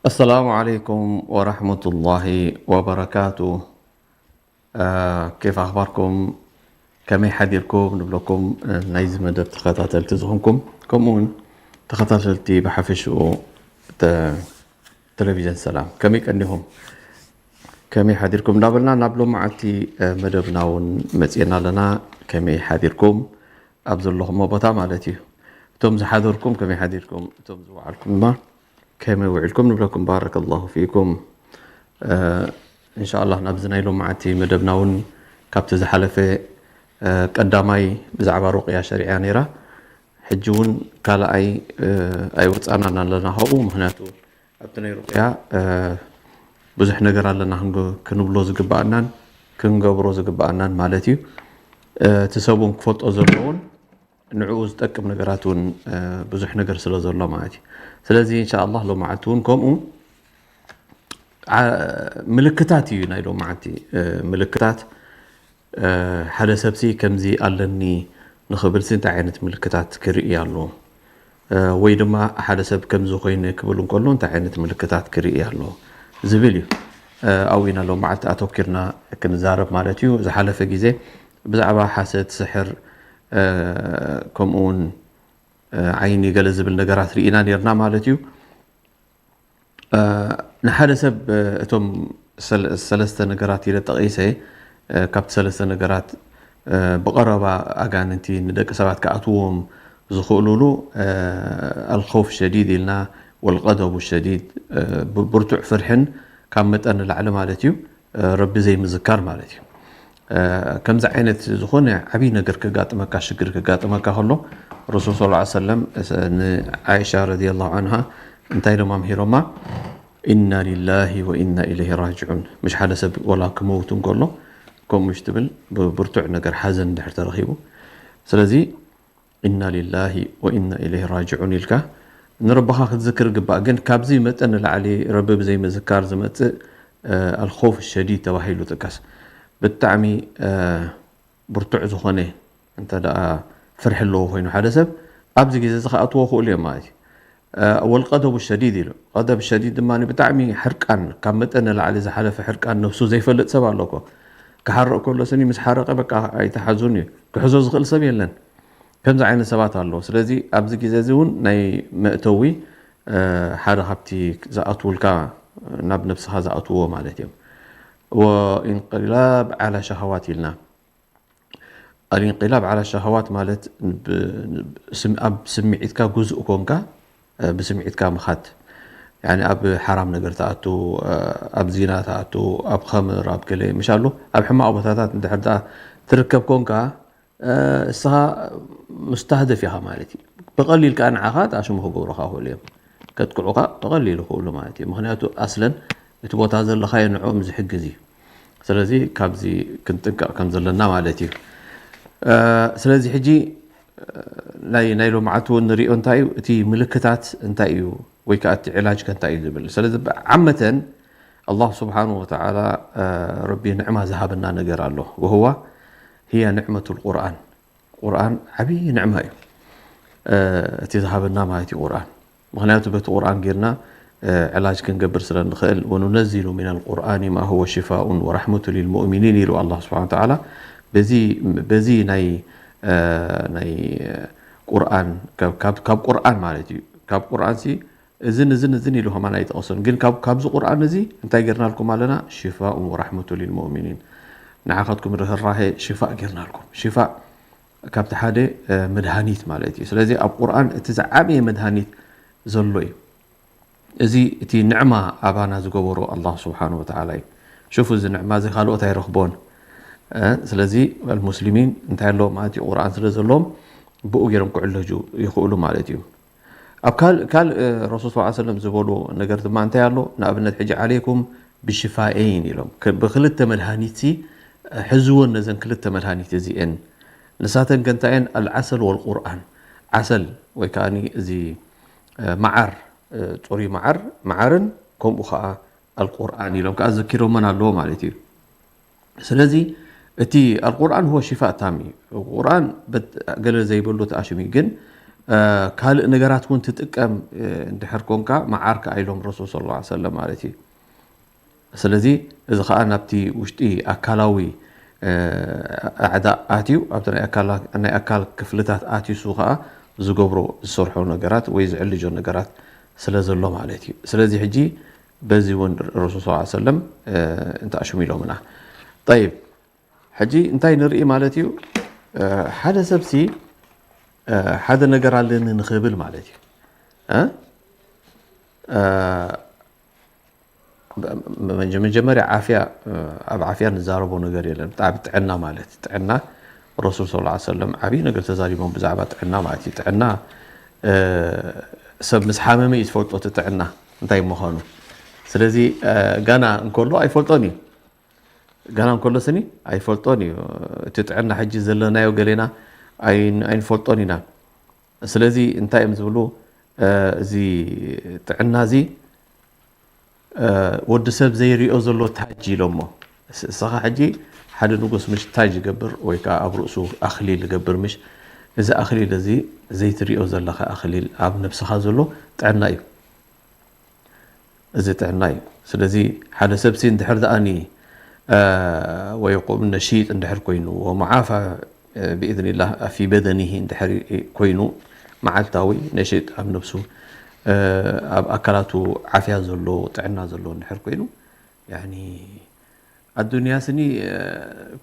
السلام عليكم ورحمة الله وبركاته. ኬፍ ኣኽባርኩም፣ ከመይ ሓዲርኩም ንብለኩም ናይዚ መደብ ተኸታተልቲ ዝኾንኩም፣ ከምኡ እውን ተኸታተልቲ ብሓፈሽኡ ተ- ቴሌቪዥን ሰላም፣ ከመይ ቀኒኹም? ከመይ ሓዲርኩም እንዳበልና ናብ ሎማዓንቲ መደብና እውን መፂእና ኣለና። ከመይ ሓዲርኩም? ኣብ ዘለኹሞ ቦታ ማለት እዩ። እቶም ዝሓደርኩም ከመይ ሓዲርኩም? እቶም ዝወዓልኩም ድማ ከመይ ውዒልኩም ንብለኩም። ባረከላሁ ፊኩም። እንሻላ ናብዚ ናይ ሎማዓንቲ መደብና እውን ካብቲ ዝሓለፈ ቀዳማይ ብዛዕባ ሩቅያ ሸሪዓ ነይራ። ሕጂ እውን ካልኣይ ኣይወፃናን ኣለና ካብኡ። ምክንያቱ ኣብቲ ናይ ሩቅያ ብዙሕ ነገር ኣለና ክንብሎ ዝግባኣናን ክንገብሮ ዝግባኣናን ማለት እዩ። እቲ ሰብ እውን ክፈልጦ ዘለዎን ንዕኡ ዝጠቅም ነገራት እውን ብዙሕ ነገር ስለ ዘሎ ማለት እዩ። ስለዚ እንሻላ ሎማዓንቲ እውን ከምኡ ምልክታት እዩ ናይ ሎማዓንቲ ምልክታት። ሓደ ሰብሲ ከምዚ ኣለኒ ንኽብልሲ እንታይ ዓይነት ምልክታት ክርኢ ኣለዎ? ወይ ድማ ሓደ ሰብ ከምዚ ኮይኑ ክብል እንከሎ እንታይ ዓይነት ምልክታት ክርኢ ኣለዎ ዝብል እዩ። ኣብኡ ኢና ሎማዓንቲ ኣተኪርና ክንዛረብ ማለት እዩ። ዝሓለፈ ግዜ ብዛዕባ ሓሰት፣ ስሕር፣ ከምኡ እውን ዓይኒ ገለ ዝብል ነገራት ርኢና ነርና ማለት እዩ። ንሓደ ሰብ እቶም ሰለስተ ነገራት ኢለ ጠቒሰ፣ ካብቲ ሰለስተ ነገራት ብቐረባ ኣጋንንቲ ንደቂ ሰባት ክኣትዎም ዝኽእሉሉ ኣልኸውፍ ሸዲድ ኢልና፣ ወልቀደቡ ሸዲድ፣ ብርቱዕ ፍርሕን ካብ መጠን ንላዕሊ ማለት እዩ ረቢ ዘይምዝካር ማለት እዩ። ከምዚ ዓይነት ዝኾነ ዓብዪ ነገር ክጋጥመካ፣ ሽግር ክጋጥመካ ከሎ ረሱል ስ ሰለም ንዓይሻ ረዲየላሁ ዓንሃ እንታይ ኢሎም ኣምሂሮማ? ኢና ሊላሂ ወኢና ኢለይሂ ራጅዑን። ምሽ ሓደ ሰብ ወላ ክመውት እንከሎ ከምኡ ምሽ ትብል ብርቱዕ ነገር ሓዘን እንድሕር ተረኺቡ። ስለዚ ኢና ሊላሂ ወኢና ኢለይሂ ራጅዑን ኢልካ ንረብኻ ክትዝክር ግባእ። ግን ካብዚ መጠን ንላዕሊ ረቢ ብዘይምዝካር ዝመፅእ ኣልኸውፍ ሸዲድ ተባሂሉ ጥቀስ። ብጣዕሚ ብርቱዕ ዝኾነ እንተ ደኣ ፍርሒ ኣለዎ ኮይኑ ሓደ ሰብ ኣብዚ ግዜ እዚ ክኣትዎ ክእሉ እዮም ማለት እዩ። ወልቀደቡ ሸዲድ ኢሉ። ቀደብ ሸዲድ ድማ ብጣዕሚ ሕርቃን፣ ካብ መጠን ንላዕሊ ዝሓለፈ ሕርቃን ነብሱ ዘይፈልጥ ሰብ ኣሎ እኮ። ክሓርቕ ከሎ ስኒ ምስ ሓረቐ በቃ ኣይተሓዙን እዩ። ክሕዞ ዝኽእል ሰብ የለን። ከምዚ ዓይነት ሰባት ኣለዉ። ስለዚ ኣብዚ ግዜ እዚ እውን ናይ መእተዊ ሓደ ካብቲ ዝኣትውልካ ናብ ነብስኻ ዝኣትውዎ ማለት እዮም። ወኢንቅላብ ዓላ ሸሃዋት ኢልና። ኣልኢንቅላብ ዓላ ሸሃዋት ማለት ኣብ ስምዒትካ ግዙእ ኮንካ ብስምዒትካ ምኻድ። ያኒ ኣብ ሓራም ነገር ትኣቱ፣ ኣብ ዚና ትኣቱ፣ ኣብ ኸምር፣ ኣብ ገለ ምሽ ኣሎ ኣብ ሕማቕ ቦታታት እንድሕር ደኣ ትርከብ ኮንካ እስኻ ሙስታህደፍ ኢኻ ማለት እዩ። ብቐሊል ከኣ ንዓኻ ተኣሽሙ ክገብሩኻ ክእሉ እዮም። ከጥቅዑኻ ብቐሊሉ ክእሉ ማለት እዩ። ምኽንያቱ ኣስለን እቲ ቦታ ዘለኻዮ ንዕኦም ዝሕግዝ እዩ። ስለዚ ካብዚ ክንጥንቀቕ ከም ዘለና ማለት እዩ። ስለዚ ሕጂ ናይ ናይ ሎማዓት እውን ንሪኦ እንታይ እዩ እቲ ምልክታት እንታይ እዩ ወይ ከዓ እቲ ዕላጅ ከ እንታይ እዩ ዝብል። ስለዚ ዓመተን ኣላህ ስብሓን ወተዓላ ረቢ ንዕማ ዝሃበና ነገር ኣሎ። ወህዋ ህያ ንዕመቱ ልቁርኣን። ቁርኣን ዓብዪ ንዕማ እዩ። እቲ ዝሃበና ማለት እዩ ቁርኣን። ምኽንያቱ በቲ ቁርኣን ጌርና ዕላጅ ክንገብር ስለ ንኽእል። ወኑነዚሉ ሚን ልቁርኣኒ ማ ሁወ ሽፋኡን ወራሕመቱ ሊልሙእሚኒን ኢሉ ኣላህ ስብሓን ወተዓላ። በዚ ናይ ናይ ቁርኣን ካብ ቁርኣን ማለት እዩ። ካብ ቁርኣን ሲ እዝን እዝን እዝን ኢሉ ከማን ኣይጠቐሶን። ግን ካብዚ ቁርኣን እዚ እንታይ ጌርናልኩም ኣለና? ሽፋኡን ወራሕመቱ ሊልሙእሚኒን። ንዓኻትኩም ርህራሄ ሽፋእ ጌርናልኩም። ሽፋእ ካብቲ ሓደ መድሃኒት ማለት እዩ። ስለዚ ኣብ ቁርኣን እቲ ዝዓበየ መድሃኒት ዘሎ እዩ። እዚ እቲ ንዕማ ኣባና ዝገበሮ ኣላህ ስብሓን ወተዓላ እዩ። ሽፉ እዚ ንዕማ እዚ ካልኦት ኣይረኽቦን። ስለዚ ኣልሙስሊሚን እንታይ ኣለዎም ማለት እዩ? ቁርኣን ስለ ዘለዎም ብኡ ገይሮም ክዕለጁ ይኽእሉ ማለት እዩ። ኣብ ካልእ ረሱል ስ ሰለም ዝበሉ ነገር ድማ እንታይ ኣሎ? ንኣብነት ሕጂ ዓለይኩም ብሽፋኤይን ኢሎም ብክልተ መድሃኒት ሲ ሕዝወን ነዘን ክልተ መድሃኒት እዚኤን። ንሳተን ከ እንታይ እየን? ኣልዓሰል ወልቁርኣን። ዓሰል ወይ ከዓ እዚ መዓር፣ ፅሩይ መዓር፣ መዓርን ከምኡ ከዓ ኣልቁርኣን ኢሎም ከዓ ዘኪሮመን ኣለዎ ማለት እዩ። ስለዚ እቲ ኣልቁርኣን ሁወ ሽፋእ ታም እዩ። ቁርኣን ገለ ዘይበሉ ተኣሽሙ እዩ። ግን ካልእ ነገራት እውን ትጥቀም እንድሕር ኮንካ መዓር ከኣ ኢሎም ረሱል ስ ሰለም ማለት እዩ። ስለዚ እዚ ከዓ ናብቲ ውሽጢ ኣካላዊ ኣዕዳ ኣትዩ ኣብቲ ናይ ኣካል ክፍልታት ኣትዩ ከዓ ዝገብሮ ዝሰርሖ ነገራት ወይ ዝዕልጆ ነገራት ስለ ዘሎ ማለት እዩ። ስለዚ ሕጂ በዚ እውን ረሱል ስ ሰለም እንተኣሽሙ ኢሎምና። ጠይብ ሕጂ እንታይ ንርኢ ማለት እዩ? ሓደ ሰብሲ ሓደ ነገር ኣለኒ ንኽብል ማለት እዩ። መጀመርያ ዓፍያ ኣብ ዓፍያ ንዛረቦ ነገር የለን። ብጣዕሚ ጥዕና ማለት ጥዕና ረሱል ስ ሰለም ዓብዪ ነገር ተዛሪቦም ብዛዕባ ጥዕና ማለት እዩ። ጥዕና ሰብ ምስ ሓመመ እዩ ዝፈልጦ እቲ ጥዕና እንታይ ምዃኑ። ስለዚ ጋና እንከሎ ኣይፈልጦን እዩ። ጋና እንከሎ ስኒ ኣይፈልጦን እዩ። እቲ ጥዕና ሕጂ ዘለናዮ ገሌና ኣይንፈልጦን ኢና። ስለዚ እንታይ እዮም ዝብሉ? እዚ ጥዕና እዚ ወዲ ሰብ ዘይሪኦ ዘሎ ታጅ ኢሎሞ። እስኻ ሕጂ ሓደ ንጉስ ምሽ ታጅ ይገብር ወይ ከዓ ኣብ ርእሱ ኣኽሊል ይገብር ምሽ? እዚ ኣኽሊል እዚ ዘይትሪኦ ዘለኻ ኣኽሊል ኣብ ነብስኻ ዘሎ ጥዕና እዩ። እዚ ጥዕና እዩ። ስለዚ ሓደ ሰብሲ እንድሕር ደኣኒ ወይቁም ነሺጥ እንድሕር ኮይኑ ወመዓፋ ብኢዝኒላህ ፊ በደኒሂ እንድሕር ኮይኑ መዓልታዊ ነሽጥ ኣብ ነብሱ ኣብ ኣካላቱ ዓፍያ ዘሎ ጥዕና ዘሎ እንድሕር ኮይኑ ያኒ ኣዱንያ ስኒ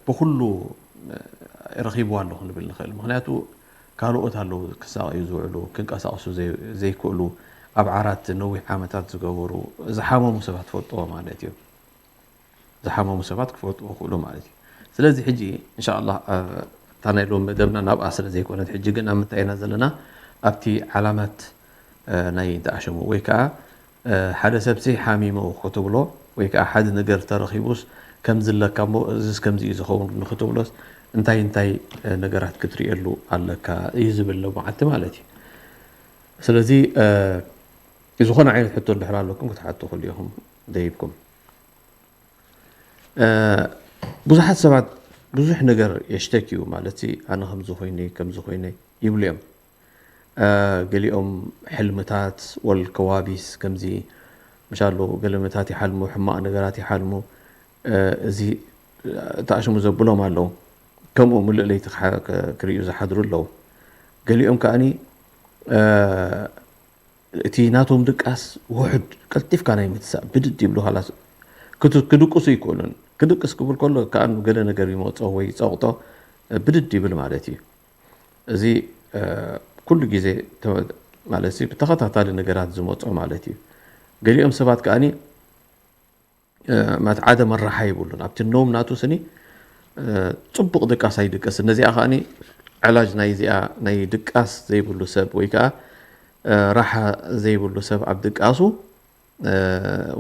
ብኩሉ ረኺብዋ ኣሎ ክንብል ንኽእል። ምክንያቱ ካልኦት ኣለዉ ክሳቐዩ ዝውዕሉ ክንቀሳቐሱ ዘይክእሉ ኣብ ዓራት ነዊሕ ዓመታት ዝገበሩ ዝሓመሙ ሰባት ትፈልጥዎ ማለት እዩ። ዝሓመሙ ሰባት ክፈልጥዎ ክእሉ ማለት እዩ። ስለዚ ሕጂ እንሻላ እታ ናይ ሎም መደብና ናብኣ ስለ ዘይኮነት ሕጂ ግን ኣብ ምንታይ ኢና ዘለና? ኣብቲ ዓላማት ናይ ተኣሸሙ ወይ ከዓ ሓደ ሰብሲ ሓሚሙ ክትብሎ ወይ ከዓ ሓደ ነገር ተረኺቡስ ከምዚ ኣለካ እሞ እዚስ ከምዚ እዩ ዝኸውን ንክትብሎስ እንታይ እንታይ ነገራት ክትርእየሉ ኣለካ እዩ ዝብል ሎማዓልቲ ማለት እዩ። ስለዚ ዝኾነ ዓይነት ሕቶ እንድሕር ኣለኩም ክትሓቱ ክእሉ ኢኹም ደይብኩም። ብዙሓት ሰባት ብዙሕ ነገር የሽተኪ እዩ ማለት ኣነ ከምዚ ኮይነ ከምዚ ኮይነ ይብሉ እዮም። ገሊኦም ሕልምታት ወል ከዋቢስ ከምዚ ምሻሉ ገለመታት ይሓልሙ፣ ሕማቕ ነገራት ይሓልሙ። እዚ ተኣሽሙ ዘብሎም ኣለዉ። ከምኡ ምሉእ ለይቲ ክሪኡ ዝሓድሩ ኣለዉ። ገሊኦም ከኣኒ እቲ ናቶም ድቃስ ውሑድ ቀልጢፍካ ናይ ምትሳእ ብድድ ይብሉ። ካላስ ክድቅሱ ይክእሉን ክድቅስ ክብል ከሎ ከኣ ገለ ነገር ይመጾ ወይ ጸቕጦ ብድድ ይብል ማለት እዩ። እዚ ኩሉ ግዜ ማለት ብተኸታታሊ ነገራት ዝመጾ ማለት እዩ። ገሊኦም ሰባት ከኣኒ ማለት ዓደ መራሓ ይብሉን ኣብቲ ነውም ናቱ ስኒ ጽቡቕ ድቃስ ኣይድቅስን። ነዚኣ ከኣኒ ዕላጅ ናይ እዚኣ ናይ ድቃስ ዘይብሉ ሰብ ወይ ከዓ ራሓ ዘይብሉ ሰብ ኣብ ድቃሱ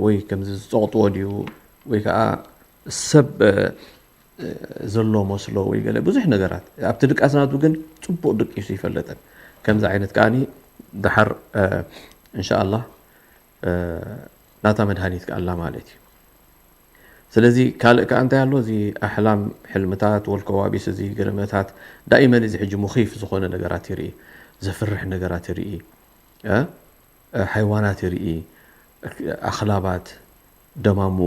ወይ ከምዚ ዝጸቕጥዎ ድዩ ወይ ከዓ ሰብ ዘሎ መስሎ ወይ ገለ ብዙሕ ነገራት ኣብቲ ድቃስ ናቱ ግን ጽቡቕ ድቂሱ ይፈልጥን። ከምዚ ዓይነት ከኣኒ ደሓር እንሻኣላህ ናታ መድሃኒት ከኣላ ማለት እዩ። ስለዚ ካልእ ከዓ እንታይ ኣሎ? እዚ ኣሕላም ሕልምታት ወልከዋቢስ እዚ ገለመታት ዳኢመን እዚ ሕጂ ሙኺፍ ዝኾነ ነገራት ይርኢ፣ ዘፍርሕ ነገራት ይርኢ፣ ሓይዋናት ይርኢ፣ ኣኽላባት፣ ደማሙ፣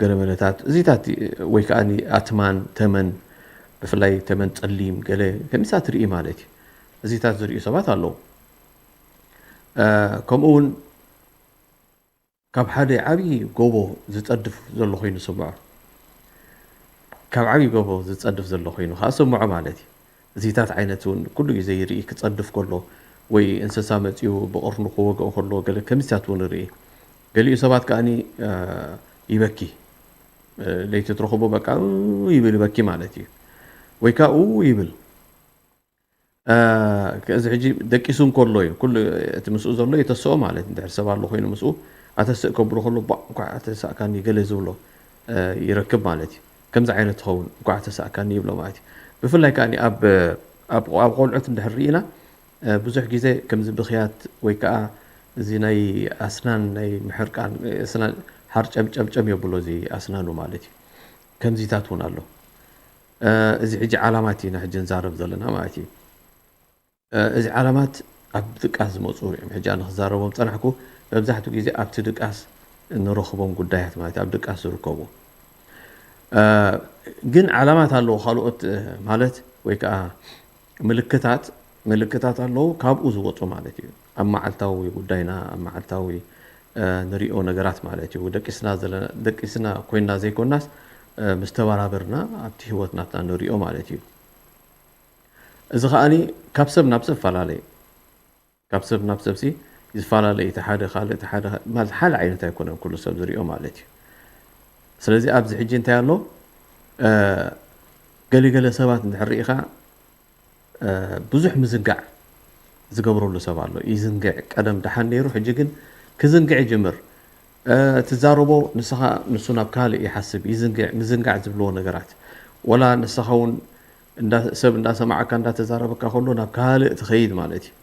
ገለመለታት እዚታት ወይ ከዓ ኣትማን ተመን ብፍላይ ተመን ጸሊም ገለ ከሚሳት ርኢ ማለት እዩ። እዚታት ዝርእዩ ሰባት ኣለዉ። ከምኡ እውን ካብ ሓደ ዓብዪ ጎቦ ዝጸድፍ ዘሎ ኮይኑ ስምዖ። ካብ ዓብዪ ጎቦ ዝጸድፍ ዘሎ ኮይኑ ከዓ ስምዖ ማለት እዩ። እዚታት ዓይነት እውን ኩሉ ግዜ ይርኢ ክጸድፍ ከሎ ወይ እንስሳ መጺኡ ብቕርኑ ክወግኦ ከሎ ገለ ከምዚታት እውን ይርኢ። ገሊኡ ሰባት ከኣኒ ይበኪ። ለይቲ ትረኽቦ በቃ ይብል ይበኪ ማለት እዩ። ወይ ከዓ ይብል እዚ ሕጂ ደቂሱ እንከሎ እዩ ኩሉ እቲ ምስኡ ዘሎ የተስኦ ማለት እንድሕር ሰብ ኣሎ ኮይኑ ምስኡ ኣተስእ ከብሎ ከሎ ቧ እንኳዕ ኣተሳእካኒ ገለ ዝብሎ ይረክብ ማለት እዩ። ከምዚ ዓይነት ትኸውን እንኳዕ ኣተሳእካኒ ይብሎ ማለት እዩ። ብፍላይ ከዓ ኣብ ኣብ ቆልዑት እንድሕር ርኢና ብዙሕ ግዜ ከምዚ ብክያት ወይ ከዓ እዚ ናይ ኣስናን ናይ ምሕርቃን ኣስናን ሓርጨምጨምጨም የብሎ እዚ ኣስናኑ ማለት እዩ። ከምዚታት እውን ኣሎ። እዚ ሕጂ ዓላማት ኢና ሕጂ ንዛረብ ዘለና ማለት እዩ። እዚ ዓላማት ኣብ ድቃስ ዝመፁ እዮም። ሕጂ ኣነ ክዛረቦም ፀናሕኩ፣ መብዛሕትኡ ግዜ ኣብቲ ድቃስ እንረኽቦም ጉዳያት ማለት ኣብ ድቃስ ዝርከቡ። እ፣ ግን ዓላማት ኣለዎ፣ ካልኦት፣ እ፣ ማለት ወይ ከዓ ምልክታት፣ ምልክታት ኣለዉ ካብኡ ዝወፁ ማለት እዩ። ኣብ መዓልታዊ ጉዳይና፣ ኣብ መዓልታዊ፣ እ፣ ንሪኦ ነገራት ማለት እዩ። ደቂስና ዘለና፣ ደቂስና ኮይንና ዘይኮናስ፣ እ፣ ምስ ተበራበርና ኣብቲ ህይወት ናትና ንሪኦ ማለት እዩ። እዚ ከኣኒ ካብ ሰብ ናብ ሰብ ይፈላለ እዩ። ካብ ሰብ ናብ ሰብሲ ይፈላለ እዩ። እቲ ሓደ ካልእ፣ እቲ ሓደ ማለት ሓደ ዓይነት ኣይኮነን ኩሉ ሰብ ዝሪኦ ማለት እዩ። ስለዚ ኣብዚ ሕጂ እንታይ ኣሎ? እ፣ ገሊገለ ሰባት እንድሕር ርኢኻ፣ እ፣ ብዙሕ ምዝንጋዕ ዝገብረሉ ሰብ ኣሎ። ይዝንግዕ፣ ቀደም ደሓን ነይሩ፣ ሕጂ ግን ክዝንግዕ ይጅምር። እ፣ ትዛረቦ ንስኻ፣ ንሱ ናብ ካልእ ይሓስብ፣ ይዝንግዕ፣ ምዝንጋዕ ዝብልዎ ነገራት። ወላ ንስኻ እውን እንዳ-፣ ሰብ እንዳሰማዓካ እንዳተዛረበካ ከሎ ናብ ካልእ ትኸይድ ማለት እዩ።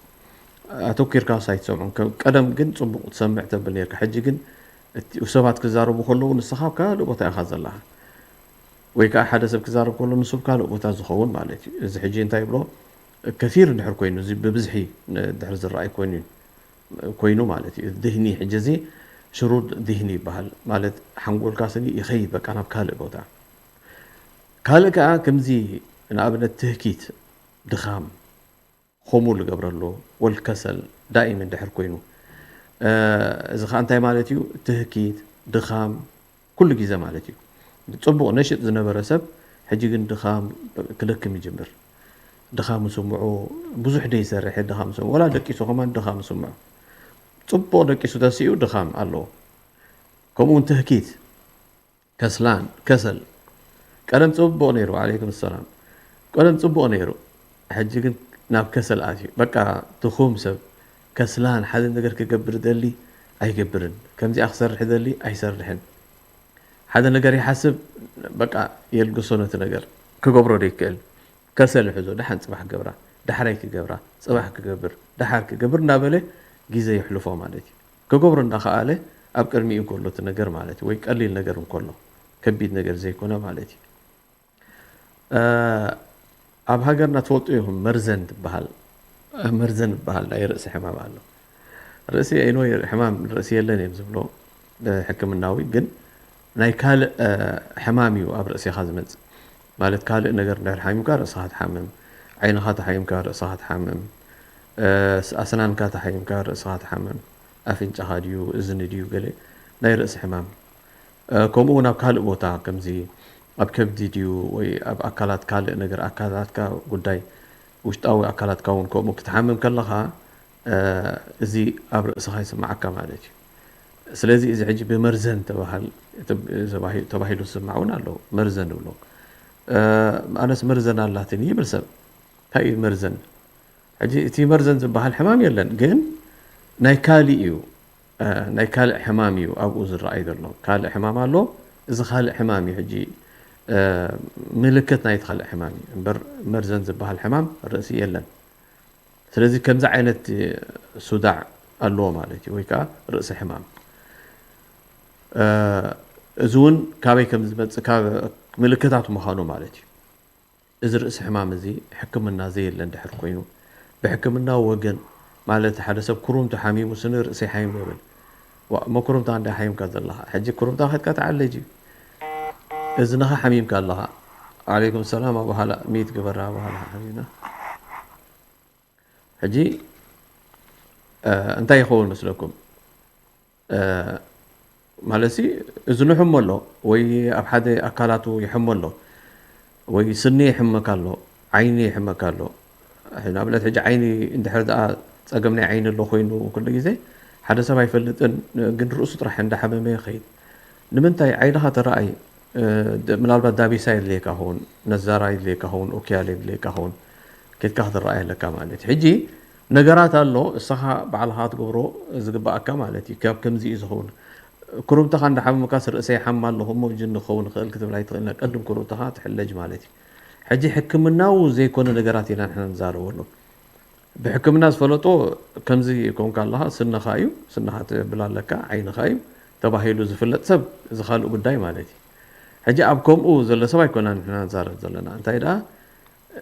ኣተኪርካ ውስ ኣይትሰምዖን። ከ-፣ ቀደም ግን ጽቡቕ ትሰምዕ ተብል ነርካ። ሕጂ ግን እቲ ሰባት ክዛረቡ ከለዉ ንስኻ ኣብ ካልእ ቦታ ኢኻ ዘለኻ። ወይ ከኣ ሓደ ሰብ ክዛረብ ከሎ ንሱ ኣብ ካልእ ቦታ ዝኸውን ማለት እዩ። እዚ ሕጂ እንታይ ይብሎ? ከሲር እንድሕር ኮይኑ፣ እዚ ብብዝሒ ን-፣ እንድሕር ዝረኣይ ኮይኑ፣ ኮይኑ ማለት እዩ። ድህኒ፣ ሕጂ እዚ ሽሩድ ድህኒ ይበሃል። ማለት ሓንጎልካ ስኒ ይኸይድ በቃ ናብ ካልእ ቦታ። ካልእ ከኣ ከምዚ ንኣብነት ትህኪት፣ ድኻም፣ ኹሙል ዝገብረሉ፣ ወልከሰል ዳኢም እንድሕር ኮይኑ፣ እ፣ እዚ ኸኣ እንታይ ማለት እዩ? ትህኪት፣ ድኻም፣ ኩሉ ግዜ ማለት እዩ። ጽቡቕ ነሽጥ ዝነበረ ሰብ ሕጂ ግን ድኻም ክደክም ይጅምር። ድኻም ይስምዖ፣ ብዙሕ ደይሰርሕ ድኻም ይስምዖ፣ ወላ ደቂሱ ከማን ድኻም ይስምዖ። ጽቡቕ ደቂሱ ተሲኡ ድኻም ኣለዎ። ከምኡ እውን ትህኪት፣ ከስላን፣ ከሰል። ቀደም ጽቡቕ ነይሩ። ወዓለይኩም ሰላም። ቀደም ጽቡቕ ነይሩ። ሕጂ ግን ናብ ከሰል ኣትዩ። በቃ ድኹም ሰብ፣ ከስላን፣ ሓደ ነገር ክገብር ደሊ ኣይገብርን፣ ከምዚኣ ክሰርሕ ደሊ ኣይሰርሕን። ሓደ ነገር ይሓስብ፣ በቃ የልግሶ ነቲ ነገር፣ ክገብሮ ደይክእል። ከሰል ይሕዞ፣ ደሓን ጽባሕ ክገብራ፣ ዳሕራይ ክገብራ፣ ጽባሕ ክገብር፣ ደሓር ክገብር እናበለ ግዜ የሕልፎ ማለት እዩ። ክገብሮ እንዳኸኣለ ኣብ ቅድሚኡ እንከሎ እቲ ነገር ማለት እዩ፣ ወይ ቀሊል ነገር እንከሎ፣ ከቢድ ነገር ዘይኮነ ማለት እዩ። እ፣ ኣብ ሃገርና ትፈልጡ ኢኹም መርዘን ትበሃል፣ መርዘን ዝበሃል ናይ ርእሲ ሕማም ኣሎ። ርእሲ፣ ኣይ ኖ፣ ሕማም ርእሲ የለን እዮም ዝብሎ፣ እ፣ ሕክምናዊ፣ ግን ናይ ካልእ፣ እ፣ ሕማም እዩ ኣብ ርእሲኻ ዝመጽእ። ማለት ካልእ ነገር እንድሕር ሓሚምካ ርእስኻ ትሓምም፣ ዓይንኻ ተሓሚምካ ርእስኻ ትሓምም፣ እ፣ ስ-፣ ኣስናንካ ተሓሚምካ ርእስኻ ትሓምም፣ ኣፍንጫኻ ድዩ እዝኒ ድዩ ገለ ናይ ርእሲ ሕማም። እ፣ ከምኡ እውን ኣብ ካልእ ቦታ ከምዚ ኣብ ከብዲ ድዩ ወይ ኣብ ኣካላት ካልእ ነገር ኣካላትካ ጉዳይ ውሽጣዊ ኣካላትካ እውን ከምኡ ክትሓምም ከለኻ፣ እ፣ እዚ ኣብ ርእስኻ ይስምዓካ ማለት እዩ። ስለዚ እዚ ሕጂ ብመርዘን ተባሃል-፣ ተባሂ-፣ ተባሂሉ ዝስማዕ እውን ኣሎ። መርዘን ይብሎ። እ፣ ኣነስ መርዘን ኣላትኒ ይብል ሰብ። እንታይ እዩ መርዘን? ሕጂ እቲ መርዘን ዝበሃል ሕማም የለን፣ ግን ናይ ካልእ እዩ፣ እ፣ ናይ ካልእ ሕማም እዩ ኣብኡ ዝረኣይ ዘሎ። ካልእ ሕማም ኣሎ፣ እዚ ካልእ ሕማም እዩ ሕጂ፣ እ፣ ምልክት ናይቲ ካልእ ሕማም እዩ። እምበር መርዘን ዝበሃል ሕማም ርእሲ የለን። ስለዚ ከምዚ ዓይነት ሱዳዕ ኣለዎ ማለት እዩ፣ ወይ ከዓ ርእሲ ሕማም። እ፣ እዚ እውን ካበይ ከም ዝመጽእ፣ ካብ ምልክታት ምዃኑ ማለት እዩ። እዚ ርእሲ ሕማም እዚ ሕክምና ዘየለ እንድሕር ኮይኑ፣ ብሕክምና ወገን ማለት ሓደ ሰብ ኩሩምቱ ሓሚሙ ስኒ ርእሲ ሓሚሙ ይብል። ዋ፣ እሞ ኩሩምታ እንዳ ሓሚምካ ዘለኻ? ሕጂ ኩሩምታ ከድካ ተዓለጅ እዩ። እዝንኻ ሓሚምካ ኣለኻ። ዓለይኩም ሰላም ኣቡሃላ፣ ሚት ግበራ ኣቡሃላ ሓቢብና። ሕጂ፣ እ፣ እንታይ ይኸውን መስለኩም? እ፣ ማለትሲ እዝኑ ይሕሞ ኣሎ፣ ወይ ኣብ ሓደ ኣካላቱ ይሕሞ ኣሎ፣ ወይ ስኒ ይሕመካ ኣሎ፣ ዓይኒ ይሕመካ ኣሎ። ንኣብነት ሕጂ ዓይኒ እንድሕር ደኣ ጸገም ናይ ዓይኒ ኣሎ ኮይኑ ኩሉ ግዜ ሓደ ሰብ ኣይፈልጥን፣ ግን ርእሱ ጥራሕ እንዳሓመመ ይኸይድ። ንምንታይ? ዓይንኻ ተረኣይ፣ እ፣ ድ-፣ ምናልባት ዳቢሳ የድልየካ ኸውን፣ ነዛራ የድልየካ ኸውን፣ ኦክያል የድልየካ ኸውን፣ ኬድካ ክትረኣይ ኣለካ ማለት እዩ። ሕጂ ነገራት ኣሎ፣ እስኻ ባዕልኻ ትገብሮ ዝግባኣካ ማለት እዩ። ካብ ከምዚ እዩ ዝኸውን። ኩርምትኻ እንዳሓመመካስ ርእሰይ ይሓም ኣለኹ እሞ ጅን ክኸውን ይኽእል ክትብል ኣይትኽእልን። ቀድም ኩርምትኻ ትሕለጅ ማለት እዩ። ሕጂ ሕክምናዊ ዘይኮነ ነገራት ኢና ንሕና ንዛረበሉ። ብሕክምና ዝፈለጦ ከምዚ ኮንካ ኣለኻ፣ ስንኻ እዩ፣ ስንኻ ትብል ኣለካ፣ ዓይንኻ እዩ ተባሂሉ ዝፍለጥ ሰብ፣ እዚ ካልእ ጉዳይ ማለት እዩ። ሕጂ ኣብ ከምኡ ዘሎ ሰብ ኣይኮና ንሕና ንዛረብ ዘለና። እንታይ ደኣ፣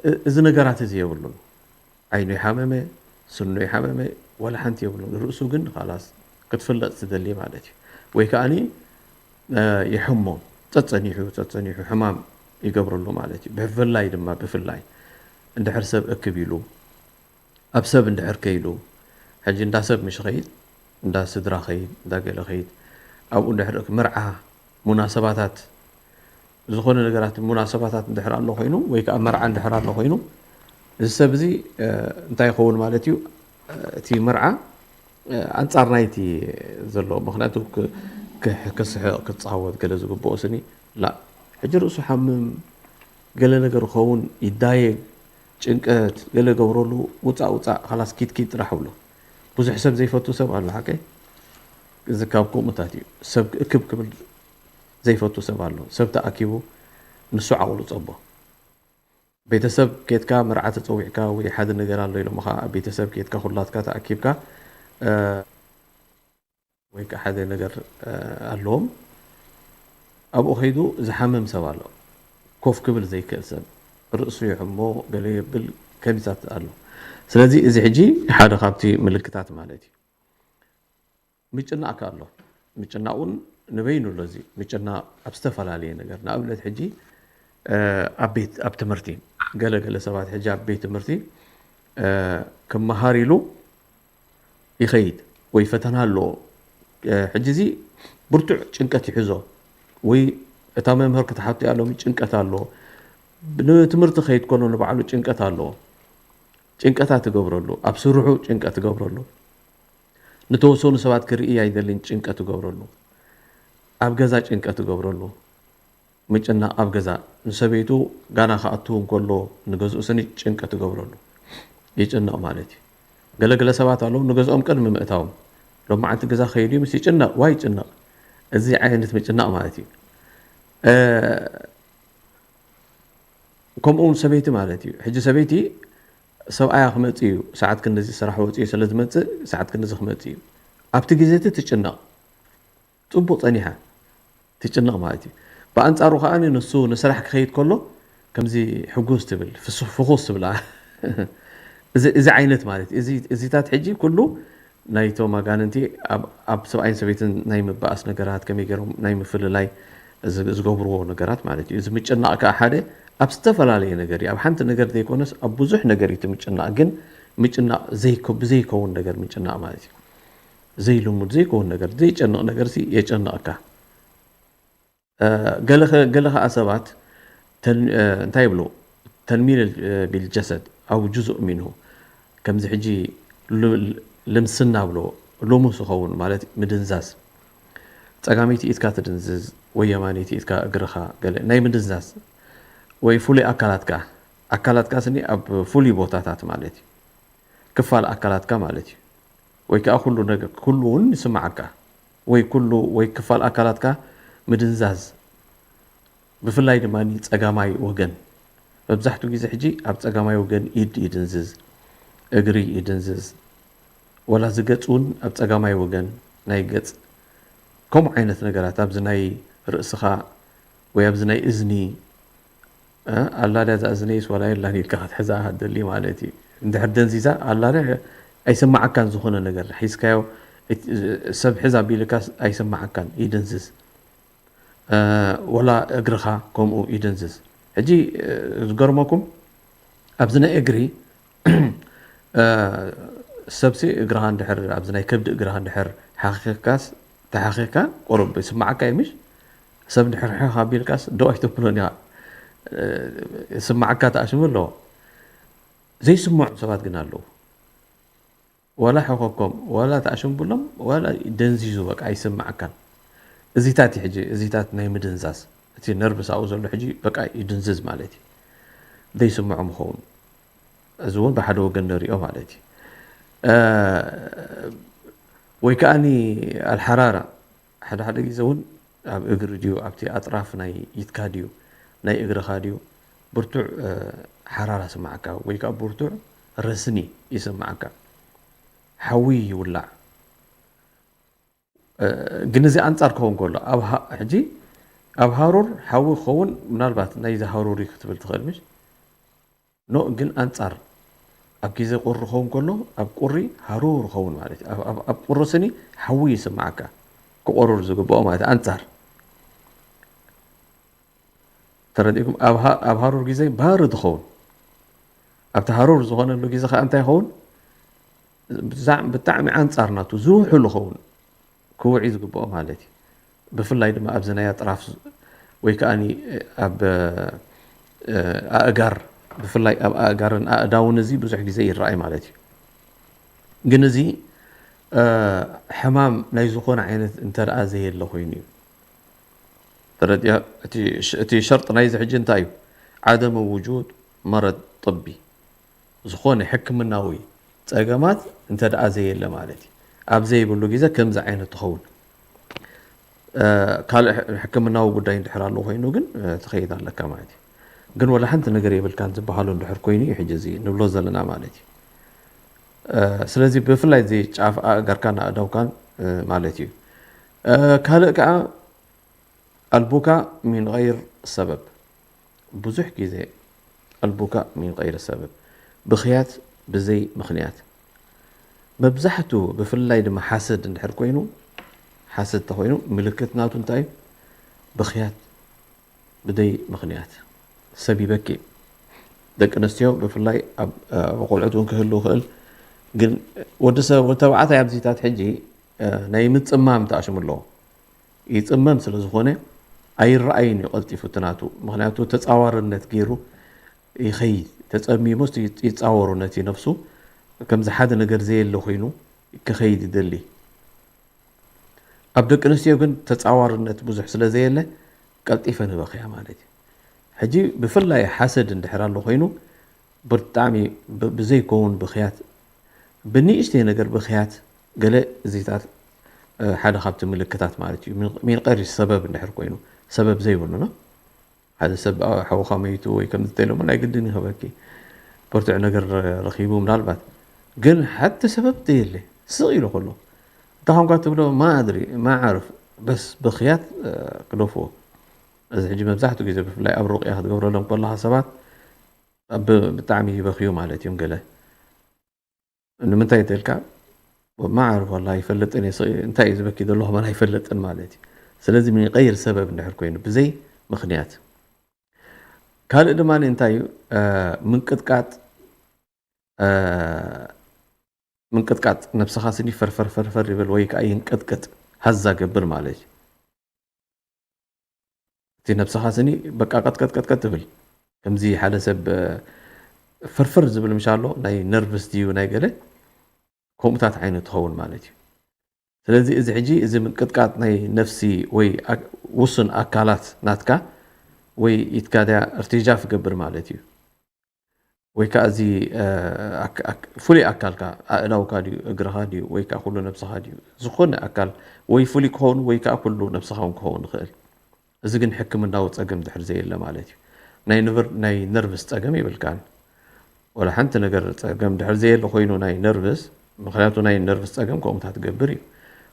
እ-፣ እዚ ነገራት እዚ የብሉን። ዓይኑ ይሓመመ፣ ስኑ ይሓመመ ወላ ሓንቲ የብሉን። ርእሱ ግን ኻላስ ክትፍለጥ ትደሊ ማለት እዩ። ወይ ከኣኒ፣ እ፣ ይሕሞ፣ ጸጸኒሑ፣ ጸጸኒሑ ሕማም ይገብረሉ ማለት እዩ። ብፍላይ ድማ፣ ብፍላይ እንድሕር ሰብ እክብ ኢሉ፣ ኣብ ሰብ እንድሕር ከይዱ፣ ሕጂ እንዳ ሰብ ምሽ ኸይድ፣ እንዳ ስድራ ኸይድ፣ እንዳ ገለ ኸይድ፣ ኣብኡ እንድሕር እክ-፣ መርዓ፣ ሙናሰባታት፣ ዝኾነ ነገራት፣ ሙናሰባታት እንድሕር ኣሎ ኮይኑ፣ ወይ ከኣ መርዓ እንድሕር ኣሎ ኮይኑ፣ እዚ ሰብ እዚ፣ እ፣ እንታይ ይኸውን ማለት እዩ? እ፣ እቲ መርዓ፣ እ፣ ኣንጻር ናይቲ ዘሎ፣ ምኽንያቱ ክ-፣ ክሕ-፣ ክስሕቕ፣ ክጻወት ገለ ዝግብኦ ስኒ፣ ላ፣ ሕጂ ርእሱ ሓምም፣ ገለ ነገር ክኸውን፣ ይዳየግ፣ ጭንቀት፣ ገለ ገብረሉ፣ ውጻእ፣ ውጻእ፣ ኻላስ ኪድ፣ ኪድ ጥራሕ ብሎ። ብዙሕ ሰብ ዘይፈቱ ሰብ ኣሎ፣ ሓቀይ? እዚ ካብ ከምኡታት እዩ። ሰብ እክብ ክብል ዘይፈቱ ሰብ ኣሎ። ሰብ ተኣኪቡ፣ ንሱ ዓቕሉ ጸቦ። ቤተሰብ ኬድካ፣ መርዓ ተጸዊዕካ ወይ ሓደ ነገር ኣሎ ኢሎምኻ፣ ኣብ ቤተሰብ ኬድካ፣ ኩላትካ ተኣኪብካ፣ እ፣ ወይ ከኣ ሓደ ነገር፣ እ፣ ኣለዎም። ኣብኡ ከይዱ ዝሓምም ሰብ ኣሎ። ኮፍ ክብል ዘይክእል ሰብ፣ ርእሱ ይሕሞ፣ ገለ የብል፣ ከሚታት ኣሎ። ስለዚ እዚ ሕጂ ሓደ ካብቲ ምልክታት ማለት እዩ። ምጭናቕ ከኣ ኣሎ። ምጭናቕ እውን ንበይኑ ኣሎ። እዚ ምጭናቕ ኣብ ዝተፈላለየ ነገር፣ ንኣብነት ሕጂ፣ እ፣ ኣብ ቤት፣ ኣብ ትምህርቲ፣ ገለ ገለ ሰባት ሕጂ ኣብ ቤት ትምህርቲ፣ እ፣ ክመሃር ኢሉ ይኸይድ ወይ ፈተና ኣለዎ። እ፣ ሕጂ እዚ ብርቱዕ ጭንቀት ይሕዞ ወይ እታ መምህር ክትሓቶ እያ ሎሚ ጭንቀት ኣለዎ። ንትምህርቲ ክኸይድ ከሎ ንባዕሉ ጭንቀት ኣለዎ። ጭንቀታት ትገብረሉ፣ ኣብ ስርሑ ጭንቀት ትገብረሉ፣ ንተወሰኑ ሰባት ክርኢ ኣይደልን ጭንቀት ትገብረሉ፣ ኣብ ገዛ ጭንቀት ትገብረሉ፣ ምጭናቕ ኣብ ገዛ፣ ንሰበይቱ ጋና ክኣቱ እንከሎ ንገዝኡ ስኒ ጭንቀት ትገብረሉ፣ ይጭነቕ ማለት እዩ። ገለ ገለ ሰባት ኣለዉ፣ ንገዝኦም ቅድሚ ምእታዎም፣ ሎማዓንቲ ገዛ ክኸይድ እዩ ምስ ይጭነቕ፣ ዋይ ይጭነቕ። እዚ ዓይነት ምጭናቕ ማለት እዩ። እ፣ ከምኡ እውን ሰበይቲ ማለት እዩ። ሕጂ ሰበይቲ ሰብኣያ ክመጽእ እዩ፣ ሰዓት ክንድዚ ስራሕ ወጺኡ ስለ ዝመጽእ፣ ሰዓት ክንድዚ ክመጽእ እዩ። ኣብቲ ግዜ እቲ ትጭነቕ፣ ጽቡቕ ጸኒሓ ትጭነቕ ማለት እዩ። ብኣንጻሩ ከኣ ንሱ ንስራሕ ክኸይድ ከሎ ከምዚ ሕጉስ ትብል፣ ፍሱህ ፍኹስ ትብላ። እዚ፣ እዚ ዓይነት ማለት እዩ። እዚ፣ እዚታት ሕጂ ኩሉ ናይቶም ኣጋንንቲ ኣብ፣ ኣብ ሰብኣይን ሰበይትን ናይ ምባኣስ ነገራት፣ ከመይ ገይሮም ናይ ምፍልላይ ዝ-፣ ዝገብርዎ ነገራት ማለት እዩ። እዚ ምጭናቕ ከኣ ሓደ ኣብ ዝተፈላለየ ነገር እዩ። ኣብ ሓንቲ ነገር ዘይኮነስ ኣብ ብዙሕ ነገር እዩ እቲ ምጭናቕ። ግን ምጭናቕ ዘይኮ-፣ ብዘይከውን ነገር ምጭናቕ ማለት እዩ። ዘይልሙድ ዘይከውን ነገር፣ ዘይጨንቕ ነገርሲ የጨንቐካ። እ፣ ገለ ኸ-፣ ገለ ኸኣ ሰባት ተል-፣ እ፣ እንታይ ይብሉ? ተልሚል፣ እ፣ ቢልጀሰድ ኣው ጁዙእ ሚንሁ። ከምዚ ሕጂ ሉ-፣ ልምስና ብሎ፣ ልሙስ ዝኸውን ማለት ምድንዛዝ። ጸጋመይቲ ኢድካ ትድንዝዝ ወይ የማነይቲ ኢድካ እግርኻ ገለ ናይ ምድንዛዝ ወይ ፍሉይ ኣካላትካ፣ ኣካላትካ ስኒ ኣብ ፍሉይ ቦታታት ማለት እዩ። ክፋል ኣካላትካ ማለት እዩ። ወይ ከኣ ኩሉ ነገር፣ ኩሉ እውን ይስምዓካ። ወይ ኩሉ፣ ወይ ክፋል ኣካላትካ ምድንዛዝ። ብፍላይ ድማ ጸጋማይ ወገን። መብዛሕትኡ ግዜ ሕጂ ኣብ ጸጋማይ ወገን ኢድ ይድንዝዝ፣ እግሪ ይድንዝዝ። ወላ እዚ ገጽ እውን ኣብ ጸጋማይ ወገን ናይ ገጽ ከምኡ ዓይነት ነገራት ኣብዚ ናይ ርእስኻ ወይ ኣብዚ ናይ እዝኒ እ፣ ኣላ ድያ እዛ እዝነይስ ዋላ የላን ኢልካ ክትሕዛ ትደሊ ማለት እዩ። እንድሕር ደንዚዛ ኣላ ድያ ኣይስምዓካን ዝኾነ ነገር ሒዝካዮ፣ እት-፣ ሰብ ሕዝ ኣቢልካስ ኣይስምዓካን፣ ይድንዝዝ። እ፣ ወላ እግርኻ ከምኡ ይድንዝዝ። ሕጂ፣ እ፣ ዝገርመኩም ኣብዚ ናይ እግሪ፣ እ፣ ሰብሲ እግርኻ እንድሕር ኣብዚ ናይ ከብዲ እግርኻ እንድሕር ሓኺኽካስ ተሓኺኽካ ቁሩብ ይስምዓካ እዩ ምሽ? ሰብ እንድሕር ሕኽ ኣቢልካስ ደው ኣይተብሎን ኢኻ። እ፣ ይስምዓካ ተኣሽሙ ኣለዎ። ዘይስምዑ ሰባት ግን ኣለዉ። ዋላ ሕኸኮም፣ ዋላ ተኣሽምብሎም፣ ዋላ ደንዚዙ በቃ ኣይስምዓካን። እዚታት እዩ ሕጂ፣ እዚታት ናይ ምድንዛዝ። እቲ ነርቭስ ኣብኡ ዘሎ ሕጂ በቃ ይድንዝዝ ማለት እዩ። ዘይስምዖም ይኸውን። እዚ እውን ብሓደ ወገን ንሪኦ ማለት እዩ። እ፣ ወይ ከኣኒ ኣልሓራራ፣ ሓደ ሓደ ግዜ እውን ኣብ እግሪ ድዩ፣ ኣብቲ ኣጥራፍ ናይ ኢድካ ድዩ፣ ናይ እግርኻ ድዩ፣ ብርቱዕ፣ እ፣ ሓራራ ይስምዓካ ወይ ከኣ ብርቱዕ ረስኒ ይስምዓካ። ሓዊ ይውላዕ። እ፣ ግን እዚ ኣንጻር ክኸውን ከሎ፣ ኣብ ሃ-፣ ሕጂ ኣብ ሃሩር ሓዊ ክኸውን ምናልባት ናይዚ ሃሩር እዩ ክትብል ትኽእል ምሽ? ኖ፣ ግን ኣንጻር፣ ኣብ ግዜ ቁሪ ክኸውን ከሎ ኣብ ቁሪ ሃሩር ይኸውን ማለት እዩ። ኣብ- ኣብ- ኣብ ቁሪ ስኒ ሓዊ ይስምዓካ፣ ክቆርር ዝግብኦ ማለት እዩ። ኣንጻር ተረዲእኩም፣ ኣብ ሃ- ኣብ ሃሩር ግዜ ባርድ ይኸውን። ኣብቲ ሃሩር ዝኾነሉ ግዜ ከዓ እንታይ ይኸውን? ብዛዕ- ብጣዕሚ ኣንጻር ናቱ ዝውሕሉ ይኸውን፣ ክውዒ ዝግብኦ ማለት እዩ። ብፍላይ ድማ ኣብዚ ናይ ኣጥራፍ ዝ- ወይ ከዓ ኣብ እ፣ ኣእጋር፣ ብፍላይ ኣብ ኣእጋርን ኣእዳውን እዚ ብዙሕ ግዜ ይረኣይ ማለት እዩ። ግን እዚ እ፣ ሕማም ናይ ዝኾነ ዓይነት እንተ ደኣ ዘየለ ኮይኑ እዩ። ተረዲኣ? እቲ ሽ- እቲ ሸርጢ ናይዚ ሕጂ እንታይ እዩ? ዓደመ ውጁድ መረድ ጥቢ፣ ዝኾነ ሕክምናዊ ጸገማት እንተ ደኣ ዘየለ ማለት እዩ። ኣብ ዘይብሉ ግዜ ከምዚ ዓይነት ትኸውን። እ፣ ካልእ ሕ- ሕክምናዊ ጉዳይ እንድሕር ኣሎ ኮይኑ ግን እ፣ ትኸይድ ኣለካ ማለት እዩ። ግን ወላ ሓንቲ ነገር የብልካን ዝበሃሉ እንድሕር ኮይኑ እዩ ሕጂ እዚ ንብሎ ዘለና ማለት እዩ። እ፣ ስለዚ ብፍላይ እዚ ጫፍ ኣእጋርካን ኣእዳውካን እ፣ ማለት እዩ። እ፣ ካልእ ከዓ ኣልቡካ ሚን ገይር ሰበብ፣ ብዙሕ ግዜ ኣልቡካ ሚን ገይር ሰበብ፣ ብኽያት ብዘይ ምኽንያት። መብዛሕቱ ብፍላይ ድማ ሓሰድ እንድሕር ኮይኑ፣ ሓሰድ ተኮይኑ ምልክት ናቱ እንታይ እዩ? ብኽያት ብደይ ምኽንያት። ሰብ ይበኪ። ደቂ ኣንስትዮ ብፍላይ ኣብ ኣብ ቆልዑት እውን ክህሉ ይኽእል። ግን ወዲ ሰብ ወዲ ተባዕታይ ኣብዚታት ሕጂ እ፣ ናይ ምጽማም ተኣሽሙ ኣለዎ። ይጽመም ስለ ዝኾነ ኣይረኣይን እዩ ቀልጢፉ እቲ ናቱ። ምኽንያቱ ተጻዋርነት ገይሩ ይኸይድ። ተጸሚሙ ስ- ይጻወሩ ነቲ ነፍሱ። ከምዚ ሓደ ነገር ዘየለ ኮይኑ ክኸይድ ይደሊ። ኣብ ደቂ ኣንስትዮ ግን ተጻዋርነት ብዙሕ ስለ ዘየለ ቀልጢፈን ይበኽያ ማለት እዩ። ሕጂ ብፍላይ ሓሰድ እንድሕር ኣሎ ኮይኑ ብጣዕሚ ብ- ብዘይከውን ብኽያት፣ ብንእሽተይ ነገር ብኽያት፣ ገለ እዚታት እ፣ ሓደ ካብቲ ምልክታት ማለት እዩ። ሚን- ሚን ቀሪ ሰበብ እንድሕር ኮይኑ፣ ሰበብ ዘይብሉና ሓደ ሰብ ኣ- ሓውኻ መይቱ ወይ ከምዚ ተኢሎሞ ናይ ግድን ይኸበኪ፣ ብርቱዕ ነገር ረ- ረኺቡ ምናልባት፣ ግን ሓንቲ ሰበብ ተየለ ስቕ ኢሉ ከሎ እንታይ ኾንካ ትብሎ ማድሪ ማዓርፍ በስ ብኽያት እ፣ ክደፍዎ። እዚ ሕጂ መብዛሕትኡ ግዜ ብፍላይ ኣብ ሩቕያ ክትገብረሎም ከለኻ ሰባት ብ- ብጣዕሚ ይበኽዩ ማለት እዮም ገለ። ንምንታይ ተልካ ማዓርፍ ዋላ ኣይፈልጥን እየ፣ ስቕ- እንታይ እዩ ዝበኪ ዘሎ ከማን ኣይፈልጥን ማለት እዩ። ስለዚ ሚን ቀይር ሰበብ እንድሕር ኮይኑ ብዘይ ምኽንያት። ካልእ ድማ እንታይ እዩ እ፣ ምንቅጥቃጥ እ፣ ምንቅጥቃጥ ነብስኻ ስኒ ፈርፈር ፈርፈር ይብል ወይ ከዓ ይንቀጥቅጥ ሃዛ ገብር ማለት እዩ። እቲ ነብስኻ ስኒ በቃ ቀጥቀጥ ቀጥቀጥ ትብል። ከምዚ ሓደ ሰብ እ፣ ፍርፍር ዝብል ምሽ ኣሎ ናይ ነርቭስ ድዩ ናይ ገለ ከምኡታት ዓይነት ትኸውን ማለት እዩ። ስለዚ እዚ ሕጂ እዚ ምንቅጥቃጥ ናይ ነፍሲ ወይ ኣ- ውሱን ኣካላት ናትካ ወይ ኢትካ ድያ እርትጃፍ ይገብር ማለት እዩ። ወይ ከዓ እዚ እ፣ ኣክ- ኣክ- ፍሉይ ኣካልካ ኣእዳውካ ድዩ እግርኻ ድዩ ወይ ከዓ ኩሉ ነብስኻ ድዩ ዝኾነ ኣካል ወይ ፍሉይ ክኸውን ወይ ከዓ ኩሉ ነብስኻ እውን ክኸውን ይኽእል። እዚ ግን ሕክምናዊ ጸገም ድሕር ዘየለ ማለት እዩ። ናይ ንቨር- ናይ ነርቭስ ጸገም የብልካን። ወላ ሓንቲ ነገር ጸገም ድሕር ዘየለ ኮይኑ ናይ ነርቭስ፣ ምኽንያቱ ናይ ነርቭስ ጸገም ከምኡታት ትገብር እዩ።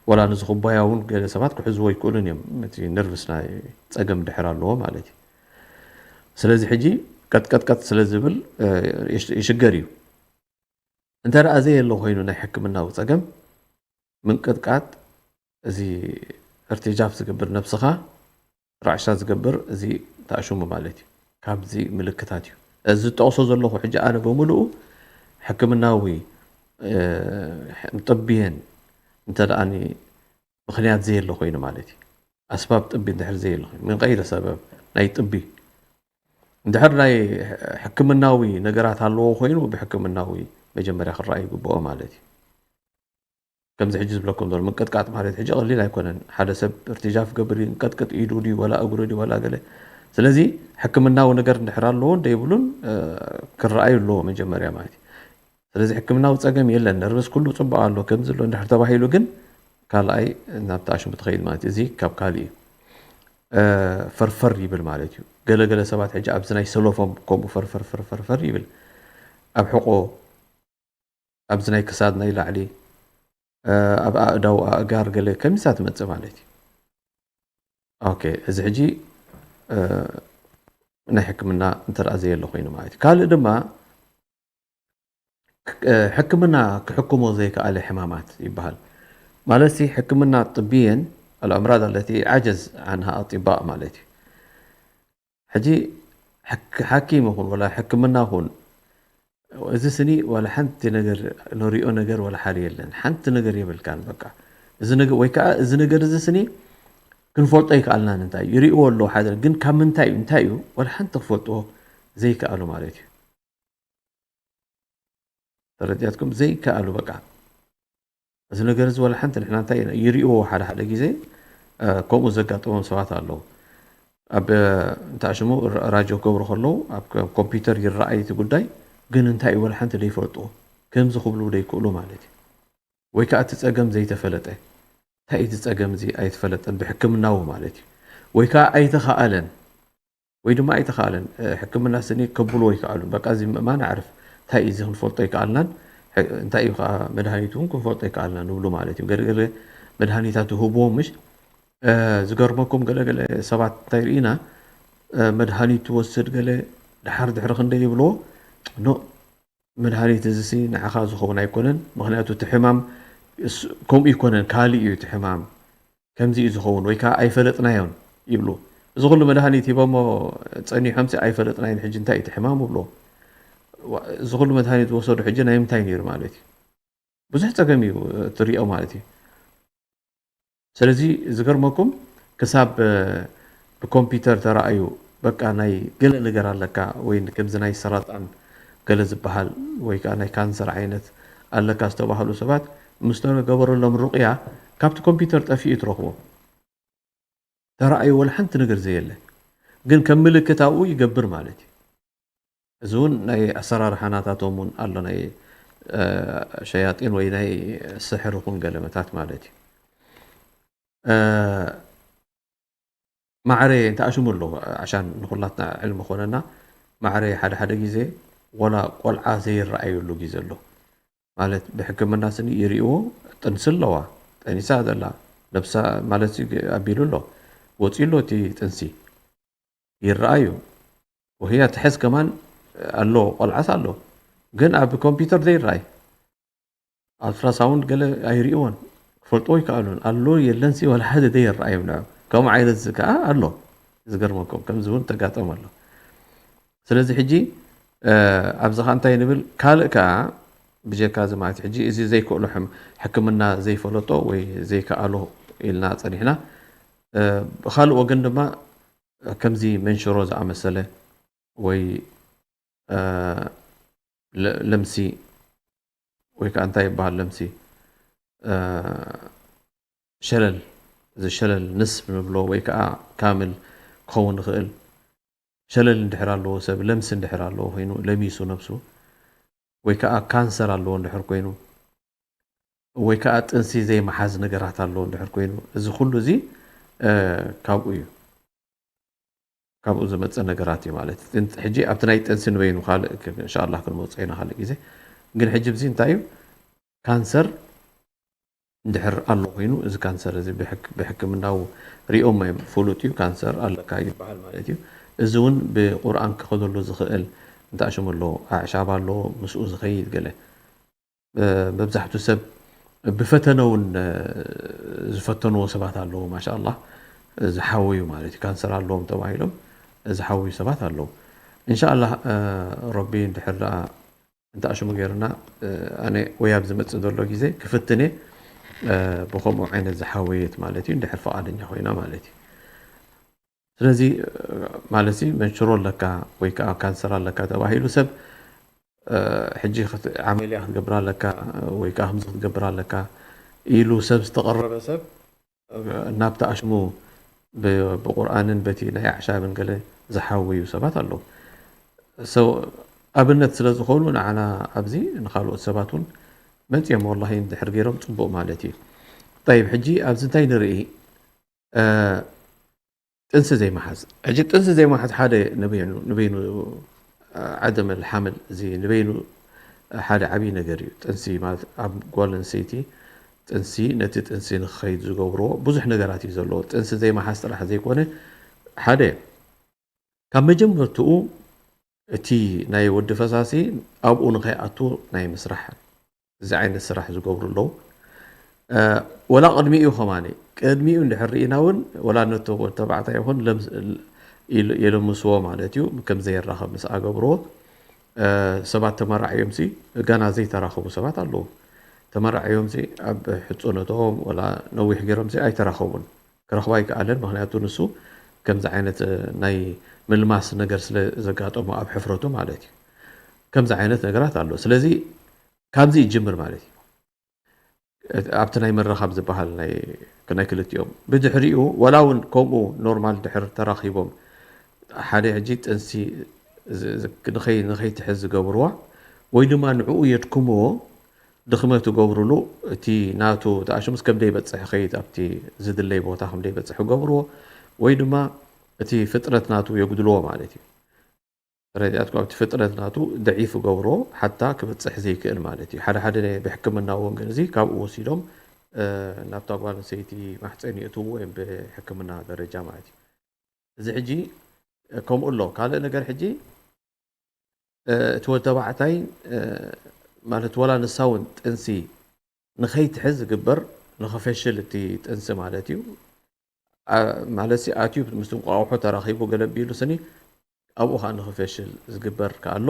ወላ ነዚ ኩባያ እውን ገለ ሰባት ክሕዝዎ ኣይክእሉን እዮም፣ እቲ ነርቭስ ናይ ጸገም ድሕር ኣለዎ ማለት እዩ። ስለዚ ሕጂ ቀጥቀጥቀጥ ስለ ዝብል እ፣ ይሽ- ይሽገር እዩ። እንተ ደኣ ዘየለ ኮይኑ ናይ ሕክምናዊ ጸገም ምንቅጥቃጥ፣ እዚ እርትጃፍ ዝገብር ነብስኻ ራዕሻ ዝገብር እዚ ተኣሽሙ ማለት እዩ። ካብዚ ምልክታት እዩ እዚ ዝጠቕሶ ዘለኹ። ሕጂ ኣነ ብምልኡ ሕክምናዊ እ፣ ጥብየን እንተ ደኣ ምኽንያት ዘየለ ኮይኑ ማለት እዩ። ኣስባብ ጥቢ እንድሕር ዘየለ ኮይኑ ምን ቀይረ ሰበብ ናይ ጥቢ እንድሕር ናይ ሕክምናዊ ነገራት ኣለዎ ኮይኑ ብሕክምናዊ መጀመርያ ክረኣይ ይግብኦ ማለት እዩ። ከምዚ ሕጂ ዝብለኩም ዘሎ ምንቅጥቃጥ ማለት ሕጂ ቀሊል ኣይኮነን። ሓደ ሰብ እርትጃፍ ገብር ይንቀጥቅጥ ኢዱ ድዩ ወላ እግሩ ድዩ ወላ ገለ። ስለዚ ሕክምናዊ ነገር እንድሕር ኣለዎ እንደይብሉን እ፣ ክረኣዩ ኣለዎ መጀመርያ ማለት እዩ። ስለዚ ሕክምናዊ ጸገም የለን፣ ነርቭስ ኩሉ ጽቡቕ ኣሎ ከምዚ ኣሎ እንድሕር ተባሂሉ ግን ካልኣይ ናብ ተኣሽሙ ትኸይድ ማለት እዩ። እዚ ካብ ካልእ እዩ። እ፣ ፈርፈር ይብል ማለት እዩ። ገለ ገለ ሰባት ሕጂ ኣብዚ ናይ ሰሎፎም ከምኡ ፈርፈር ፈርፈር ፈር ይብል። ኣብ ሕቆ ኣብዚ ናይ ክሳድ ናይ ላዕሊ እ፣ ኣብ ኣእዳው ኣእጋር ገለ ከሚሳ ትመጽእ ማለት እዩ። ኦኬ እዚ ሕጂ እ፣ ናይ ሕክምና እንተ ደኣ ዘየለ ኮይኑ ማለት እዩ። ካልእ ድማ ሕክምና ክሕክሞ ዘይከኣለ ሕማማት ይበሃል። ማለት ሕክምና ጥብየን الأمراض التي عجز عنها أطباء ማለት እዩ። ሕጂ ሓኪም ይኹን ወላ ሕክምና ይኹን እዚ ስኒ ዋላ ሓንቲ ነገር ንሪኦ ነገር ዋላ ሓደ የለን። ሓንቲ ነገር የብልካን በቃ። እዚ ነገር ወይ ከዓ እዚ ነገር እዚ ስኒ ክንፈልጦ ይከኣልናን እንታይ ይሪእዎ ኣለዉ ሓደ ግን ካብ ምንታይ እዩ እንታይ እዩ ዋላ ሓንቲ ክፈልጥዎ ዘይከኣሉ ማለት እዩ። ተረዲኣትኩም ዘይከኣሉ በቃ። እዚ ነገር እዚ ዋላ ሓንቲ ንሕና እንታይ ይሪእዎ ሓደ ሓደ ግዜ ከምኡ ዘጋጠሞም ሰባት ኣለዉ። ኣብ እንተኣሽሙ ራጆ ክገብሩ ከለዉ ኣብ ኮምፒውተር ይረኣይ እቲ ጉዳይ ግን እንታይ እዩ ዋላ ሓንቲ ዘይፈልጥዎ ከምዚ ክብሉ ዘይክእሉ ማለት እዩ። ወይ ከዓ እቲ ፀገም ዘይተፈለጠ እንታይ እቲ ፀገም እዚ ኣይተፈለጠን ብሕክምናዊ ማለት እዩ። ወይ ከዓ ኣይተኸኣለን ወይ ድማ ኣይተኸኣለን ሕክምና ስኒ ከብልዎ ይከኣሉ በቃ እዚ ምእማን ኣዕርፍ እንታይ እዚ ክንፈልጦ ይከኣልናን እንታይ እዩ ከዓ መድሃኒቱ እውን ክንፈልጦ ይከኣልና ንብሉ ማለት እዩ። ገለገለ መድሃኒታት ይህብዎም ምሽ ዝገርመኩም ገለገለ ሰባት እንታይ ርኢና መድሃኒት ትወስድ ገለ ድሓር ድሕሪ ክንደ ይብልዎ ኖ መድሃኒት እዚ ሲ ንዓኻ ዝኸውን ኣይኮነን። ምኽንያቱ እቲ ሕማም ከምኡ ይኮነን ካልእ እዩ እቲ ሕማም ከምዚ እዩ ዝኸውን ወይ ከዓ ኣይፈለጥናዮን ይብሉ። እዚ ኩሉ መድሃኒት ሂቦሞ ፀኒሖም ሲ ኣይፈለጥናዮን ሕጂ እንታይ እቲ ሕማም ይብሉ። እዚ ኩሉ መድሃኒት ዝወሰዱ ሕጂ ናይ ምንታይ ነይሩ ማለት እዩ። ብዙሕ ፀገም እዩ ትሪኦ ማለት እዩ። ስለዚ ዝገርመኩም ክሳብ ብኮምፒውተር ተራእዩ በቃ ናይ ገለ ነገር ኣለካ ወይ ከምዚ ናይ ሰራጣን ገለ ዝበሃል ወይ ከዓ ናይ ካንሰር ዓይነት ኣለካ ዝተባህሉ ሰባት ምስ ተገበረሎም ሩቅያ ካብቲ ኮምፒውተር ጠፊኡ ትረኽቦ። ተራእዩ ወላ ሓንቲ ነገር ዘየለ ግን ከም ምልክት ኣብኡ ይገብር ማለት እዩ። እዚ እውን ናይ ኣሰራርሓ ናታቶም እውን ኣሎ ናይ ሸያጢን ወይ ናይ ስሕር ኹን ገለመታት ማለት እዩ። ማዕረ እንተኣሽሙ ኣለዉ ዓሻን ንኩላትና ዕልሚ ኮነና ማዕረ ሓደ ሓደ ግዜ ወላ ቆልዓ ዘይረኣየሉ ግዜ ኣሎ። ማለት ብሕክምና ስኒ ይርእይዎ ጥንሲ ኣለዋ ጠኒሳ ዘላ ነብሳ ማለት ኣቢሉ ኣሎ ወፂኡ ኣሎ እቲ ጥንሲ ይረኣዩ ወህያ ትሕዝ ከማን ኣሎ ቆልዓስ ኣሎ ግን ኣብ ኮምፒውተር ዘይረኣይ ኣልትራሳውንድ ገለ ኣይርእይዎን ክፈልጥዎ ይከኣሉን ኣሎ የለንሲ ወላ ሓደ ዘይረኣዮም ንዑ ከምኡ ዓይነት እዚ ከዓ ኣሎ ዝገርመኩም ከምዚ እውን ተጋጠም ኣሎ ስለዚ ሕጂ ኣብዚ ከዓ እንታይ ንብል ካልእ ከዓ ብጀካ እዚ ማለት ሕጂ እዚ ዘይክእሎ ሕክምና ዘይፈለጦ ወይ ዘይከኣሎ ኢልና ፀኒሕና ብካልእ ወገን ድማ ከምዚ መንሽሮ ዝኣመሰለ ወይ ለምሲ ወይ ከዓ እንታይ ይበሃል ለምሲ ሸለል እዚ ሸለል ንስፍ ንብሎ ወይ ከዓ ካምል ክኸውን ይኽእል ሸለል እንድሕር ኣለዎ ሰብ ለምሲ እንድሕር ኣለዎ ኮይኑ ለሚሱ ነብሱ ወይ ከዓ ካንሰር ኣለዎ እንድሕር ኮይኑ ወይ ከዓ ጥንሲ ዘይመሓዝ ነገራት ኣለዎ እንድሕር ኮይኑ እዚ ኩሉ እዚ ካብኡ እዩ ካብኡ ዝመፀ ነገራት እዩ ማለት ሕጂ ኣብቲ ናይ ጥንሲ ንበይኑ ካልእ እንሻላ ክንመፅኦ ኢና ካልእ ግዜ ግን ሕጂ ብዚ እንታይ እዩ ካንሰር እንድሕር ኣሎ ኮይኑ እዚ ካንሰር እዚ ብሕክምናዊ ሪኦም እዮም ፍሉጥ እዩ ካንሰር ኣለካ ይበሃል ማለት እዩ እዚ እውን ብቁርኣን ክኸደሉ ዝኽእል እንተኣሽሙ ኣሎ ኣዕሻብ ኣሎ ምስኡ ዝኸይድ ገለ መብዛሕቱ ሰብ ብፈተነ እውን ዝፈተንዎ ሰባት ኣለዉ ማሻ ኣላ ዝሓወዩ ማለት እዩ ካንሰር ኣለዎም ተባሂሎም ዝሓወዩ ሰባት ኣለዉ እንሻ ኣላ ረቢ እንድሕር ደኣ እንተ ኣሽሙ ገይርና ኣነ ወይ ኣብ ዝመፅእ ዘሎ ግዜ ክፍትነ ብከምኡ ዓይነት ዝሓወየት ማለት እዩ እንድሕር ፈቃደኛ ኮይና ማለት እዩ ስለዚ ማለት መንሽሮ ኣለካ ወይ ከዓ ካንሰር ኣለካ ተባሂሉ ሰብ ሕጂ ዓመልያ ክትገብር ኣለካ ወይ ከዓ ከምዚ ክትገብር ኣለካ ኢሉ ሰብ ዝተቀረበ ሰብ እናብቲ ኣሽሙ ብቁርኣንን በቲ ናይ ኣዕሻብን ገለ ዝሓወዩ ሰባት ኣለዉ ኣብነት ስለ ዝኾኑ ንዓና ኣብዚ ንካልኦት ሰባት እውን መፅኦም ወላሂ እንድሕር ገይሮም ፅቡቅ ማለት እዩ ጠይብ ሕጂ ኣብዚ እንታይ ንርኢ ጥንሲ ዘይመሓዝ ሕጂ ጥንሲ ዘይመሓዝ ሓደ ንበይኑ ንበይኑ ዓደም ልሓምል እዚ ንበይኑ ሓደ ዓብዪ ነገር እዩ ጥንሲ ማለት ኣብ ጓል ኣንስተይቲ ጥንሲ ነቲ ጥንሲ ንክኸይድ ዝገብርዎ ብዙሕ ነገራት እዩ ዘለዎ ጥንሲ ዘይመሓዝ ጥራሕ ዘይኮነ ሓደ ካብ መጀመርትኡ እቲ ናይ ወዲ ፈሳሲ ኣብኡ ንኸይኣቱ ናይ ምስራሕ እዚ ዓይነት ስራሕ ዝገብሩ ኣለዉ። ወላ ቅድሚኡ ከማኒ ቅድሚኡ እንድሕር ርኢና እውን ወላ ነቶ ወዲ ተባዕታይ ይኹን የለምስዎ ማለት እዩ። ከም ዘይራኸብ ምስ ኣገብርዎ ሰባት ተመራዕዮም ሲ ጋና ዘይተራኸቡ ሰባት ኣለዉ። ተመራዕዮም ሲ ኣብ ሕፁነቶም ወላ ነዊሕ ገይሮም ሲ ኣይተራኸቡን። ክረኽባ ኣይከኣለን። ምክንያቱ ንሱ ከምዚ ዓይነት ናይ ምልማስ ነገር ስለ ዘጋጠሞ ኣብ ሕፍረቱ ማለት እዩ። ከምዚ ዓይነት ነገራት ኣሎ። ስለዚ ካብዚ ይጅምር ማለት እዩ። ኣብቲ ናይ ምርኻብ ዝበሃል ናይ ክልቲኦም ብድሕሪኡ ወላ እውን ከምኡ ኖርማል ድሕር ተራኺቦም ሓደ ሕጂ ጥንሲ ንኸይትሕዝ ዝገብርዋ ወይ ድማ ንዕኡ የድክምዎ ድኽመት ይገብርሉ። እቲ ናቱ ተኣሽሙስ ከም ደይበፅሕ ኸይድ ኣብቲ ዝድለይ ቦታ ከም ደይበፅሕ ይገብርዎ ወይ ድማ እቲ ፍጥነት ናቱ የጉድልዎ ማለት እዩ። ረዲኣትኩም ኣብቲ ፍጥነት ናቱ ደዒፍ ይገብርዎ ሓታ ክበፅሕ ዘይክእል ማለት እዩ። ሓደ ሓደ ብሕክምና እውን ግን እዚ ካብኡ ወሲዶም ናብታ ጓል ኣንስተይቲ ማሕፀን የእትዉ ወይም ብሕክምና ደረጃ ማለት እዩ። እዚ ሕጂ ከምኡ ኣሎ። ካልእ ነገር ሕጂ እቲ ወዲ ተባዕታይ ማለት ወላ ንሳ እውን ጥንሲ ንኸይትሕዝ ዝግበር ንኸፈሽል እቲ ጥንሲ ማለት እዩ። ማለት ኣትዩ ምስ እንቋቑሖ ተራኺቡ ገለ ቢሉ ስኒ ኣብኡ ከዓ ንኸፈሽል ዝግበር ከኣሎ።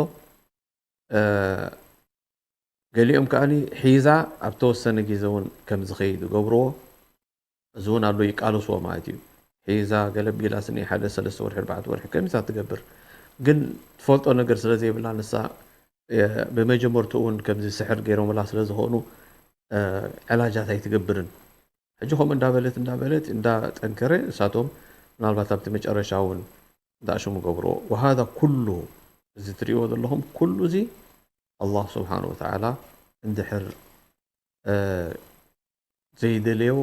ገሊኦም ከዓኒ ሒዛ ኣብ ተወሰነ ግዜ እውን ከም ዝኸይድ ይገብርዎ። እዚ እውን ኣሎ ይቃለስዎ ማለት እዩ። ሒዛ ገለ ቢላ ስኒ ሓደ ሰለስተ ወርሒ ኣርባዕተ ወርሒ ከሚሳ ትገብር። ግን ትፈልጦ ነገር ስለ ዘይብላ ንሳ ብመጀመርትኡ እውን ከምዚ ስሕር ገይሮምላ ስለ ዝኾኑ ዕላጃት ኣይትገብርን። ሕጂ ከምኡ እንዳበለት እንዳበለት እንዳጠንከረ እሳቶም ምናልባት ኣብቲ መጨረሻ እውን እንዳእሽሙ ገብርዎ። ወሃዛ ኩሉ እዚ ትሪእዎ ዘለኹም ኩሉ እዚ ኣላህ ስብሓን ወተዓላ እንድሕር ዘይደለዮ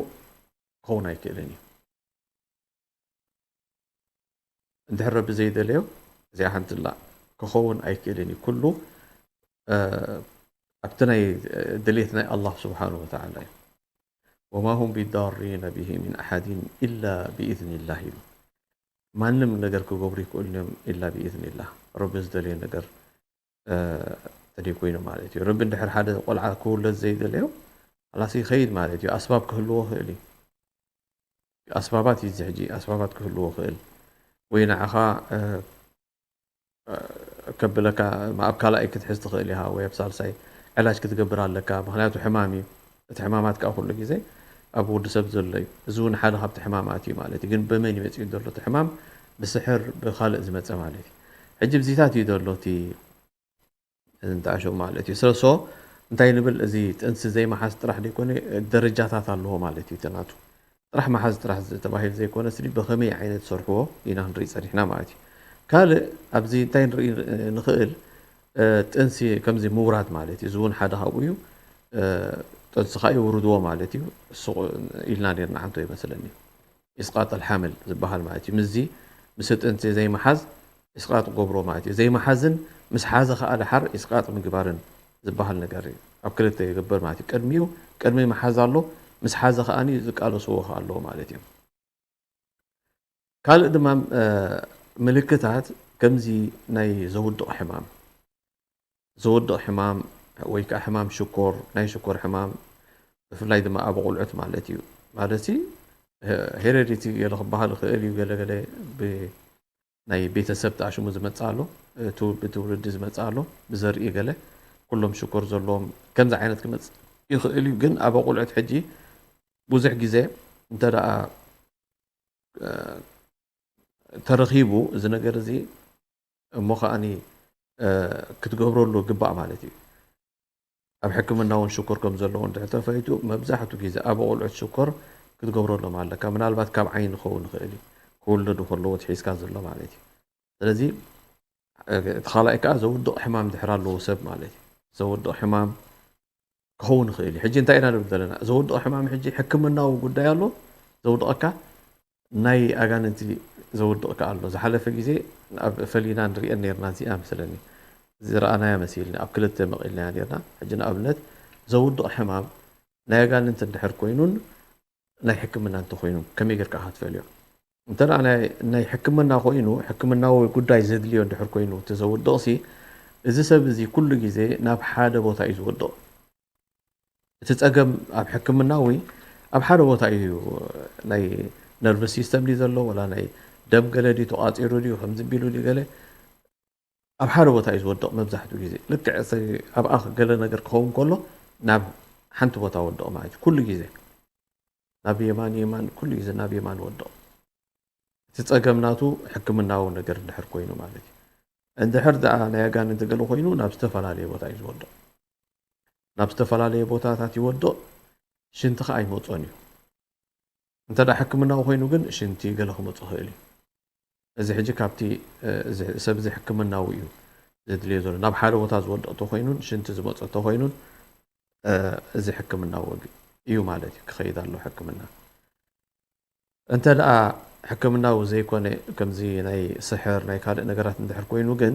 ክኸውን ኣይክእልን እዩ። እንድሕር ረቢ ዘይደለዮ እዚኣ ሓንትላ ክኸውን ኣይክእልን እዩ። ኩሉ ኣብቲ ናይ ድሌት ናይ ኣላህ ስብሓን ወተዓላ እዩ። ወማ ሁም ቢዳሪነ ብሂ ሚን ኣሓድን ኢላ ብኢዝኒላህ ኢሉ። ማንም ነገር ክገብሩ ይክእሉ እዮም ኢላ ብኢዝኒላህ። ረቢ ዝደለዮ ነገር ተደይ ኮይኑ ማለት እዩ። ረቢ እንድሕር ሓደ ቆልዓ ክውለድ ዘይደለዮ ላስ ይኸይድ ማለት እዩ። ኣስባብ ክህልዎ ክእል እዩ። ኣስባባት እዩ እዚ ሕጂ ኣስባባት ክህልዎ ክእል ወይ ንዓኻ ከብለካ ኣብ ካልኣይ ክትሕዝ ትኽእል ኢኻ ወይ ኣብ ሳልሳይ ዕላጅ ክትገብር ኣለካ። ምክንያቱ ሕማም እዩ። እቲ ሕማማት ከዓ ኩሉ ግዜ ኣብ ወዲ ሰብ ዘሎ እዩ። እዚ እውን ሓደ ካብቲ ሕማማት እዩ ማለት እዩ። ግን በመን ይመፅእ ዘሎ እቲ ሕማም? ብስሕር ብካልእ ዝመፀ ማለት እዩ። ሕጂ ብዚታት እዩ ዘሎ እቲ እንተኣሸው ማለት እዩ። ስለሶ እንታይ ንብል እዚ ጥንሲ ዘይመሓዝ ጥራሕ ዘይኮነ ደረጃታት ኣለዎ ማለት እዩ። ተናቱ ጥራሕ መሓዝ ጥራሕ ተባሂሉ ዘይኮነ ስኒ ብኸመይ ዓይነት ሰርሕዎ ኢና ክንርኢ ፀኒሕና ማለት እዩ። ካልእ ኣብዚ እንታይ ንርኢ ንኽእል ጥንሲ ከምዚ ምውራድ ማለት እዩ። እዚ እውን ሓደ ካብኡ እዩ። ጥንስኻ ይውርድዎ ማለት እዩ። ኢልና ነርና ሓንቶ ይመስለኒ። ኢስቃጥ ኣልሓምል ዝበሃል ማለት እዩ። ምስዚ ምስ ጥንሲ ዘይመሓዝ ኢስቃጥ ገብሮ ማለት እዩ። ዘይመሓዝን ምስ ሓዘ ከዓ ደሓር ኢስቃጥ ምግባርን ዝበሃል ነገር እዩ። ኣብ ክልተ ይግበር ማለት እዩ። ቅድሚኡ ቅድሚ መሓዝ ኣሎ፣ ምስ ሓዘ ከዓኒ ዝቃለስዎ ከ ኣለዎ ማለት እዩ። ካልእ ድማ ምልክታት ከምዚ ናይ ዘውድቕ ሕማም ዘወድቕ ሕማም ወይ ከዓ ሕማም ሽኮር፣ ናይ ሽኮር ሕማም ብፍላይ ድማ ኣብ ኣቑልዑት ማለት እዩ። ማለት ሲ ሄሬዲቲ ገለ ክበሃል ይኽእል እዩ። ገለገለ ናይ ቤተሰብ ተኣሽሙ ዝመፅእ ኣሎ፣ ብትውልዲ ዝመፅእ ኣሎ፣ ብዘርኢ ገለ ኩሎም ሽኮር ዘለዎም ከምዚ ዓይነት ክመፅእ ይኽእል እዩ። ግን ኣብ ኣቑልዑት ሕጂ ብዙሕ ግዜ እንተ ደኣ ተረኺቡ እዚ ነገር እዚ እሞ ከዓኒ ክትገብረሉ ግባእ ማለት እዩ። ኣብ ሕክምና እውን ሽኮር ከም ዘለዎ እንድሕር ተፈይጡ መብዛሕቱ ግዜ ኣብ ቆልዑት ሽኮር ክትገብረሎም ኣለካ። ምናልባት ካብ ዓይኒ ክኸውን ይኽእል እዩ፣ ክውለዱ ከለዎ ትሒዝካ ዘሎ ማለት እዩ። ስለዚ እቲ ካልኣይ ከዓ ዘውድቕ ሕማም ድሕር ኣለዎ ሰብ ማለት እዩ። ዘውድቕ ሕማም ክኸውን ይኽእል እዩ። ሕጂ እንታይ ኢና ንብል ዘለና? ዘውድቕ ሕማም ሕጂ ሕክምናዊ ጉዳይ ኣሎ፣ ዘውድቐካ ናይ ኣጋንንቲ ዘውድቕ ከኣ ኣሎ። ዝሓለፈ ግዜ ኣብ ፈሊና ንሪአን ነርና፣ እዚኣ መስለኒ ዝረኣናያ መሲልኒ ኣብ ክልተ መቒልናያ ነርና። ሕጂ ንኣብነት ዘውድቕ ሕማም ናይ ኣጋንንቲ እንድሕር ኮይኑን ናይ ሕክምና እንተኮይኑ ከመይ ጌርካ ኢኻ ትፈልዮ? እንተ ደኣ ናይ ናይ ሕክምና ኮይኑ፣ ሕክምናዊ ጉዳይ ዘድልዮ እንድሕር ኮይኑ እቲ ዘውድቕሲ፣ እዚ ሰብ እዚ ኩሉ ግዜ ናብ ሓደ ቦታ እዩ ዝወድቕ። እቲ ጸገም ኣብ ሕክምናዊ ኣብ ሓደ ቦታ እዩ። ናይ ነርቭ ሲስተም ድዩ ዘሎ፣ ወላ ናይ ደም ገለ ድዩ ተቋጺሩ ድዩ፣ ከምዚ ቢሉ ድዩ ገለ፣ ኣብ ሓደ ቦታ እዩ ዝወድቕ መብዛሕትኡ ግዜ። ልክዕ እቲ ኣብኣ ገለ ነገር ክኸውን ከሎ ናብ ሓንቲ ቦታ ወድቕ ማለት እዩ። ኩሉ ግዜ ናብ የማን፣ የማን፣ ኩሉ ግዜ ናብ የማን ወድቕ። እቲ ጸገም ናቱ ሕክምናዊ ነገር እንድሕር ኮይኑ ማለት እዩ። እንድሕር ደኣ ናይ ኣጋንንቲ ገለ ኮይኑ ናብ ዝተፈላለየ ቦታ እዩ ዝወድቕ። ናብ ዝተፈላለየ ቦታታት ይወድቕ፣ ሽንቲ ኸኣ ኣይመጾን እዩ። እንተ ደኣ ሕክምናዊ ኮይኑ ግን ሽንቲ ገለ ክመጾ ይኽእል እዩ። እዚ ሕጂ ካብቲ፣ እ፣ እዚ ሰብ እዚ ሕክምናዊ እዩ ዘድልዮ ዘሎ። ናብ ሓደ ቦታ ዝወድቕ ተኾይኑን ሽንቲ ዝመጾ ተኾይኑን፣ እ፣ እዚ ሕክምናዊ ወግ-፣ እዩ ማለት እዩ፣ ክኸይድ ኣለዎ ሕክምና። እንተ ደኣ ሕክምናዊ ዘይኮነ፣ ከምዚ ናይ ስሕር፣ ናይ ካልእ ነገራት እንድሕር ኮይኑ ግን፣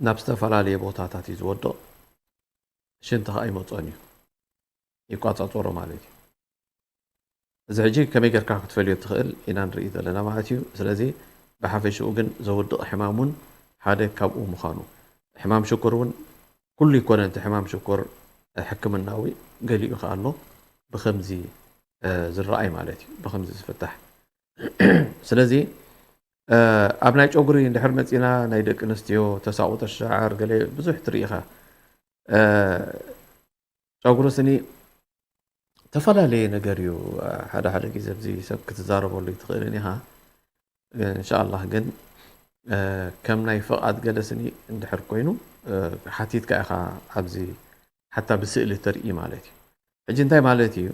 ናብ ዝተፈላለየ ቦታታት እዩ ዝወድቕ። ሽንቲ ኸኣ ኣይመጾን እዩ። ይቋጻጸሮ ማለት እዩ። እዚ ሕጂ ከመይ ጌርካ ክትፈልዮ ትኽእል ኢና ንርኢ ዘለና ማለት እዩ። ስለዚ ብሓፈሽኡ ግን ዘውድቕ ሕማም እውን ሓደ ካብኡ ምዃኑ። ሕማም ሽኮር እውን ኩሉ ይኮነ፣ እቲ ሕማም ሽኮር ሕክምናዊ ገሊኡ ከኣ ኣሎ ብኸምዚ፣ እ፣ ዝረኣይ ማለት እዩ፣ ብኸምዚ ዝፍታሕ። ስለዚ፣ እ፣ ኣብ ናይ ጨጉሪ እንድሕር መጺና፣ ናይ ደቂ ኣንስትዮ ተሳቑጦ ሻዕር ገለ ብዙሕ ትርኢ ኢኻ። እ፣ ጨጉሪ ስኒ ተፈላለየ ነገር እዩ። ሓደ ሓደ ግዜ ኣብዚ ሰብ ክትዛረበሉ ኣይትኽእልን ኢኻ። እንሻኣላህ ግን፣ እ፣ ከም ናይ ፍቓድ ገለ ስኒ እንድሕር ኮይኑ፣ እ፣ ሓቲትካ ኢኻ ኣብዚ ሓታ ብስእሊ ተርኢ ማለት እዩ። ሕጂ እንታይ ማለት እዩ?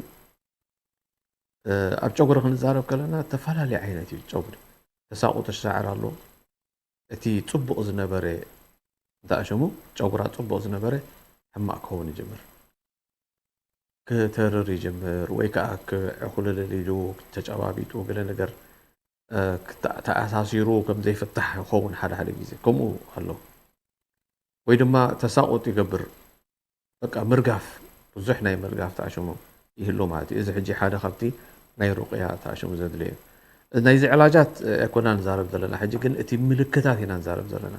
እ፣ ኣብ ጨጉሪ ክንዛረብ ከለና ተፈላለየ ዓይነት እዩ ጨጉሪ። ተሳቑጦ ሻዕር ኣሎ። እቲ ጽቡቕ ዝነበረ፣ እንተ ኣሸሙ ጨጉራ ጽቡቕ ዝነበረ ሕማቕ ክኸውን ይጅምር። ክተርር ይጅምር ወይ ከኣ ክዕኹልልል ኢሉ ተጨባቢጡ ገለ ነገር፣ እ፣ ክተ-፣ ተኣሳሲሩ ከም ዘይፍታሕ ይኸውን ሓደ ሓደ ግዜ። ከምኡ ኣሎ። ወይ ድማ ተሳቑጥ ይገብር። በቃ ምርጋፍ፣ ብዙሕ ናይ ምርጋፍ ተኣሽሙ ይህሉ ማለት እዩ። እዚ ሕጂ ሓደ ካብቲ ናይ ሩቕያ ተኣሽሙ ዘድልዮ እዩ። ናይዚ ዕላጃት ኣይኮና ንዛረብ ዘለና፣ ሕጂ ግን እቲ ምልክታት ኢና ንዛረብ ዘለና።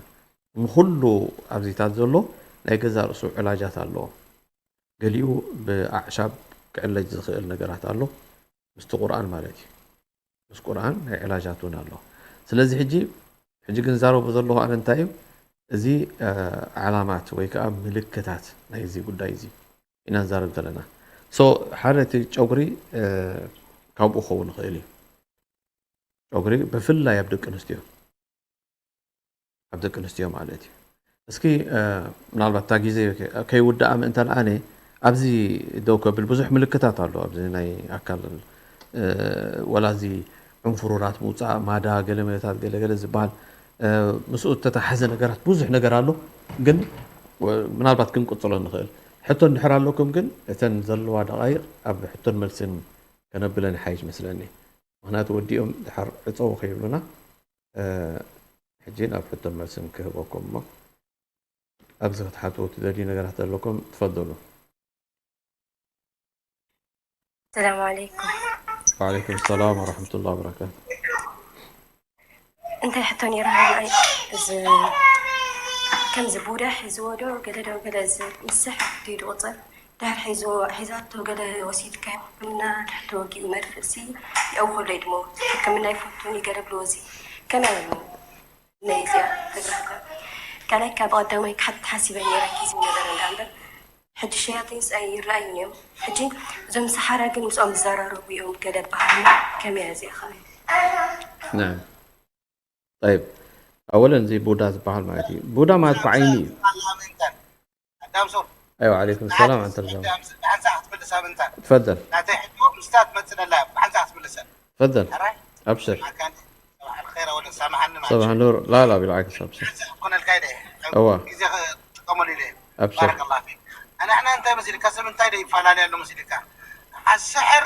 ንኹሉ ኣብዚታት ዘሎ ናይ ገዛእ ርእሱ ዕላጃት ኣለዎ። ገሊኡ ብኣዕሻብ ክዕለጅ ዝኽእል ነገራት ኣሎ፣ ምስቲ ቁርኣን ማለት እዩ። ምስ ቁርኣን ናይ ዕላጃት እውን ኣሎ። ስለዚ ሕጂ፣ ሕጂ ግን ዛረቦ ዘለኹ ኣነ እንታይ እዩ? እዚ፣ እ፣ ዓላማት ወይ ከዓ ምልክታት ናይዚ ጉዳይ እዚ ኢና ንዛረብ ዘለና። ሶ፣ ሓደ እቲ ጨጉሪ፣ እ፣ ካብኡ ክኸውን ይኽእል እዩ። ጨጉሪ ብፍላይ ኣብ ደቂ ኣንስትዮ፣ ኣብ ደቂ ኣንስትዮ ማለት እዩ። እስኪ፣ እ፣ ምናልባት እታ ግዜ ከ-፣ ከይውዳኣ ምእንታን ኣነ ኣብዚ ደው ከብል ብዙሕ ምልክታት ኣሎ። ኣብዚ ናይ ኣካል፣ እ፣ ወላ እዚ ዕንፍሩራት ምውፃእ፣ ማዳ፣ ገለ መለታት፣ ገለ ገለ ዝበሃል፣ እ፣ ምስኡ እተተሓዘ ነገራት ብዙሕ ነገር ኣሎ። ግን፣ ወ-፣ ምናልባት ክንቅፅሎ ንኽእል። ሕቶ እንድሕር ኣለኩም ግን እተን ዘለዋ ደቓይቕ ኣብ ሕቶን መልስን ከነብለን ይሓይሽ መስለኒ። ምኽንያቱ ወዲኦም ድሓር ዕፀው ከይብሉና፣ እ፣ ሕጂ ናብ ሕቶን መልስን ክህበኩም እሞ፣ ኣብዚ ክትሓትዎ ትደልዩ ነገራት ኣለኩም፣ ትፈደሉ። ሰላም ዓለይኩም። ወዓለይኩም ሰላም ወረሕመቱላሂ ወበረካቱ። እንታይ ሕቶ ነይሩ? እዚ ከምዚ ቡዳ ሒዝዎ ዶ ገለ ዶ ገለ፣ እዚ ምስሕ ድዩ ዝቑጸር? ድሕር ሒዝዎ፣ ሒዛቶ ገለ ወሲድካዮ ሕክምና፣ ድሕር ተወጊኡ መርፍእሲ ይእውኸለይ ድሞ ሕክምና ይፈቱን ይገደብልዎ፣ እዚ ከመይ እዩ? ነይዚኣ ትግራታ ካልኣይ ካብ ቀዳማይ ክሓት ሓሲበ ነይረ፣ ኪዚ ነገር እንዳ እምበር ሕጂ ሸያጢንስ ኣይረኣዩን እዮም። ሕጂ እዞም ሰሓራ ግን ምስኦም ዝዘራረቡ እዮም ገለ በሃሉ። ከመይ እያ እዚኣ ኸመይ? ናም። ጠይብ፣ ኣወለን እዚ ቡዳ ዝበሃል ማለት እዩ። ቡዳ ማለት እኮ ዓይኒ እዩ። ኣዳም ሶር ኣይዋ ዓለይኩም ሰላም ኣንተ ልዛም። ብሓንሳ ክትምልሳ ምንታ ትፈደል ናተይ ሕቶ ምስታ ትመፅእ ደላ ብሓንሳ ክትምልሰን ትፈደል ሕራይ ኣብሽር ማካን ሰባሕ الخير ወለ ሳምሓኒ ማለት ሰብሓ ኑር ላላ ቢልዓክስ ኣብሽር ሓንሳ ክኾነልካ ኢለ እዋ ግዜ ክጥቀመሉ ኢለ ኣብሽር ባረከላ ፊክ ኣነ ኣሕና እንታይ መሲልካ ሰብ እንታይ ደ ይፈላለየ ኣሎ መሲልካ ኣስሕር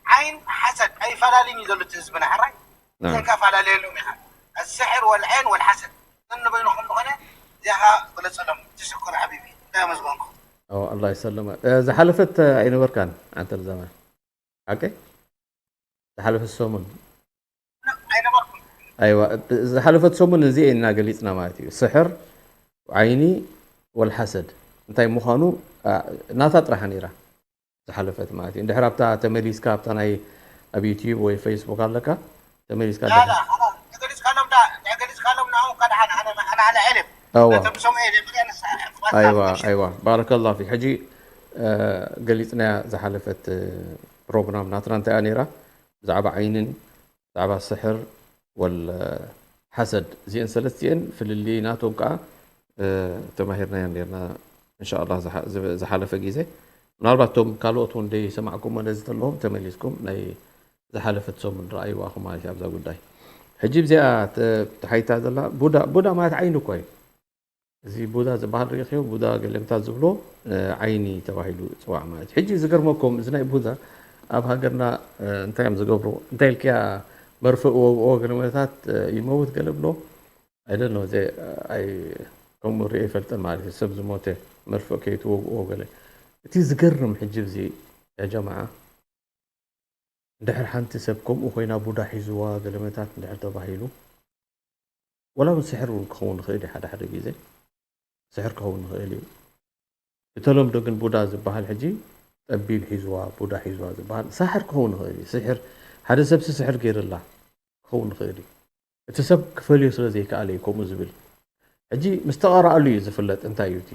ዓይን ሓሰድ ኣይፈላለይን እዩ ዘሎ እቲ ህዝብና ሕራይ ናም ዘንካ ፈላለየሎም ኢኻ ኣስሕር ወልዐይን ወልሓሰድ ነንበይኑ ከም ዝኾነ እዚኣኻ ግለፀሎም ተሸኩር ሓቢቢ እንታይ ኣመስገንኩ ኦ ኣላ ይሰለማ እ፣ ዝሓለፈት ኣይነበርካን ኣንተ ልዛማ ሓቀይ ዝሓለፈት ሰሙን ኣይዋ ዝሓለፈት ሰሙን እዚኤ ኢና ገሊፅና ማለት እዩ። ስሕር ዓይኒ ወልሓሰድ እንታይ ምዃኑ ናታ ጥራሓ ነይራ ዝሓለፈት ማለት እዩ። እንድሕር ኣብታ ተመሊስካ ኣብታ ናይ ኣብ ዩቲዩብ ወይ ፌስቡክ ኣለካ ተመሊስካ ገሊፅካሎም ዳ ገሊፅካሎም ንኦም ከድሓን ኣነ ኣነ ኣነ ዕልም እዋ ነቶም ሰምዑ እየ ደምርያ ንሳ ኣይዋ ኣይዋ ባረከላ ፊክ ሕጂ ገሊፅናያ ዝሓለፈት ፕሮግራም ናትና እንታይ እያ ነይራ ብዛዕባ ዓይንን ብዛዕባ ስሕር ወል ሓሰድ እዚአን ሰለስቲአን ፍልልይ ናቶም ከዓ ተማሂርናዮ ነርና እንሻላ ዝሓለፈ ግዜ ምናልባት ቶም ካልኦት እውን ዘይሰማዕኩሞ ነዚ ተለዎም ተመሊስኩም ናይ ዝሓለፈት ሰሙን ረኣይዋ ማለት ኣብዛ ጉዳይ ሕጂ ብዚኣ ተሓይታ ዘላ ቡዳ ቡዳ ማለት ዓይኒ እኮ እዩ እዚ ቡዳ ዝበሃል ርኢኽዮ ቡዳ ገለምታት ዝብሎ ዓይኒ ተባሂሉ ይፅዋዕ ማለት ሕጂ ዝገርመኩም እዚ ናይ ቡዳ ኣብ ሃገርና እንታይ እዮም ዝገብሩ እንታይ ኢልክያ መርፍእ ወግኦ ገለመታት ይመውት ገለ ብሎ ኣይደን ከምኡ ሪኦ ይፈልጠን ማለት እዩ ሰብ ዝሞተ መርፍእ ከይትወግኦ ገለ እቲ ዝገርም ሕጂ ብዚ ያጀማዓ እንድሕር ሓንቲ ሰብ ከምኡ ኮይና ቡዳ ሒዝዋ ገለመታት እንድሕር ተባሂሉ ወላ እውን ስሕር እውን ክኸውን ይኽእል እዩ ሓደ ሓደ ግዜ ስሕር ክኸውን ይኽእል እዩ ብተለምዶ ግን ቡዳ ዝበሃል ሕጂ ጠቢብ ሒዝዋ ቡዳ ሒዝዋ ዝበሃል ሳሕር ክኸውን ይኽእል እዩ ስሕር ሓደ ሰብሲ ስሕር ገይርላ ክኸውን ይኽእል እዩ እቲ ሰብ ክፈልዮ ስለ ዘይከኣለ እዩ ከምኡ ዝብል ሕጂ ምስ ተቐረኣሉ እዩ ዝፍለጥ እንታይ እዩ እቲ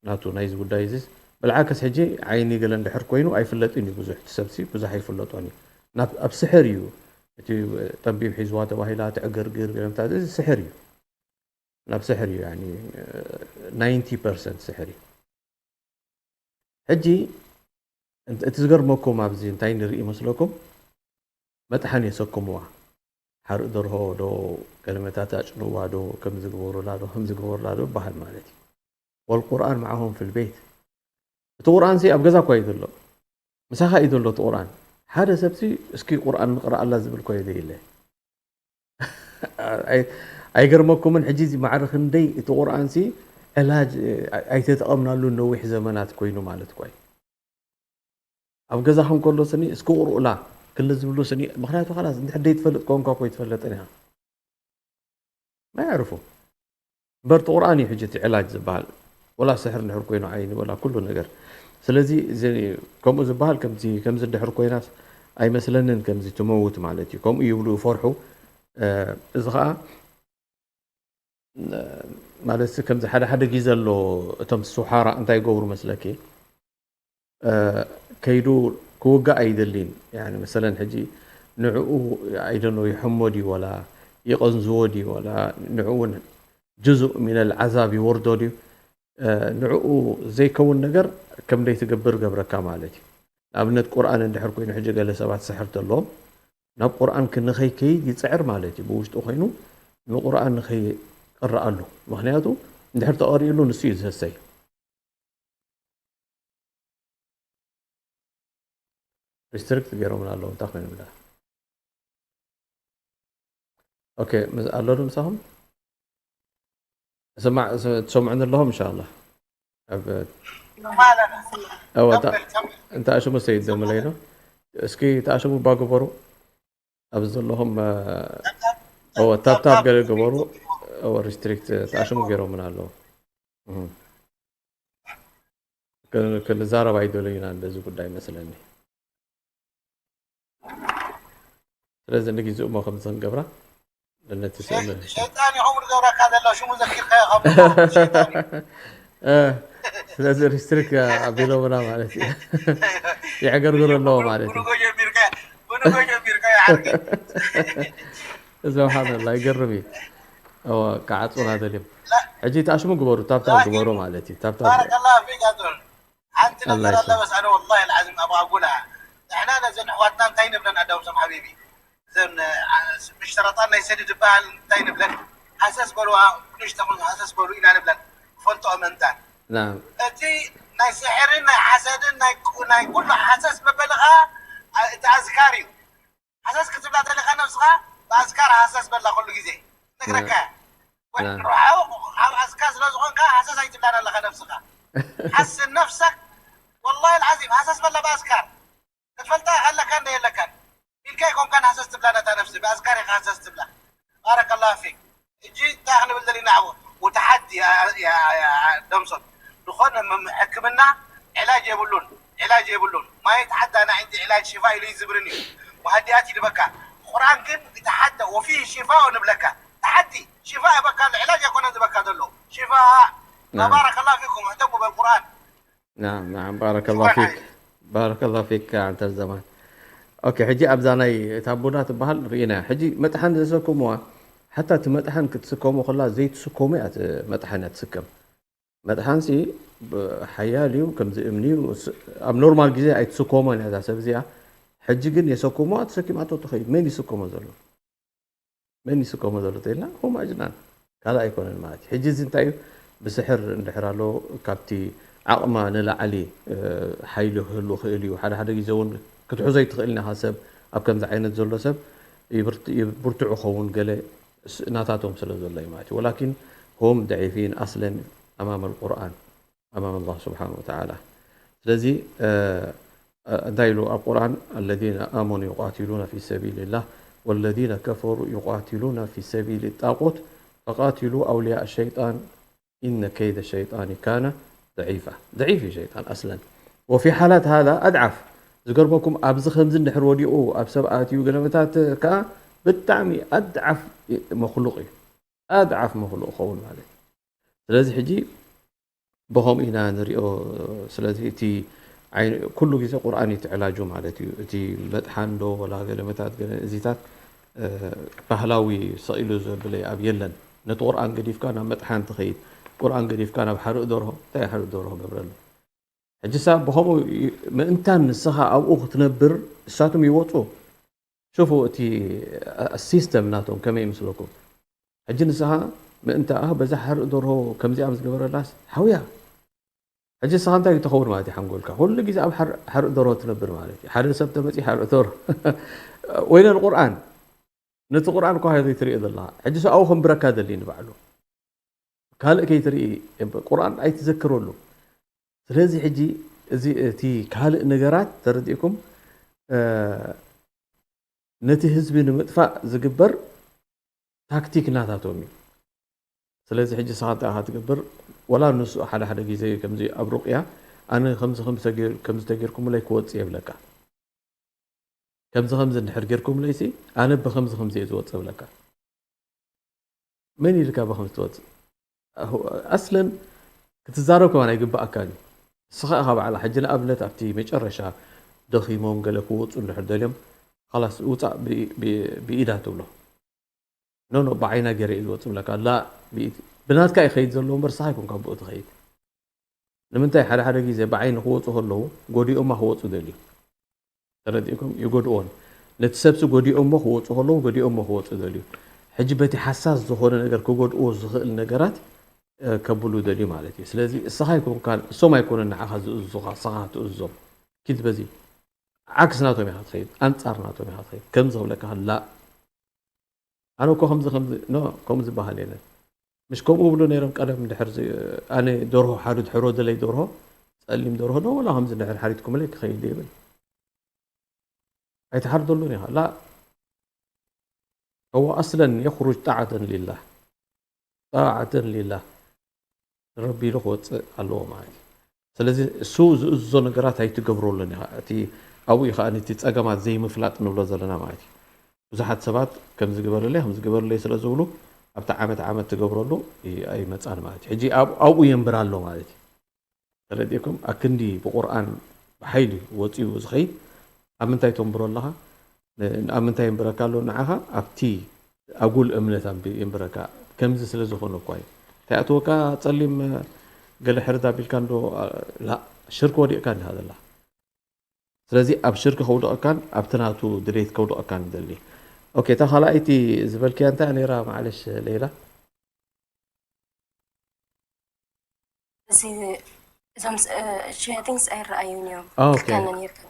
ናቱ ናይዚ ጉዳይ እዚ ብልዓክስ ሕጂ ዓይኒ ገለ እንድሕር ኮይኑ ኣይፍለጥን እዩ ብዙሕ እቲ ሰብሲ ብዙሕ ኣይፍለጦን እዩ ናብ ኣብ ስሕር እዩ እቲ ጠቢብ ሒዝዋ ተባሂላ ትዕግርግር ገለምታት እዚ ስሕር እዩ ናብ ስሕር እዩ ናይንቲ ፐርሰንት ስሕር እዩ ሕጂ እቲ ዝገርመኩም ኣብዚ እንታይ ንርኢ መስለኩም መጥሓን የሰክምዋ ሓርኢ ደርሆ ዶ ገለመታት ኣጭንዋ ዶ ከምዚ ግበሩላ ዶ ከምዚ ግበሩላ ዶ ይበሃል ማለት እዩ ወልቁርኣን መዓሆም ፍልቤት እቲ ቁርኣን ሲ ኣብ ገዛ እኳ እዩ ዘሎ ምሳኻ እዩ ዘሎ እቲ ቁርኣን ሓደ ሰብሲ እስኪ ቁርኣን ንቅረኣላ ዝብል እኳ የለ ኣይገርመኩምን ሕጂ እዚ ማዕረ ክንደይ እቲ ቁርኣን ሲ ዕላጅ ኣይተጠቐምናሉ ነዊሕ ዘመናት ኮይኑ ማለት እኳ እዩ ኣብ ገዛኹም ከሎ ስኒ እስኪ ቁርኡላ ክሊ ዝብሉ ስኒ ምክንያቱ ካላስ እንድሕር ደይትፈልጥ ኮንካ እኮ ይትፈለጥን ኢኻ ናይ ኣዕርፉ እምበር እቲ ቁርኣን እዩ ሕጂ እቲ ዕላጅ ዝበሃል ወላ ስሕር እንድሕር ኮይኑ ዓይኒ ወላ ኩሉ ነገር ስለዚ ከምኡ ዝበሃል ከምዚ እንድሕር ኮይናስ ኣይመስለንን ከምዚ ትመውት ማለት እዩ ከምኡ ይብሉ ይፈርሑ እዚ ከዓ ማለት ከምዚ ሓደ ሓደ ግዜ ኣሎ እቶም ሱሓራ እንታይ ይገብሩ መስለኪ ከይዱ ክውጋእ ኣይደሊን መሰለን ሕጂ ንዕኡ ኣይደኖ ይሕሞ ድዩ ወላ ይቐንዝዎ ድዩ ወላ ንዕኡ እውን ጅዙእ ሚነል ዓዛብ ይወርዶ ድዩ ንዕኡ ዘይከውን ነገር ከም ደይትገብር ገብረካ ማለት እዩ ንኣብነት ቁርኣን እንድሕር ኮይኑ ሕጂ ገለ ሰባት ስሕር ተለዎም ናብ ቁርኣን ክንኸይከይድ ይፅዕር ማለት እዩ ብውሽጡ ኮይኑ ንቁርኣን ንኸይቅረኣሉ ምክንያቱ እንድሕር ተቐሪእሉ ንሱ እዩ ዝህሰይ ሪስትሪክት ገይሮምና ኣለዉ እንታይ ኮይኖም ዳ ኦኬ ኣሎ ዶ ምሳኹም ስማዕ ትሰምዑኒ ኣለኹም እንሻ ኣላ ኣብ እዋ እንተ ኣሽሙ ሰይድ ደምለይ ነው እስኪ ተኣሽሙ ባ ግበሩ ኣብዚ ዘለኹም እወ ታብታብ ገለ ግበሩ እወ ሪስትሪክት ተኣሽሙ ገይሮምና ኣለዉ ክንዛረብ ኣይደለዩና እንደዚ ጉዳይ መስለኒ ስለዚ ንግዜኡ እሞ ከምዚ ክንገብራ ነቲ ስእሊ ሸይጣን እዩ ከምኡ ዝገብረካ ዘሎ ሽሙ ዘኪርካዮ ካብ ሸይጣን እዩ ስለዚ ሪስትሪክ ኣቢሎምና ማለት እዩ የዕገርግሩ ኣለዎ ማለት እዩ ብንጎ ጀሚርካ ብንጎ ጀሚርካ ይዓርገ ስብሓንላ ይገርም እዩ እወ ክዓፁና ደልዮም ሕጂ ተኣሽሙ ግበሩ ታብታብ ግበሩ ማለት እዩ ታብታብ ባረከላ ፊክ ኣቶ ሓንቲ ነገር ኣላ በስ ኣነ ወላሂ ልዓዚም ኣብ ኣጉላ ንሕና ነዘን ኣሕዋትና እንታይ ንብለን ኣዳውሶም ሓቢቢ እዘን ምሽተረጣን ናይ ሰዲ ዝበሃል እንታይ ንብለን ሃሰስ በሉ ንሽተኹም ሃሰስ በሉ ኢና ንብለን ፈልጦ ምእንታን እቲ ናይ ስሕርን ናይ ሓሰድን ናይ ኩሉ ሓሰስ መበልኻ እቲ ኣዝካር እዩ ሃሰስ ክትብላ ተለካ ነብስኻ ብኣዝካር ሃሰስ በላ ኩሉ ግዜ ነግረካ እያ ኣብ ኣዝካር ስለ ዝኾንካ ሃሰስ ኣይትብላን ኣለካ ነብስኻ ሓስን ነፍሰክ ወላሂ ልዓዚም ሃሰስ በላ ብኣዝካር ክትፈልጣ ኣለካ እንደ የለካን ኢልካ ይኮንካን ሃሰስ ትብላ ነታ ነፍሲ ብኣዝካር ኢኻ ሃሰስ ትብላ ባረከላሁ ፊክ። ሕጂ እንታይ ክንብል ዘለና? ወተሓዲ ደምሶት ዝኾነ ሕክምና ዕላጅ የብሉን። ዕላጅ የብሉን። ማየት ሓዳ ንዓይንቲ ዕላጅ ሽፋ ኢሉ ይዝብርን እዩ። ወሃዲያት ይድበካ። ቁርኣን ግን ይተሓደ ወፊ ሽፋ ንብለካ። ተሓዲ ሽፋ ይበካ ኣሎ። ዕላጅ ኣይኮነን ዝበካ ዘሎ ሽፋ። ባረከላሁ ፊኩም። እህተሙ በልቁርኣን። ናም ናም ባረከላሁ ፊክ። ባረከላሁ ፊክ። ኣንተ ዘማን። ኦኬ፣ ሕጂ ኣብዛ ናይ እታ ቡዳ ትበሃል ርኢና። ሕጂ መጥሓን ዘሰከምዋ፣ ሓታ እቲ መጥሓን ክትስከሞ ከላ ዘይትስከሞ እያ፣ እቲ መጥሓን እያ ትስከም። መጥሓንሲ ሓያል እዩ፣ ከምዚ እምኒ እዩ። ኣብ ኖርማል ግዜ ኣይትስከሞን እያ እዛ ሰብ እዚኣ። ሕጂ ግን የሰከምዋ፣ ተሰኪማቶ ትኸይድ። መን ይስከሞ ዘሎ? መን ይስከሞ ዘሎ ተይልና፣ ሆም ኣጅናን ካልእ ኣይኮነን ማለት እዩ። ሕጂ እዚ እንታይ እዩ? ብስሕር እንድሕር ኣሎ፣ ካብቲ ዓቕማ ንላዕሊ ሓይሊ ክህሉ ክእል እዩ። ሓደ ሓደ ግዜ እውን ክትሕዞ ይትኽእል ኢኻ ሰብ፣ ኣብ ከምዚ ዓይነት ዘሎ ሰብ ይብርትዑ ኸውን ገለ ናታቶም ስለ ዘሎ እዩ ማለት እዩ። ወላኪን ሆም ደዒፊን ኣስለን ኣማም ኣልቁርኣን ኣማም ኣላህ ስብሓን ወተዓላ። ስለዚ እንታይ ኢሉ ኣብ ቁርኣን? الذين آمنوا يقاتلون في سبيل الله والذين كفروا يقاتلون في سبيل الطاغوت فقاتلوا أولياء الشيطان إن كيد الشيطان كان ضعيفا. ضعيف እዩ ሸይጣን ኣስለን። وفي حالات هذا أضعف. ዝገርመኩም ኣብዚ ከምዚ እንድሕር ወዲቑ ኣብ ሰብ ኣትዩ ገለመታት ከዓ ብጣዕሚ ኣድዓፍ መክሉቕ እዩ። ኣድዓፍ መክሉቕ ኸውን ማለት እዩ። ስለዚ ሕጂ ብኸምኡ ኢና ንሪኦ። ስለዚ እቲ ኩሉ ግዜ ቁርኣን እዩ ትዕላጁ ማለት እዩ። እቲ መጥሓን ዶ ወላ ገለመታት ገለ እዚታት ባህላዊ ሰቒሉ ዘብለይ ኣብ የለን። ነቲ ቁርኣን ገዲፍካ ናብ መጥሓን ትኸይድ፣ ቁርኣን ገዲፍካ ናብ ሓርእ ደርሆ፣ እንታይ ሓርእ ደርሆ ገብረሉ? ሕጂ ሳ ብኸምኡ ምእንታን ንስኻ ኣብኡ ክትነብር እሳቶም ይወፁ። ሽፉ እቲ ሲስተም ናቶም ከመይ ይምስለኩም? ሕጂ ንስኻ ምእንታ ኣ በዛ ሓርእ ደርሆ ከምዚኣ ምስ ገበረላስ ሓውያ። ሕጂ ንስኻ እንታይ ትኸውን ማለት እዩ? ሓንጎልካ ኩሉ ግዜ ኣብ ሓርእ ደርሆ ትነብር ማለት እዩ። ሓደ ሰብ ተመፂ ሓርእ ደርሆ ወይለ ንቁርኣን፣ ነቲ ቁርኣን እኳ ዘይትሪኦ ዘለኻ። ሕጂ ሰብኣዊ ከንብረካ ደሊ ንባዕሉ ካልእ ከይትርኢ ቁርኣን ኣይትዘክረሉ። ስለዚ ሕጂ እዚ እቲ ካልእ ነገራት ተረዲእኩም ነቲ ህዝቢ ንምጥፋእ ዝግበር ታክቲክ ናታቶም እዩ። ስለዚ ሕጂ ንስኻ እንታይ ኢኻ ትገብር? ወላ ንሱ ሓደ ሓደ ግዜ ከምዚ ኣብ ሩቕያ ኣነ ከምዚ ከምዚ ተገይርኩምለይ ክወፅእ የብለካ። ከምዚ ከምዚ እንድሕር ጌርኩምለይሲ ኣነ ብከምዚ ከምዚ እየ ዝወፅእ እብለካ። መን ኢልካ ብከምዚ ትወፅእ? ኣስለን ክትዛረብ ከማን ኣይግባኣካን እዩ። ንስኻ ኢኻ ባዕላ ሕጂ ንኣብነት ኣብቲ መጨረሻ ደኺሞም ገለ ክወፁ እንድሕር ደልዮም ኻላስ ውፃእ ብኢዳ ትብሎ። ኖ ኖ ብዓይና ገይረ እየ ዝወፅእ እብለካ። ላ ብናትካ ይኸይድ ዘለዎ እምበር ንስኻ ኣይኮንካ ብኡ ትኸይድ። ንምንታይ ሓደ ሓደ ግዜ ብዓይኒ ክወፁ ከለዉ ጎዲኦማ ክወፁ ደልዩ። ተረዲእኩም? ይጎድእዎን ነቲ ሰብሲ ጎዲኦሞ ክወፁ ከለዉ ጎዲኦሞ ክወፁ ደልዩ። ሕጂ በቲ ሓሳስ ዝኾነ ነገር ክጎድእዎ ዝኽእል ነገራት ከብሉ ደልዩ ማለት እዩ። ስለዚ እስኻ ኣይኮንካን እሶም ኣይኮነን ንዓኻ ዝእዝዙኻ፣ እስኻ ትእዝዞም። ኪድ በዚ ዓክስ ናቶም ኢኻ ትኸይድ፣ ኣንፃር ናቶም ኢኻ ትኸይድ። ከምዚ ክብለካ ላ ኣነ እኮ ከምዚ ከምዚ ኖ ከምኡ ዝበሃል የለን። ምሽ ከምኡ ብሉ ነይሮም ቀደም ድሕር ኣነ ደርሆ ሓሩ ድሕሮ ደለይ ደርሆ ፀሊም ደርሆ ዶ ወላ ከምዚ ድሕር ሓሪድኩምለይ ክኸይድ ይብል ኣይተሓርደሉን ኢኻ ላ እዎ ኣስለን የኽሩጅ ጣዓተን ሊላህ ጣዓተን ሊላህ ንረቢ ኢሉ ክወፅእ ኣለዎ ማለት እዩ። ስለዚ እሱ ዝእዝዞ ነገራት ኣይትገብረሉን ኢኻ። እቲ ኣብኡ እዩ ከዓ ነቲ ፀገማት ዘይምፍላጥ ንብሎ ዘለና ማለት እዩ። ብዙሓት ሰባት ከምዚ ግበርለይ ከምዚ ግበርለይ ስለ ዝብሉ ኣብቲ ዓመት ዓመት ትገብረሉ ኣይመፃን ማለት እዩ። ሕጂ ኣብኡ የንብር ኣሎ ማለት እዩ። ተረዲእኩም? ኣክንዲ ብቁርኣን ብሓይሊ ወፂኡ ዝኸይድ ኣብ ምንታይ ተንብሮ ኣለኻ? ኣብ ምንታይ የንብረካ ኣሎ ንዓኻ? ኣብቲ ኣጉል እምነት የንብረካ። ከምዚ ስለ ዝኾነ እኳ እዩ። እንታይ ኣትወካ ጸሊም ገለ ሕርድ ኣቢልካ እንዶ ላ ሽርክ ወዲቕካ እንዲኻ ዘላ። ስለዚ ኣብ ሽርክ ከውድቐካን ኣብቲ ናቱ ድሌት ከውድቐካን ይደሊ። ኦኬ፣ እታ ካልኣይቲ ዝበልክያ እንታይ ነይራ ማዕለሽ ሌላ? እዚ እዞም ሸያጢንስ ኣይረኣዩን እዮም። ኦኬ።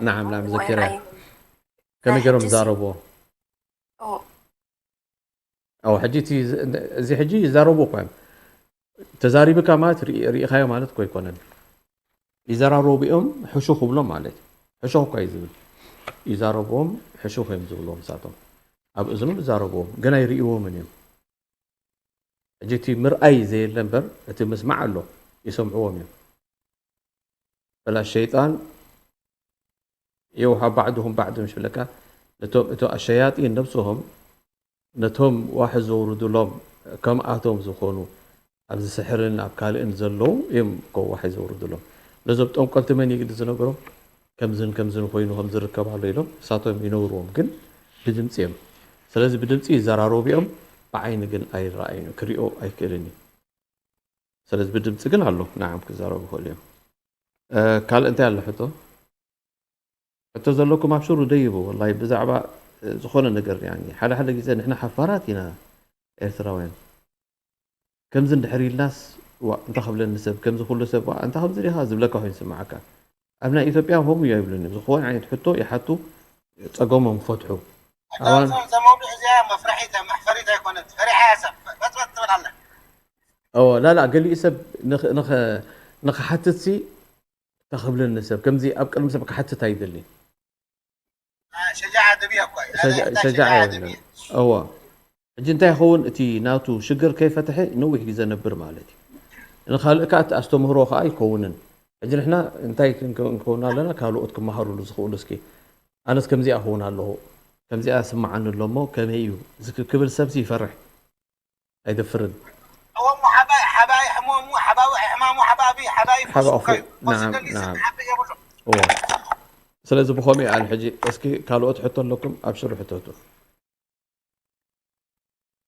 ናዓም ናዓም ዘኪረ። ከመይ ገይሮም ዝዛረብዎ? ኣው ሕጂ እቲ እዚ ሕጂ ይዛረቡ እኮ እዮም። ተዛሪብካ ማለት ሪኢኻዮ ማለት እኮ ኣይኮነን። ይዘራረቡ እዮም ሕሹ ክብሎም ማለት እዩ። ሕሹ እኳ እዩ ዝብል። ይዛረብዎም ሕሹ እዮም ዝብልዎም ንሳቶም። ኣብ እዝኖም ይዛረብዎም ግን ኣይርእይዎምን እዮም። ሕጂ እቲ ምርኣይ ዘየለ እምበር እቲ ምስማዕ ኣሎ፣ ይሰምዕዎም እዮም። ፈላ ሸይጣን የውሃ ባዕድሁም ባዕድ ምሽ ብለካ፣ ነቶም እቶ ኣሸያጢን ነብስሆም ነቶም ዋሒ ዘውርዱሎም ከምኣቶም ዝኾኑ ኣብዚ ስሕርን ኣብ ካልእን ዘለዉ እዮም እኮ ዋሒ ዘውርዱሎም። ነዞም ጠንቆልቲ መን ይግዲ ዝነግሮም? ከምዝን ከምዝን ኮይኑ ከም ዝርከብ ኣሎ ኢሎም እሳቶም ይነግርዎም፣ ግን ብድምፂ እዮም። ስለዚ ብድምፂ ይዘራረቡ እዮም፣ ብዓይኒ ግን ኣይረኣዩን እዮም፣ ክሪኦ ኣይክእልን እዩ። ስለዚ ብድምፂ ግን ኣሎ ንዓም ክዛረቡ ይኽእሉ እዮም። ካልእ እንታይ ኣሎ ሕቶ? ሕቶ ዘለኩም ኣብሽሩ ደይቡ። ወላሂ ብዛዕባ ዝኾነ ነገር ያኒ ሓደ ሓደ ግዜ ንሕና ሓፋራት ኢና ኤርትራውያን። ከምዚ እንድሕር ኢልናስ ዋ እንታይ ክብለኒ ሰብ፣ ከምዚ ኩሉ ሰብ ዋ እንታይ ከምዚ ዲኻ ዝብለካ ኮይኑ ይስምዓካ። ኣብ ናይ ኢትዮጵያ ከምኡ እዩ ኣይብሉን እዮም። ዝኾነ ዓይነት ሕቶ ይሓቱ፣ ጸገሞም ይፈትሑ። ኣዋን እዛ መውዱዕ እዚኣ መፍርሒት መሕፈሪት ኣይኮነት፣ ፈሪሓ እያ ሰብ በጥበጥ ትብል ኣላ። እወ ላላ ገሊኡ ሰብ ንኽ- ንኽ- ንኽሓትትሲ እንታይ ክብለኒ ሰብ፣ ከምዚ ኣብ ቅድሚ ሰብ ክሓትት ኣይደልን። ሸጃዓ ደብያ እኳ እዩ። ሸጃ- እንታይ ሸጃዓ ሸጃዓ የብሉን። ደብያ? እወ ሕጂ እንታይ ይኸውን እቲ ናቱ ሽግር ከይፈትሐ ነዊሕ ግዜ ነብር ማለት እዩ። ንኻልእ ከኣ እቲ ኣስተምህሮ ከኣ ኣይከውንን። ሕጂ ንሕና እንታይ ክንከ- ክንከውን ኣለና? ካልኦት ክመሃሩሉ ዝኽእሉ እስኪ ኣነስ ከምዚኣ ክኸውን ኣለኹ፣ ከምዚኣ ስምዓኒ ኣሎ እሞ ከመይ እዩ ዝክ- ክብል ሰብሲ ይፈርሕ። ኣይደፍርን። እወ እሞ ሓባይ ሓባይ ሕሞ እሞ ሓባዊ ሕማሙ ሓባቢ ሓባይ ሓባዊ ፈሱካዩ። ፈሱ ናዓም፣ ደሊ ናዓም። ሓባይ የብሉ። እዎ። ስለዚ ብኸምኡ ኣነ ሕጂ እስኪ ካልኦት ሕቶ ኣለኩም ኣብሽሩ ሕተቱ።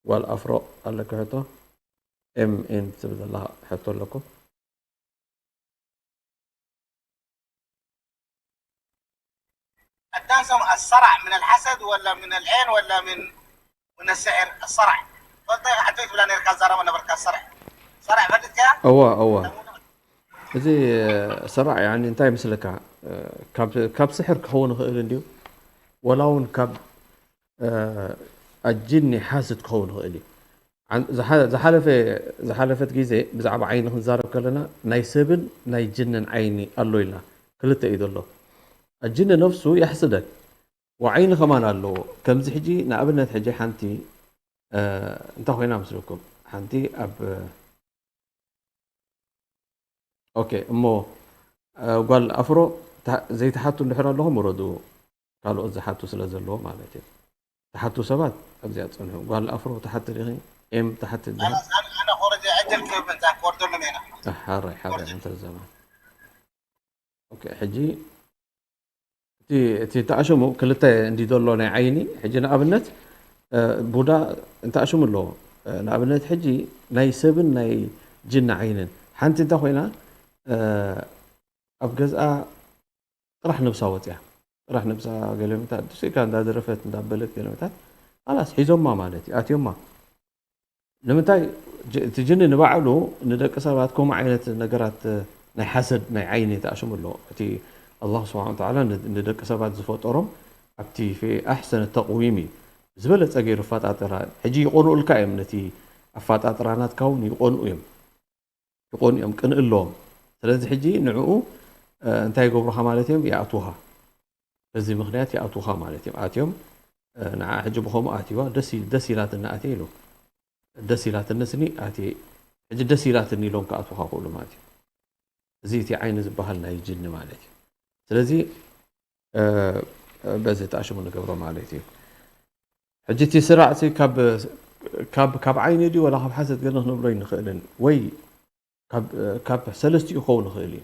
ጓል ኣፍሮ ኣለኪ ሕቶ? ኤም ኤን ትብል ዘላ ሕቶ ኣለኩም? ኣዳንሶም ኣሰራዕ ምን ኣልሓሰድ ወላ ምን ኣልዔን ወላ ምን ምን ኣስሕር ኣሰራዕ ፈልጠ ሓቶይ ትብላ ነርካ ዛረባ ነበርካ ሰራዕ ሰራዕ ፈልጥካ እዋ እዋ። እዚ ሰራዕ ያኒ እንታይ ምስልካ? ካብ ካብ ስሕር ክኸውን ይኽእል እንድዩ፣ ወላ እውን ካብ ኣጅኒ ሓስድ ክኸውን ይኽእል እዩ። ዝሓለፈ ዝሓለፈት ግዜ ብዛዕባ ዓይኒ ክንዛረብ ከለና ናይ ሰብን ናይ ጅንን ዓይኒ ኣሎ ኢልና። ክልተ እዩ ዘሎ። ኣጅኒ ነፍሱ የሕስደክ ወዓይኒ ከማን ኣለዎ። ከምዚ ሕጂ ንኣብነት ሕጂ ሓንቲ እንታይ ኮይና ምስልኩም ሓንቲ ኣብ ኦኬ እሞ ጓል ኣፍሮ ዘይትሓቱ እንድሕር ኣለኹም ውረዱ። ካልኦት ዝሓቱ ስለ ዘለዎ ማለት እዩ። ትሓቱ ሰባት ኣብዚኣ ጸንሑ። ጓል ኣፍሮ ትሓቲ ዲኺ? ኤም ትሓቲ ዲኺ? ኣነ ኮረጀ ዕድል ክህብ እንታ ክወርደሉ ሜና። ኣሕ፣ ሓራይ ሓራይ ኣንተ ዘማን። ኦኬ ሕጂ እቲ እቲ ተኣሽሙ ክልተ እንዲ ዘሎ ናይ ዓይኒ ሕጂ ንኣብነት ቡዳ እንተኣሽሙ ኣለዎ። ንኣብነት ሕጂ ናይ ሰብን ናይ ጅን ዓይንን ሓንቲ እንተ ኮይና ኣብ ገዝኣ ጥራሕ ነብሳ ወፅያ ጥራሕ ነብሳ ገለመታት ድስካ እንዳደረፈት እንዳበለት ገለመታት ኣላስ ሒዞማ ማለት እዩ ኣትዮማ። ንምንታይ እቲ ጅኒ ንባዕሉ ንደቂ ሰባት ከምኡ ዓይነት ነገራት ናይ ሓሰድ ናይ ዓይኒ ተኣሽሙ ኣሎ። እቲ ኣላህ ስብሓን ወተዓላ ንደቂ ሰባት ዝፈጠሮም ኣብቲ ኣሕሰነ ተቕዊም እዩ ዝበለፀ ገይሩ ኣፋጣጥራ። ሕጂ ይቆንኡልካ እዮም ነቲ ኣፋጣጥራ ናትካ እውን ይቆንኡ እዮም ይቆንኡ እዮም ቅንእ ኣለዎም። ስለዚ ሕጂ ንዕኡ እንታይ ይገብሩኻ ማለት እዮም ይኣትውኻ በዚ ምኽንያት ይኣትውኻ ማለት እዮም ኣትዮም ንዓ ሕጂ ብኸምኡ ኣትዋ ደስ ኢላትኒ ኣትየ ኢሉ ደስ ኢላትኒ ስኒ ኣትየ ሕጂ ደስ ኢላትኒ ኢሎም ክኣትውኻ ክእሉ ማለት እዩ። እዚ እቲ ዓይኒ ዝበሃል ናይ ጅኒ ማለት እዩ። ስለዚ በዚ ተኣሽሙ ንገብሮ ማለት እዩ። ሕጂ እቲ ስራዕ ሲ ካብ ካብ ካብ ዓይኒ ድዩ ወላ ካብ ሓሰድ ገለ ክንብሎ ይንኽእልን ወይ ካብ ካብ ሰለስቲኡ ክኸውን ይኽእል እዩ።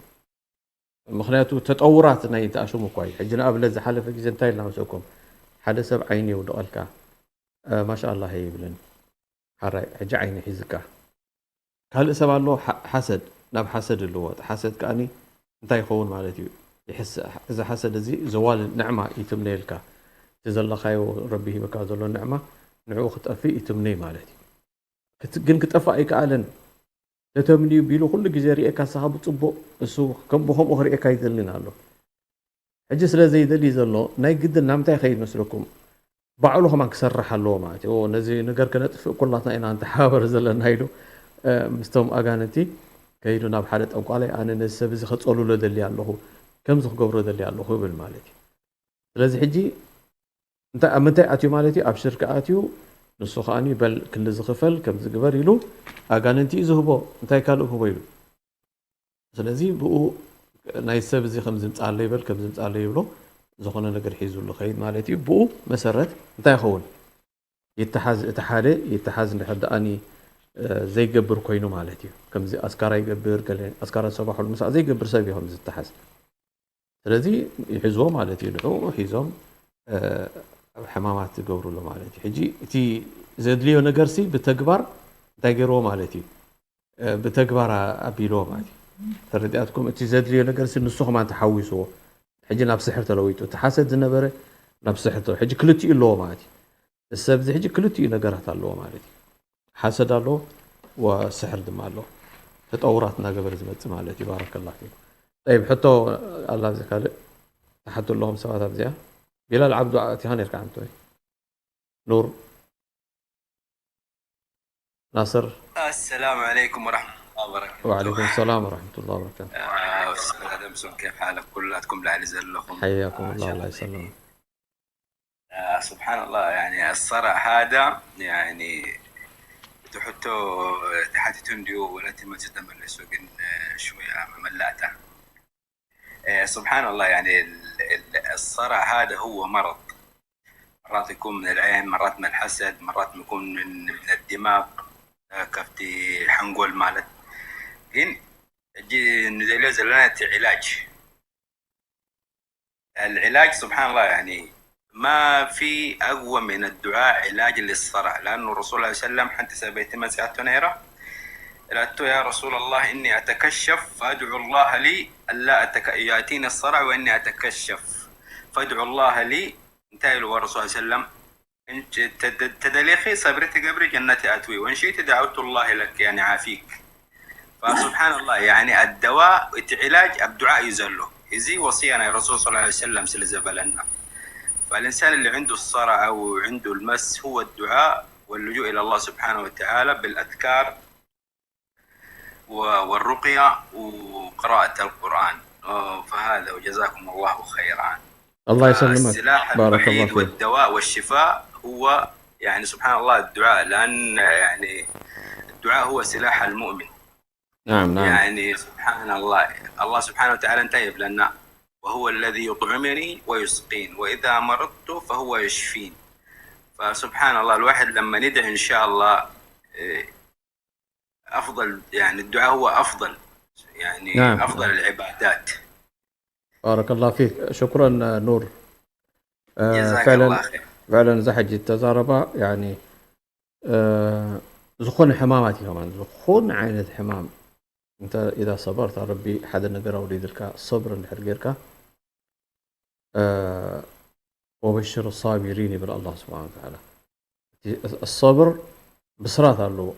ምኽንያቱ ተጠውራት ናይ ተኣሽሙ እኳ እዩ። ሕጂ ንኣብነት ዝሓለፈ ግዜ እንታይ ኢልና መሰኩም ሓደ ሰብ ዓይኒ የውድቐልካ ማሻ ኣላህ ይብልን ሓራይ ሕጂ ዓይኒ ሒዝካ ካልእ ሰብ ኣሎ ሓሰድ ናብ ሓሰድ ኣለዎ። እቲ ሓሰድ ከኣ እንታይ ይኸውን ማለት እዩ? እዚ ሓሰድ እዚ ዘዋል ንዕማ ይትምነየልካ። እቲ ዘለኻዮ ረቢ ሂበካ ዘሎ ንዕማ ንዕኡ ክጠፍእ ይትምነይ ማለት እዩ። ግን ክጠፍእ ኣይከኣለን። ተተምንዩ ቢሉ ኩሉ ግዜ ርእየካ ንስኻ ብፅቡቕ እሱ ከም ብኸምኡ ክርእየካ ይደልን ኣሎ። ሕጂ ስለ ዘይደሊ ዘሎ ናይ ግድን ናምንታይ ይኸይድ መስለኩም? ባዕሉ ከማን ክሰርሕ ኣለዎ ማለት እዩ። ነዚ ነገር ከነጥፍእ ኩላትና ኢና ንተሓባበር ዘለና ኢሉ ምስቶም ኣጋንንቲ ከይዱ ናብ ሓደ ጠንቋላይ ኣነ ነዚ ሰብ እዚ ከፀሉሎ ደሊ ኣለኹ ከምዚ ክገብሮ ደሊ ኣለኹ ይብል ማለት እዩ። ስለዚ ሕጂ እንታይ ኣብ ምንታይ ኣትዩ ማለት እዩ? ኣብ ሽርክ ኣትዩ ንሱ ከኣኒ በል ክንዲ ዝኽፈል ከምዚ ግበር ኢሉ ኣጋንንቲ እዩ ዝህቦ። እንታይ ካልእ ክህቦ ኢሉ? ስለዚ ብኡ ናይ ሰብ እዚ ከምዚ ምጻለይ በል ከምዚ ምጻለይ ይብሎ። ዝኾነ ነገር ሒዙሉ ኸይድ ማለት እዩ። ብኡ መሰረት እንታይ ይኸውን? ይተሓዝ፣ እቲ ሓደ ይተሓዝ እንድሕር ደኣኒ ዘይገብር ኮይኑ ማለት እዩ። ከምዚ ኣስካራ ይገብር፣ ገለ ኣስካራ ሰባሕሉ ምሳዕ ዘይገብር ሰብ እዩ ከምዚ ዝተሓዝ። ስለዚ ይሕዝዎ ማለት እዩ። ንዕኡ ሒዞም ኣብ ሕማማት ዝገብሩሉ ማለት እዩ። ሕጂ እቲ ዘድልዮ ነገርሲ ብተግባር እንታይ ገይርዎ ማለት እዩ? ብተግባር ኣቢልዎ ማለት እዩ። ተረዲኣትኩም? እቲ ዘድልዮ ነገርሲ ንሱ ከማን ተሓዊስዎ። ሕጂ ናብ ስሕር ተለዊጡ። እቲ ሓሰድ ዝነበረ ናብ ስሕር ተለዊጡ። ሕጂ ክልቲኡ ኣለዎ ማለት እዩ። እዚ ሰብ እዚ ሕጂ ክልቲኡ ነገራት ኣለዎ ማለት እዩ። ሓሰድ ኣለዎ ወስሕር ድማ ኣለዎ። ተጠውራት እናገበረ ዝመጽእ ማለት እዩ። ባረከላሁ ፊኩም። ጠይብ፣ ሕቶ ኣላ ኣብዚ ካልእ ትሓቱ ኣለኹም ሰባት ኣብዚኣ? ቢላል ዓብዱ ኣቲኻ ነርካ ሓንቲ ወይ? ኑር ናስር። السلام عليكم ورحمة الله وبركاته. وعليكم السلام ورحمة الله وبركاته. آه، أستاذ أدم سون، كيف حالك؟ كلاتكم لعلي زلكم. حياكم الله، الله يسلمك. آه، سبحان الله، يعني الصرع هذا، يعني تحطه تحت تنديو ولا تمسك تملسه، لكن، آه، شوية مملعته. آه، سبحان الله، يعني ال-، ال-، الصرع هذا هو مرض. مرات يكون من العين، مرات من الحسد، مرات يكون من، من الدماغ، آه، كفتي حنقول مالت. ግን እጂ ንደልዮ ዘለና እቲ ዕላጅ። العلاج سبحان الله، يعني ما في أقوى من الدعاء علاج للصرع، لأنه الرسول عليه السلام حتى سبيت مسيحته نيرة، قالت: "يا رسول الله، إني أتكشف فادعو الله لي ألا أتك-، يأتيني الصرع وإني أتكشف فادعو الله لي". እንታይ ኢልዎ ረሱል ሰለም? ተደሊኺ ሰብሪ ትገብሪ ጀነት ኣትዊ፣ ወንሽይቲ دعوت الله لك يعني عافيك። فسبحان الله، يعني الدواء، እቲ ዕላጅ ኣብ ዱዓ እዩ ዘሎ። እዚ ወስያ ናይ ረሱል صلى الله عليه وسلم ስለ ዘበለና። فالإنسان اللي عنده الصرع أو عنده المس هو الدعاء واللجوء إلى الله سبحانه وتعالى بالأذكار و-، والرقية وقراءة القرآن. آه، فهذا، وجزاكم الله خيرا. الله يسلمك. السلاح بارك الله الوحيد فيك. والدواء والشفاء هو، يعني سبحان الله، الدعاء، لأن يعني الدعاء هو سلاح المؤمن. نعم، نعم. يعني سبحان الله، الله سبحانه وتعالى انتهى لنا: "وهو الذي يطعمني ويسقين، وإذا مرضت فهو يشفين". فسبحان الله، الواحد لما ندعي إن شاء الله، إيه، أفضل، يعني الدعاء هو أفضل، يعني نعم. أفضل العبادات. بارك الله فيك. شكرا نور. آه، جزاك فعلا، الله خير. فعلا እዛ ሕጂ እተዛረባ يعني، آه، ዝኾነ ሕማማት እዩ ከማን፣ ዝኾነ ዓይነት ሕማም እንተ إذا صبرت፣ ረቢ ሓደ ነገር ኣውሪድልካ፣ صبر እንድሕር ጌርካ፣ آه، وبشر الصابرين ይብል الله سبحانه وتعالى። እቲ الصبر ብስራት ኣለዎ።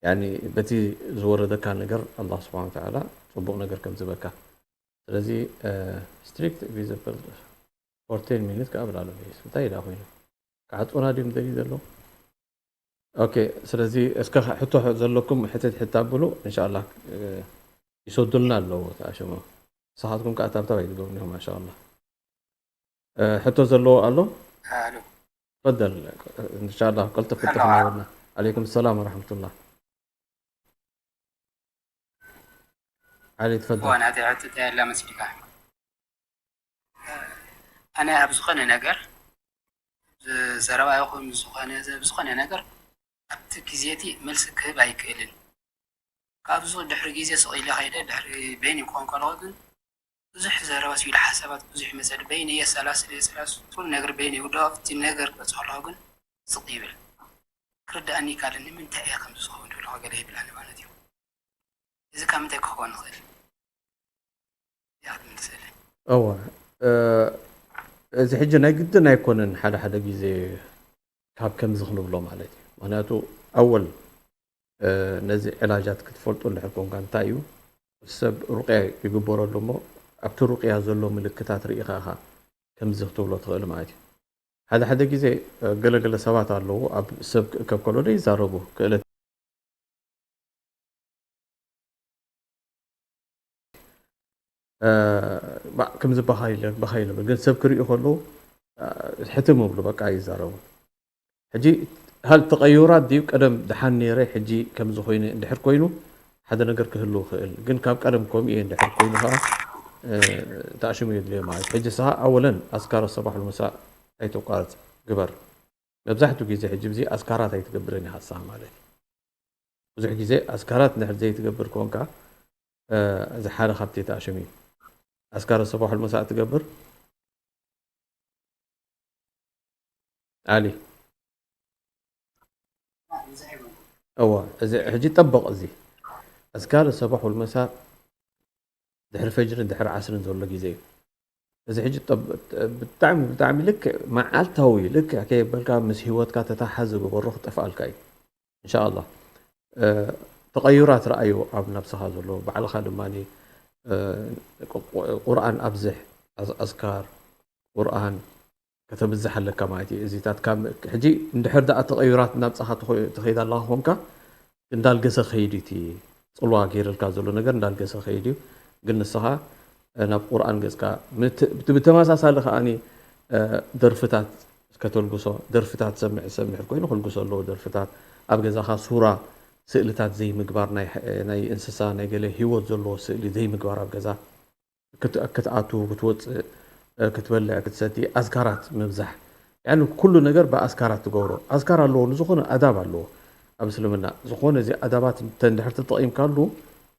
يعني በቲ ዝወረደካ ነገር الله سبحانه وتعالى ጽቡቕ ነገር ከም ዝህበካ። ስለዚ strict visible for ten minutes ከኣ ብላሎ። እንታይ ኢላ ኮይኑ? ክዓጽውና ድዮም ደልዩ ዘለዉ? ኦኬ፣ ስለዚ እስከ ሕቶ ዘለኩም ሕተት ሕታ ኣብሉ። إن شاء الله ይሰዱልና ኣለዉ ተኣሸሞ። ንስኻትኩም ከኣ ታብታብ ኣይትገብሩን ኢኹም ማሻኣላህ። ሕቶ ዘለዎ ኣሎ? ኣሉ። تفضل. إن شاء الله ቀልጥፍ ቀልጥፍ ኣሎ። እናበልና። عليكم السلام ورحمة الله. علي تفضل. እዋ ናተይ ሕቶ እንታይ ኣላ መሲልካ? ኣነ ኣብ ዝኾነ ነገር፣ ዘረባ ይኹን ዝኾነ፣ ኣብ ዝኾነ ነገር ኣብቲ ግዜ እቲ መልሲ ክህብ ኣይክእልን። ካብዚ ድሕሪ ግዜ ስቕ ኢለ ከይደ፣ ድሕሪ በይነይ ክኾን ከለኹ ግን ብዙሕ ዘረባ ስኢሉ፣ ሓሳባት ብዙሕ ይመጸኒ። በይነይ የሰላስል፣ የሰላስል፣ ኩሉ ነገር በይነይ ይውድኦ። ኣብቲ ነገር ክበጽሖ ከለኹ ግን ስቕ ይብል። ክርድኣኒ ይከኣልን፣ ንምንታይ እየ ከምዚ ዝኸውን ዝብሎ ገለ ይብላኒ ማለት እዩ። እዚ ካብ ምንታይ ክኸውን ይኽእል? እዚኣ ክትምልሰለይ። እወ፣ እ፣ እዚ ሕጂ ናይ ግድን ኣይኮነን ሓደ ሓደ ግዜ ካብ ከምዚ ክንብሎ ማለት እዩ። ምኽንያቱ ኣወል፣ እ፣ ነዚ ዕላጃት ክትፈልጦ እንድሕር ኮንካ እንታይ እዩ፣ ሰብ ሩቅያ ይግበረሉ እሞ ኣብቲ ሩቅያ ዘሎ ምልክታት ርኢኻ ኢኻ ከምዚ ክትብሎ ትኽእል ማለት እዩ። ሓደ ሓደ ግዜ፣ እ፣ ገለገለ ሰባት ኣለዉ ኣብ ሰብ ክእከብ ከሎ ዘይዛረቡ ክእለት እ፣ ባዕ፣ ከምዚ ባኻ ኢለ፣ ባኻ ኢለ፣ ግን ሰብ ክርእዩ ከለዉ፣ እ፣ ሕትም ይብሉ፣ በቃ ኣይዛረቡን። ሕጂ ሃል ተቐዩራት ድዩ ቀደም ደሓን ነይረ ሕጂ ከምዚ ኮይኑ እንድሕር ኮይኑ ሓደ ነገር ክህሉ ይኽእል። ግን ካብ ቀደም ከምኡ እየ እንድሕር ኮይኑ ከዓ ተኣሽሙ የድልዮ ማለት። ሕጂ ስኻ ኣወለን ኣስካር ሰባሕ ልምሳእ ኣይተቋርፅ ግበር። መብዛሕትኡ ግዜ ሕጂ ብዚ ኣስካራት ኣይትገብርን ኢኻ ስኻ ማለት እዩ። ብዙሕ ግዜ ኣስካራት እንድሕር ዘይትገብር ኮንካ እዚ ሓደ ካብቲ ተኣሽሙ እዩ። ኣስካር ሰባሕ ልምሳእ ትገብር ኣሊ እዋ እዚ ሕጂ ጠበቕ እዚ ኣስካር ሰባሕ ወልመሳ ድሕሪ ፈጅርን ድሕሪ ዓስርን ዘሎ ግዜ እዩ። እዚ ሕጂ ጠብ- ብጣዕሚ ብጣዕሚ ልክዕ መዓልታዊ ልክዕ ከየበልካ ምስ ህይወትካ ተተሓዘ ግበሮ ክጠፍኣልካ እዩ። እንሻኣላ ተቐዩራት ረኣዩ ኣብ ነብስኻ ዘሎ ባዕልኻ ድማ ቁርኣን ኣብዝሕ ኣዝካር ቁርኣን ከተብዝሕ ኣለካ ማለት እዩ። እዚታት ካብ ሕጂ እንድሕር ደኣ ተቐዩራት እናብጻኻ ትኸ- ትኸይድ ኣለኻ ኮንካ እንዳልገሰ ከይድ እዩ እቲ ጽልዋ ገይርልካ ዘሎ ነገር እንዳልገሰ ከይድ እዩ። ግን ንስኻ ናብ ቁርኣን ገጽካ ምት- ብት- ብተመሳሳሊ ከኣኒ ደርፍታት ከተልግሶ ደርፍታት ሰምዕ ሰምዕ ኮይኑ ከልግሶ ኣለዎ ደርፍታት ኣብ ገዛኻ ሱራ ስእልታት ዘይምግባር ናይ ናይ እንስሳ ናይ ገለ ህይወት ዘለዎ ስእሊ ዘይምግባር ኣብ ገዛ ክትኣቱ ክትወፅእ ክትበልዕ ክትሰቲ ኣዝካራት ምብዛሕ ኩሉ ነገር ብኣዝካራት ትገብሮ ኣዝካር ኣለዎ ንዝኾነ ኣዳብ ኣለዎ ኣብ እስልምና ዝኾነ እዚ ኣዳባት እንድሕር ተጠቒምካሉ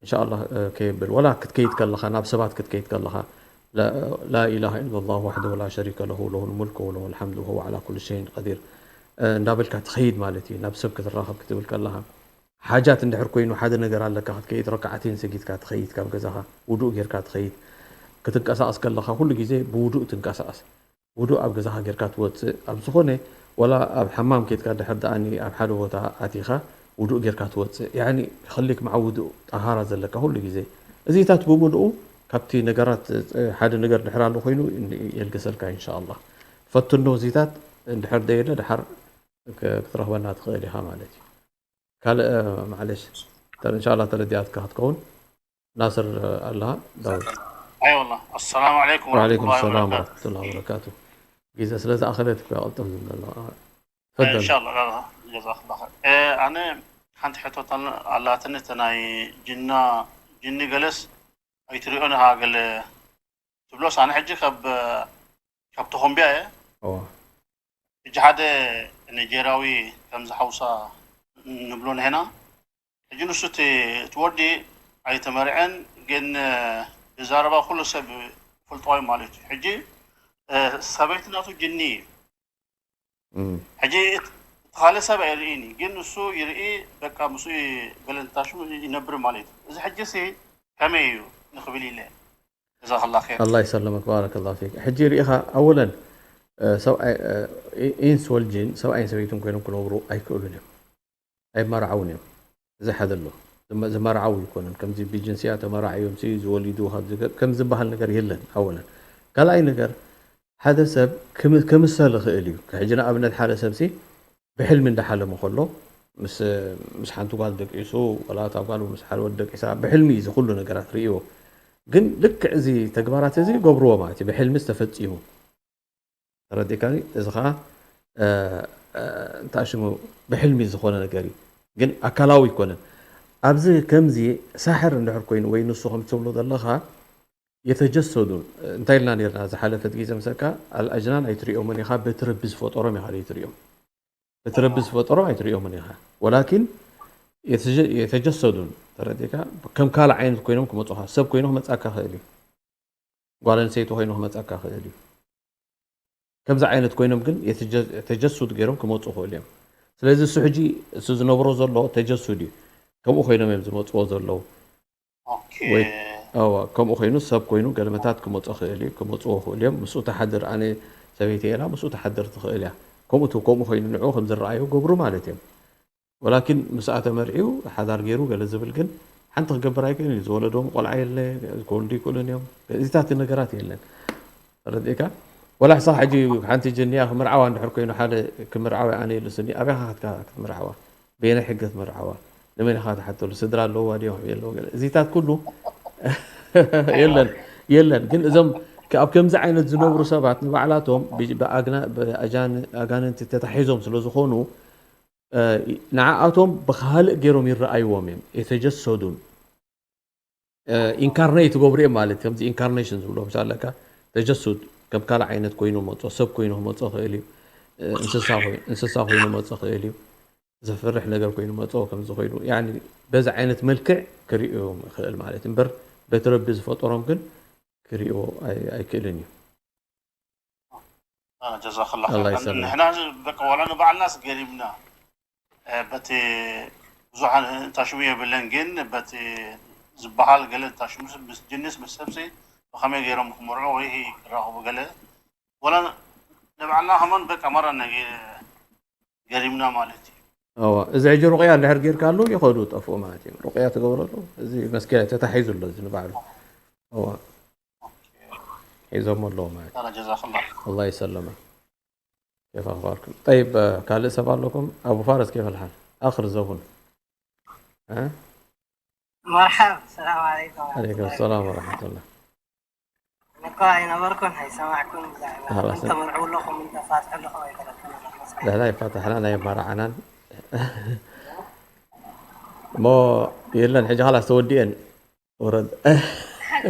እንሻላ ከየብል ወላ ክትከይድ ከለኻ ናብ ሰባት ክትከይድ ከለኻ لا إله إلا الله وحده لا شريك له له الملك وله الحمد وهو على كل شيء قدير እንዳበልካ ትኸይድ ማለት እዩ ናብ ሰብ ክትራኸብ ክትብል ከለኻ ሓጃት እንድሕር ኮይኑ ሓደ ነገር ኣለካ ክትከይድ ረክዓተይን ሰጊድካ ትኸይድ ካብ ገዛኻ ውዱእ ጌርካ ትኸይድ ክትንቀሳቐስ ከለኻ ኩሉ ግዜ ብውዱእ ትንቀሳቐስ ውዱእ ኣብ ገዛኻ ጌርካ ትወፅእ ኣብ ዝኾነ ወላ ኣብ ሓማም ኬድካ ድሕር ደኣኒ ኣብ ሓደ ቦታ ኣቲኻ ውዱእ ጌርካ ትወፅእ ያኒ ከሊክ መዓ ውዱእ ጠሃራ ዘለካ ኩሉ ግዜ እዚታት ብምልኡ ካብቲ ነገራት ሓደ ነገር ድሕር ኣሎ ኮይኑ የልግሰልካ ኢንሻ ኣላህ ፈትኖ እዚታት እንድሕር ደየለ ድሓር ክትረኽበና ትኽእል ኢኻ ማለት እዩ ካልእ ማዕለሽ እንሻላ ተረዲኣትካ ክትከውን ናስር ኣለኻ ዳውድ أي والله السلام عليكم ورحمة وعليكم الله السلام وبركاته ورحمة الله وبركاته ግዜ ስለ ዝኣኸለት ክቐልጥፍ ዝብለና ፈደል إن شاء الله لا لا جزاك الله خير إيه، أنا ሓንቲ ሕቶት ኣላትኒ እቲ ናይ ጅና ጅኒ ገለስ ኣይትሪኦን ኢኻ ገለ ትብሎስ ኣነ ሕጂ ካብ ካብ ተኾምቢያ እየ እዋ ሕጂ ሓደ ኒጀርያዊ ከምዚ ሓውሳ ንብሎ ንሄና ሕጂ ንሱ እቲ እቲ ወዲ ኣይተመርዐን ግን ብዛረባ ኩሉ ሰብ ይፈልጦ እዩ ማለት እዩ ሕጂ ሰበይቲ ናቱ ጅኒ እዩ እም። ሕጂ እቲ ካልእ ሰብ ኣይርእን እዩ ግን ንሱ ይርኢ በቃ ምስኡ ገለ እንታሽሙ ይነብር ማለት እዩ እዚ ሕጂ ሲ ከመይ እዩ ንክብል ኢለ ጀዛከላ ር الله يسلمك بارك الله فيك ሕጂ ርኢኻ ኣወለን ሰብኣይ ኢንስ ወልጂን ሰብኣይን ሰበይትን ኮይኖም ክነብሩ ኣይክእሉን እዮም ኣይመርዓውን እዮም እዚ ሓደ ኣሎ ዝመ- ዝመርዓው ይኮኑን ከምዚ ብጅንስያ ተመራዕዮም ሲ ዝወሊዱ ካብ ዝገ- ከም ዝበሃል ነገር የለን ኣወለን ካልኣይ ነገር ሓደ ሰብ ክም- ክምሰል ይኽእል እዩ ሕጂ ንኣብነት ሓደ ሰብ ሲ ብሕልሚ እንዳሓለመ ከሎ ምስ ምስ ሓንቲ ጓል ደቂሱ ወላ እታ ጓል ምስ ሓደ ወዲ ደቂሳ ብሕልሚ እዩ እዚ ኩሉ ነገራት ርእይዎ ግን ልክዕ እዚ ተግባራት እዚ ይገብርዎ ማለት እዩ ብሕልሚ ዝተፈፂሙ ተረዲእካኒ እዚ ከዓ እንታይ ሽሙ ብሕልሚ ዝኾነ ነገር እዩ ግን ኣካላዊ ይኮነን ኣብዚ ከምዚ ሳሕር እንድሕር ኮይኑ ወይ ንሱ ከም ትብሎ ዘለኻ የተጀሰዱ እንታይ ኢልና ነርና ዝሓለፈት ግዜ ምሰካ ኣልኣጅናን ኣይትሪኦምን ኢኻ በቲ ረቢ ዝፈጠሮም ኢኻ ዘይትሪኦም በቲ ረቢ ዝፈጠሮም ኣይትሪኦምን ኢኻ ወላኪን የተጀሰዱን ተረዲእካ ከም ካልእ ዓይነት ኮይኖም ክመፁኻ ሰብ ኮይኑ ክመፃካ ክእል እዩ ጓል ኣንስተይቲ ኮይኑ ክመፀካ ክእል እዩ ከምዚ ዓይነት ኮይኖም ግን ተጀሱድ ገይሮም ክመፁ ክእል እዮም ስለዚ እሱ ሕጂ እሱ ዝነብሮ ዘሎ ተጀሱድ እዩ ከምኡ ኮይኖም እዮም ዝመፅዎ ዘለዉ ወይ ከምኡ ኮይኑ ሰብ ኮይኑ ገለመታት ክመፁ ክእል እዩ ክመፅዎ ክእል እዮም ምስኡ ተሓድር ኣነ ሰበይቲ እየ ምስኡ ተሓድር ትኽእል እያ ከምኡ ከምኡ ኮይኑ ንዑ ከም ዝረኣዩ ገብሩ ማለት እዮም ወላኪን ምስኣ ተመርዒው ሓዳር ገይሩ ገለ ዝብል ግን ሓንቲ ክገብር ኣይክእልን እዩ ዝወለዶም ቆልዓ የለ ክወልዱ ይክእሉን እዮም እዚታት ነገራት የለን ረዲእካ ወላ ሕሳ ሕጂ ሓንቲ ጅንያ ክምርዓዋ እንድሕር ኮይኑ ሓደ ክምርዓዊ ኣነ የሉ ስኒ ኣበይ ካትካ ክትምርዓዋ በየናይ ሕገ ትምርዓዋ ንመን ኢኻ ትሓተሉ ስድራ ኣለዋ ድዮም የለዎ ገለ እዚታት ኩሉ የለን የለን ግን እዞም ኣብ ከምዚ ዓይነት ዝነብሩ ሰባት ንባዕላቶም ብ- ብኣግና- ብኣጃን- ኣጋንንቲ ተታሒዞም ስለ ዝኾኑ፣ እ፣ ንዓኣቶም ብኻልእ ገይሮም ይረኣይዎም እዮም። የተጀሰዱን ኢንካርኔት ይገብሩ እዮም ማለት፣ ከምዚ ኢንካርኔሽን ዝብሎ ምስ ኣለካ፣ ተጀሱድ ከም ካልእ ዓይነት ኮይኑ መጾ፣ ሰብ ኮይኑ ክመጾ ይኽእል እዩ። እ፣ እንስሳ ኮይ- እንስሳ ኮይኑ መጾ ይኽእል እዩ። ዘፍርሕ ነገር ኮይኑ መጾ፣ ከምዚ ኮይኑ፣ ያኒ፣ በዚ ዓይነት መልክዕ ክርእዮም ይኽእል ማለት እምበር፣ በቲ ረቢ ዝፈጠሮም ግን ክርእዮ ኣይ- ኣይክእልን እዩ። ጀዛክላ። ኣላህ ይሰልም። ንሕና በቃ ዋላ ንባዕልናስ ገሪምና፣ እ፣ በቲ ብዙሓን ታሽሙ የብለን፣ ግን በቲ ዝበሃል ገለ ታሽሙ ምስ ጅንስ ምስ ሰብሲ ብኸመይ ገይሮም ክምርዑ ወይ ክራኸቡ ገለ ዋላ ንባዕልና ከማን በቃ መራ ነገ ገሪምና ማለት እዩ። እዋ፣ እዚ ሕጂ ሩቅያ እንድሕር ጌርካሉ ይኸዱ ጠፍኡ ማለት እዩ። ሩቅያ ትገብረሉ፣ እዚ መስኪና ተታሒዙ ኣሎ፣ እዚ ንባዕሉ። እዋ፣ ሒዞሞ ኣለዉ ማለት እዩ። ጀዛክላ። ኣላህ ይሰለመ። ኬፍ ኣኽባርኩም? ጠይብ፣ ካልእ ሰብ ኣለኩም? ኣቡ ፋረስ ኬፍ ኣልሓል? ኣኽር ዘቡን? እ? መርሓብ፣ ሰላም ዓለይኩም። ዓለይኩም ሰላም ወረሕመቱላህ። እኮ ኣይነበርኩን፣ ኣይሰማዕኩን። ብዛዕባ ኣህላ ምን ሰብ። ተመርዕው ኣለኹም፣ ምን ተፋትሑ ኣለኹም ኣይፈለጥኩን። ንሕና ይፋታሕና ናይ ኣማራዓናን እሞ የለን፣ ሕጂ ኻላስ ተወዲአን። ወረድ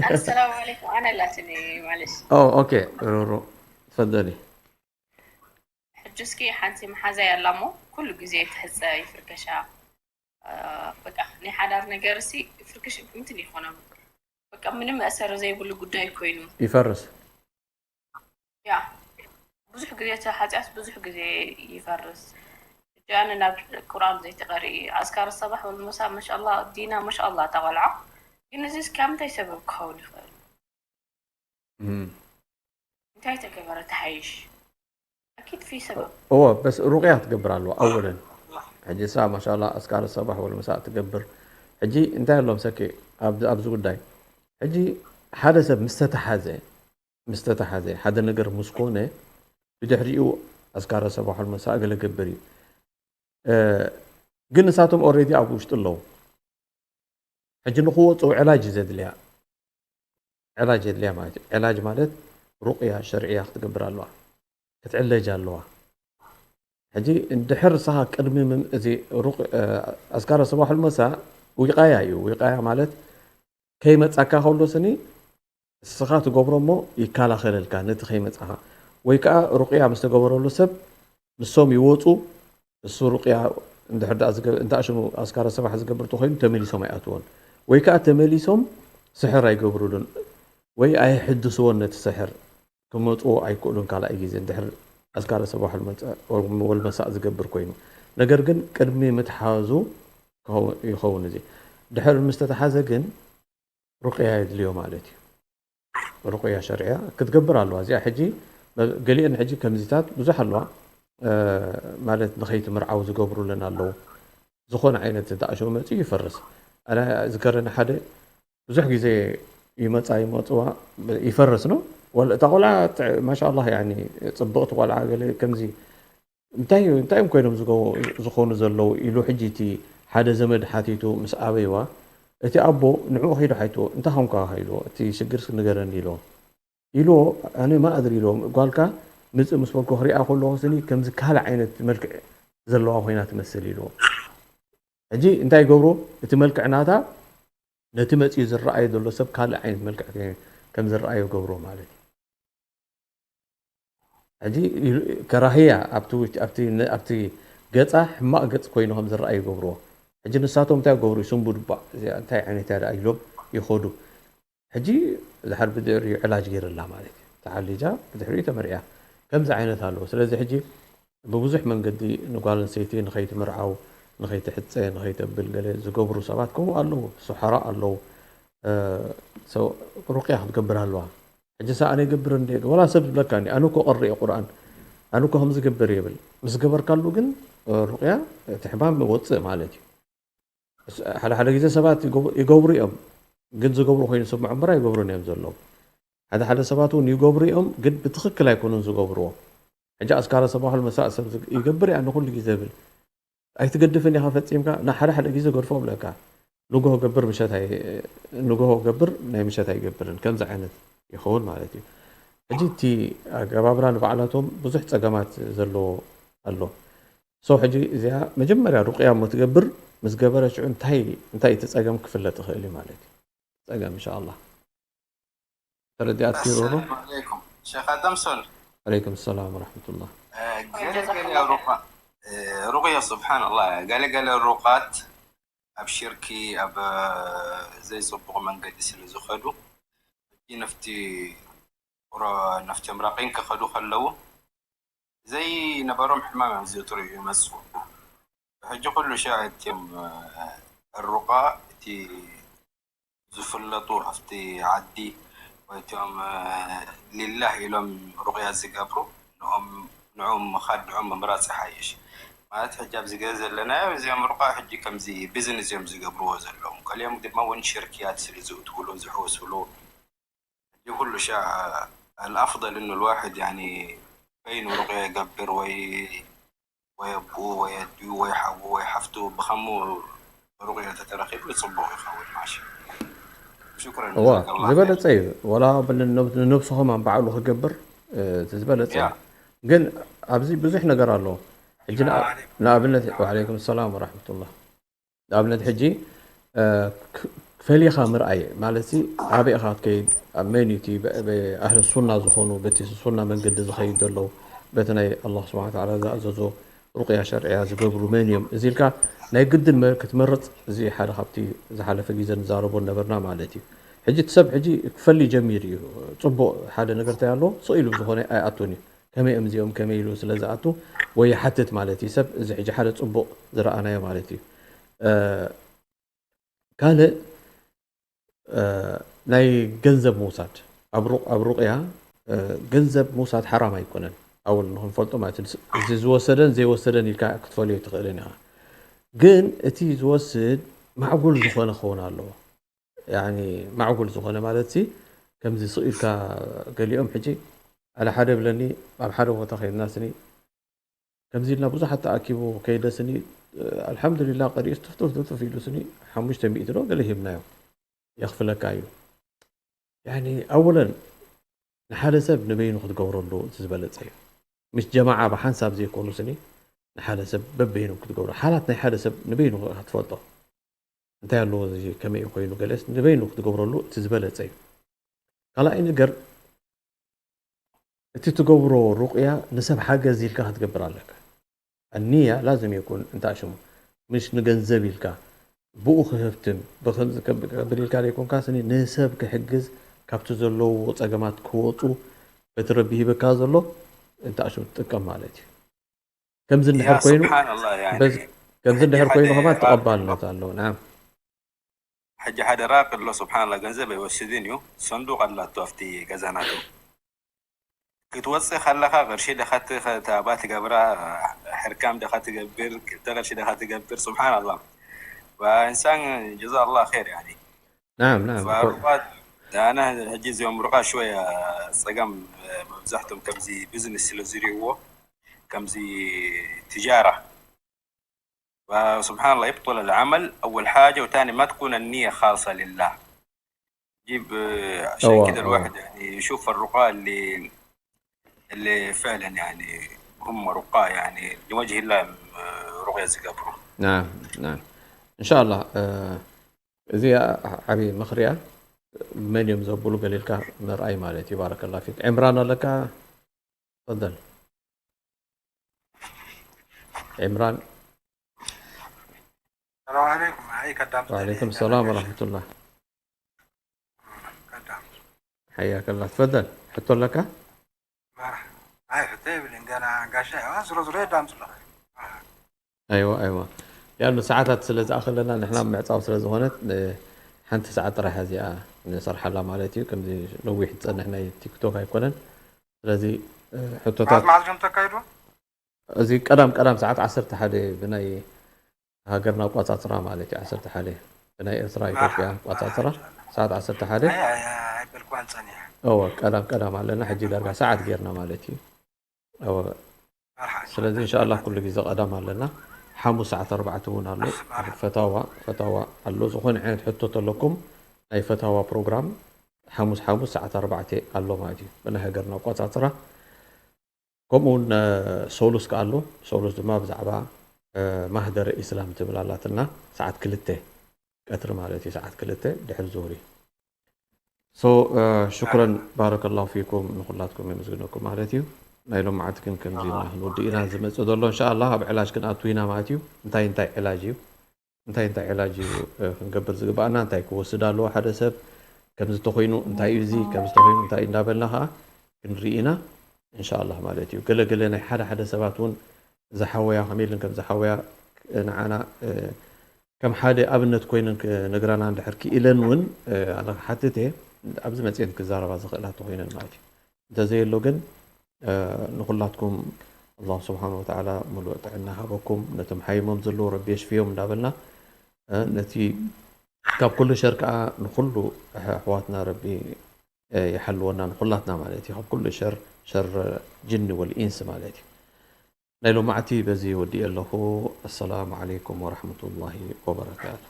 ኣሰላሙ ዓለይኩም። ኣነ ኣላትኒ ማለት። ኦ፣ ኦኬ፣ ሩሩ፣ ትፈደሊ። ሕጂ እስኪ ሓንቲ መሓዛይ ኣላ እሞ ኩሉ ግዜ ትሕፀ ይፍርከሻ። አ፣ በቃ ናይ ሓዳር ነገር ሲ ፍርክሽ እንትን ይኾነ። በቃ ምንም መእሰሪ ዘይብሉ ጉዳይ ኮይኑ። ይፈርስ። ያ፣ ብዙሕ ግዜ ተሓፅያስ ብዙሕ ግዜ ይፈርስ። ሕጂ ኣነ ናብ ቁርኣን ዘይትቐርኢ፣ ኣዝካር ሰባሕ ወልመሳ፣ ማሻኣላ፣ ዲና፣ ማሻኣላ፣ እታ ቆልዓ። ግን እዚ እስኪ ኣብ ምንታይ ሰበብ ክኸውን ይኽእል? እም። እንታይ ተገበረ ተሓይሽ? ኣኪድ ፊ ሰበብ። እዎ፣ በስ ሩቅያ ትገብር ኣለዋ፣ ኣወለን። ሕጂ እሳ፣ ማሻኣላ፣ ኣዝካር ሰባሕ ወልመሳ ትገብር። ሕጂ እንታይ ኣሎ ምሰኪ፣ ኣብ-፣ ኣብዚ ጉዳይ? ሕጂ ሓደ ሰብ ምስ ተተሓዘ፣ ምስ ተተሓዘ፣ ሓደ ነገር ምስ ኮነ፣ ብድሕሪኡ ኣዝካር ሰባሕ ወልመሳ ገለ ገብር እዩ። እ፣ ግን ንሳቶም ኦልሬዲ ኣብ ውሽጢ ኣለዉ። ሕጂ ንኽወፁ ዕላጅ እዩ ዘድልያ። ዕላጅ የድልያ ማለት እዩ። ዕላጅ ማለት ሩቅያ ሸርዕያ ክትገብር ኣለዋ። ክትዕለጅ ኣለዋ። ሕጂ እንድሕር ንስኻ ቅድሚ ምም-፣ እዚ ሩቅ-፣ እ፣ ኣዝካር ሰባሕ ወልመሳ ዊቃያ እዩ። ዊቃያ ማለት ከይመጻካ ከሎ ስኒ ንስኻ ትገብሮ እሞ ይከላኸለልካ ነቲ ከይመጻኻ። ወይ ከኣ ሩቅያ ምስ ተገበረሉ ሰብ ንሶም ይወጹ፣ እሱ ሩቅያ እንድሕር ደኣ ዝገ-፣ እንተ ኣሽሙ ኣዝካር ሰባሕ ዝገብር ተኾይኑ ተመሊሶም ኣይኣትዎን። ወይ ከኣ ተመሊሶም ስሕር ኣይገብሩሉን። ወይ ኣይሕድስዎን ነቲ ስሕር። ክመጽዎ ኣይክእሉን ካልኣይ ግዜ እንድሕር ኣዝካር ሰባሕ ወልመጻ-፣ ወልመሳእ ዝገብር ኮይኑ። ነገር ግን ቅድሚ ምትሓዙ ክኸው-፣ ይኸውን እዚ። ድሕር ምስ ተተሓዘ ግን ሩቅያ የድልዮ ማለት እዩ። ሩቅያ ሸርዕያ ክትገብር ኣለዋ። እዚኣ ሕጂ መ-፣ ገሊአን ሕጂ ከምዚታት ብዙሕ ኣለዋ። እ፣ ማለት ንኸይትምርዓው ዝገብሩለን ኣለዉ። ዝኾነ ዓይነት እንተ ኣሸው መጺኡ ይፈርስ። ኣነ ዝከረኒ ሓደ ብዙሕ ግዜ ይመጻ ይመጽዋ ይፈርስ ነው። ወል-፣ እታ ቆልዓ ጥ-፣ ማሻኣላህ ያኒ ጽብቕቲ ቆልዓ ገለ ከምዚ እንታይ እዩ፣ እንታይ እዮም ኮይኖም ዝገ-፣ ዝኾኑ ዘለዉ ኢሉ ሕጂ እቲ ሓደ ዘመድ ሓቲቱ ምስ ኣበይዋ፣ እቲ ኣቦ ንዕኡ ከይዱ ሓይትዎ፣ "እንታይ ኾንካ?" ኢልዎ፣ "እቲ ሽግር እስኪ ንገረኒ" ኢልዎ። ኢልዎ፣ "ኣነ ማ ኣድሪ" ኢልዎ፣ "ጓልካ ምጽእ ምስ በልኩ ክሪኣ ከለኹ ስኒ ከምዚ ካልእ ዓይነት መልክዕ ዘለዋ ኮይና ትመስል" ኢልዎ። ሕጂ እንታይ ይገብሩ? እቲ መልክዕ ናታ ነቲ መጺኡ ዝረኣዮ ዘሎ ሰብ ካልእ ዓይነት መልክዕ ከ-፣ ከም ዝረኣዮ ገብሮ ማለት እዩ። ሕጂ ኢሉ-፣ ከራህያ ኣብቲ ውጭ-፣ ኣብቲ ነ-፣ ኣብቲ ገጻ ሕማቕ ገጽ ኮይኑ ከም ዝረኣዮ ገብርዎ። ሕጂ ንሳቶም እንታይ ይገብሩ? ይስንቡድ፣ "እባ እዚኣ እንታይ ዓይነት እያ ደኣ?" ኢሎም ይኸዱ። ሕጂ ድሓር ብድሕሪኡ ዕላጅ ገይርላ ማለት እዩ። ተዓሊጃ ብድሕሪኡ ተመርዕያ። ከምዚ ዓይነት ኣለዎ። ስለዚ ሕጂ ብብዙሕ መንገዲ ንጓል ኣንስተይቲ ንኸይትምርዓው፣ ንኸይትሕጸ፣ ንኸይተብል ገለ ዝገብሩ ሰባት ከምኡ ኣለዉ። ሱሓራ ኣለዉ። እ፣ ሰው ሩቅያ ክትገብር ኣለዋ። ሕጂ ሰ ኣነ ይገብር እንደ ወላ ሰብ ዝብለካ እንዲ፣ "ኣነ እኮ ቀሪ እየ ቁርኣን፣ ኣነ እኮ ከምዚ ይገብር" ይብል። ምስ ገበርካሉ ግን፣ እ፣ ሩቅያ እቲ ሕማም ወጽእ ማለት እዩ። እስ-፣ ሓደ ሓደ ግዜ ሰባት ይገብ-፣ ይገብሩ እዮም፣ ግን ዝገብሩ ኮይኑ ስምዖም እምበር ኣይገብሩን እዮም ዘለዉ። ሓደ ሓደ ሰባት እውን ይገብሩ እዮም፣ ግን ብትኽክል ኣይኮኑን ዝገብርዎ። ሕጂ ኣዝካረ ሰባሑል መሳእ ሰብ ዝግ-፣ ይገብር እያ ንኹሉ ግዜ ዝብል። ኣይትገድፍን ኢኻ ፈጺምካ፣ ና ሓደ ሓደ ግዜ ገድፎ እብለካ። ንግሆ ገብር ምሸት ኣይ-፣ ንግሆ ገብር ናይ ምሸት ኣይገብርን። ከምዚ ዓይነት ይኸውን ማለት እዩ። ሕጂ እቲ ኣገባብራ ንባዕላቶም ብዙሕ ጸገማት ዘለዎ ኣሎ። So ሕጂ እዚኣ መጀመርያ ሩቅያ እሞ ትገብር፣ ምስ ገበረ ሽዑ እንታይ እንታይ እቲ ጸገም ክፍለጥ ይኽእል እዩ ማለት እዩ። ጸገም ኢንሻኣላህ። ተረዲኣት ኪሮሮ? ሰላም ዓለይኩም ሸኽ ኣደምሶን። ዓለይኩም ሰላም ወራሕመቱላህ። ገለ ገለ ሩቃ ሩቅያ ስብሓንላህ፣ ገለ ገለ ሩቃት ኣብ ሽርኪ፣ ኣብ ዘይፅቡቕ መንገዲ ስለ ዝኸዱ፣ ሕጂ ነፍቲ ቁረ-፣ ነፍቶም ራቂን ክኸዱ ከለዉ ዘይነበሮም ሕማም እዮም ዝጥሩ ይመፅኡ። ሕጂ ኩሉ ሻዕ እትዮም ሩቃ እቲ ዝፍለጡ ኣብቲ ዓዲ ወይ እቶም ሊላህ ኢሎም ሩቅያ ዝገብሩ ንኦም ንዕኦም ምኻድ ንዕኦም ምምራፅ ይሓይሽ። ማለት ሕጂ ኣብዚ ገዛ ዘለናዮ እዚኦም ሩቃ ሕጂ ከምዚ ቢዝነስ እዮም ዝገብርዎ ዘለዉ። ገሊኦም ድማ እውን ሽርክያት ስለ ዝእትውሉ ዝሕወስሉ ሕጂ ኩሉ ሻዕ الأفضل إنه الواحد يعني በይኑ ሩቅያ ይገብር ወይ ወይ ኣቦኡ ወይ ኣዲኡ ወይ ሓዉ ወይ ሓፍቱ ብኸምኡ ሩቅያ ተተረኺቡ ፅቡቅ ይኸውን ማሽ። ሽኩረን እዋ ጀዛከላህ ዝበለጸ እዩ። ወላ ንነብሱ ከማን ባዕሉ ክገብር እ፣ እቲ ዝበለጸ እዩ። ግን ኣብዚ ብዙሕ ነገር ኣሎ። ሕጂ ንኣ- ንኣብነት ወዓለይኩም ሰላም ወራሕመቱላህ። ንኣብነት ሕጂ እ፣ ክ- ፈሊኻ ምርኣይ ማለት ሲ ኣበይ ኢኻ ክትከይድ ኣብ መን እዩ እቲ ብ- ብ- ኣህል ሱና ዝኾኑ በቲ ሱና መንገዲ ዝኸይድ ዘለዉ በቲ ናይ ኣላህ ስብሓን ወተዓላ ዝኣዘዞ ሩቅያ ሸርዕያ ዝገብሩ መን እዮም እዚ ኢልካ ናይ ግድን መ- ክትመርፅ እዚ ሓደ ካብቲ ዝሓለፈ ግዜ ንዛረቦ ነበርና ማለት እዩ። ሕጂ እቲ ሰብ ሕጂ ክፈሊ ጀሚሩ እዩ። ፅቡቅ ሓደ ነገር እንታይ ኣሎ ስቕ ኢሉ ዝኾነ ኣይኣቱን እዩ። ከመይ እዮም እዚኦም ከመይ ኢሉ ስለ ዝኣቱ ወይ ይሓትት ማለት እዩ ሰብ እዚ ሕጂ ሓደ ፅቡቅ ዝረኣናዮ ማለት እዩ። ካልእ ናይ ገንዘብ ምውሳድ ኣብ ሩቅ ኣብ ሩቅያ ገንዘብ ምውሳድ ሓራም ኣይኮነን። ኣውል ንክንፈልጦ ማለት እዩ። እዚ ዝወሰደን ዘይወሰደን ኢልካ ክትፈልዮ ኣይትኽእልን ኢኻ። ግን እቲ ዝወስድ ማዕጉል ዝኾነ ክኸውን ኣለዎ። ያኒ ማዕጉል ዝኾነ ማለት ሲ ከምዚ ስቕ ኢልካ ገሊኦም ሕጂ ኣለ ሓደ ብለኒ ኣብ ሓደ ቦታ ከይድና ስኒ ከምዚ ኢልና ብዙሓት ተኣኪቡ ከይደ ስኒ ኣልሓምዱሊላ ቀሪኡ ትፍትፍ ትፍትፍ ኢሉ ስኒ ሓሙሽተ ሚእቲ ዶ ገለ ሂብናዮ የኽፍለካ እዩ። ያኒ ኣወለን ንሓደ ሰብ ንበይኑ ክትገብረሉ እቲ ዝበለጸ እዩ። ምስ ጀማዓ ብሓንሳብ ዘይኮኑ ስኒ ንሓደ ሰብ በበይኑ ክትገብሮ ሓላት ናይ ሓደ ሰብ ንበይኑ ክትፈልጦ እንታይ ኣለዎ እዚ ከመይ ኮይኑ ገለስ ንበይኑ ክትገብረሉ እቲ ዝበለጸ እዩ። ካልኣይ ነገር እቲ ትገብሮ ሩቅያ ንሰብ ሓገዝ ኢልካ ክትገብር ኣለካ። ኣኒያ ላዝም ይኩን እንታ ሽሙ ምሽ ንገንዘብ ኢልካ ብኡ ክህብትም ብከምዚ ከብል ኢልካ ዘይኮንካ ስኒ ንሰብ ክሕግዝ ካብቲ ዘለውዎ ጸገማት ክወፁ በቲ ረቢ ሂበካ ዘሎ እንታ ሽሙ ትጥቀም ማለት እዩ። ከምዚ እንድሕር ኮይኑ ከምዚ እንድሕር ኮይኑ ከማን ተቐባልነት ኣለዎ። ናም ሕጂ ሓደ ራቅ ኣሎ ስብሓንላ ገንዘብ ኣይወስድን እዩ። ሰንዱቅ ኣላቶ ኣብቲ ገዛናቱ ክትወፅእ ከለኻ ቅርሺ ደኻ ትኸ- ታባ ትገብራ ሕርካም ደኻ ትገብር ክልተ ቅርሺ ደኻ ትገብር ስብሓንላ። እንሳን ጀዛ ኣላ ር ያኒ ናም ናም ሩቃት ኣነ ሕጂ እዚኦም ሩቃ ሽወያ ፀገም መብዛሕቶም ከምዚ ቢዝነስ ስለ ዝሪእዎ ከምዚ ትጃራ سبحان الله يبطل العمل أول حاجة وتاني ما تكون النية خالصة لله جيب عشان أوه، كده أوه. الواحد يعني يشوف الرقاة اللي اللي فعلا يعني هم رقاة يعني لوجه الله رقية زكابرو نعم نعم إن شاء الله እዚ ዓብዪ ምኽሪ እያ። መን እዮም ዘብሉ ገሊልካ ምርኣይ ማለት እዩ። ባረከላ ፊክ። ዕምራን ኣለካ? ተፈደል ዕምራን። ሰላም ዓለይኩም። ኣይ ከዳም ወዓለይኩም ሰላም ወራሕመቱላህ። ከዳም ሓያከላ። ተፈደል ሕቶ ኣለካ? መርሓ። ኣይ ሕቶ የብልን ገና ጋሻ እዋ ዝሮ ዝሮ የዳምፅ ኣለኹ። መርሓ። ኣይዋ ኣይዋ ያሉ ሰዓታት ስለ ዝኣኸለና ንሕና ምዕፃው ስለ ዝኾነት ሓንቲ ሰዓት ጥራሕ እዚኣ ንሰርሓላ ማለት እዩ። ከምዚ ነዊሕ ዝፀንሕ ናይ ቲክቶክ ኣይኮነን። ስለዚ ሕቶታት መዓዝ መዓዝ ዲኹም ተካይዱ? እዚ ቀዳም ቀዳም ሰዓት ዓሰርተ ሓደ ብናይ ሃገርና ኣቋፃፅራ ማለት እዩ። ዓሰርተ ሓደ ብናይ ኤርትራ ኢትዮጵያ ኣቋፃፅራ ሰዓት ዓሰርተ ሓደ ኣይ ኣይ ኣይበልኩዋን ፀኒሐ። እወ ቀዳም ቀዳም ኣለና። ሕጂ ዳርጋ ሰዓት ጌርና ማለት እዩ። እወ መርሓ። ስለዚ እንሻላ ኩሉ ግዜ ቀዳም ኣለና። ሓሙስ ሰዓት ኣርባዕተ እውን ኣሎ። ፈታዋ ፈታዋ ኣሎ። ዝኾነ ዓይነት ሕቶ ተለኩም ናይ ፈታዋ ፕሮግራም ሓሙስ ሓሙስ ሰዓት ኣርባዕተ ኣሎ ማለት እዩ ብናይ ሃገርና ኣቆጻጽራ። ከምኡ እውን ሶሉስ ከ ኣሎ። ሶሉስ ድማ ብዛዕባ ማህደረ ኢስላም ትብል ኣላትና፣ ሰዓት ክልተ ቀትሪ ማለት እዩ። ሰዓት ክልተ ድሕሪ ዙህሪ። ሶ ሽኩረን ባረከላሁ ፊኩም፣ ንኩላትኩም የመስግነኩም ማለት እዩ። ናይ ሎማዓት ግን ከምዚ ኢና ክንወድእ ኢና። ዝመፅእ ዘሎ እንሻኣላ ኣብ ዕላጅ ክንኣቱ ኢና ማለት እዩ። እንታይ እንታይ ዕላጅ እዩ እንታይ እንታይ ዕላጅ እዩ ክንገብር ዝግባኣና፣ እንታይ ክወስድ ኣለዎ ሓደ ሰብ፣ ከምዚ ተኮይኑ እንታይ እዩ እዚ፣ ከምዚ ተኮይኑ እንታይ እዩ እንዳበልና ከዓ ክንርኢ ኢና እንሻኣላ ማለት እዩ። ገለ ገለ ናይ ሓደ ሓደ ሰባት እውን ዝሓወያ ከመይ ኢለን ከም ዝሓወያ ንዓና ከም ሓደ ኣብነት ኮይነን ክነግራና እንድሕር ክኢለን እውን ኣነ ክሓትት እየ፣ ኣብዚ መፅኤን ክዛረባ ዝኽእላ ተኮይነን ማለት እዩ። እንተዘየሎ ግን ንኹላትኩም ኣላህ ስብሓን ወተዓላ ሙሉእ ጥዕና ሃበኩም፣ ነቶም ሓይሞም ዘለዉ ረቢ የሽፍዮም እንዳበልና ነቲ ካብ ኩሉ ሸር ከዓ ንኩሉ ኣሕዋትና ረቢ ይሓልወና ንኩላትና ማለት እዩ። ካብ ኩሉ ሸር ሸር ጅኒ ወልኢንስ ማለት እዩ። ናይ ሎማዕቲ በዚ ወዲእ ኣለኹ። ኣሰላሙ ዓለይኩም ወረሕመቱላሂ ወበረካቱ።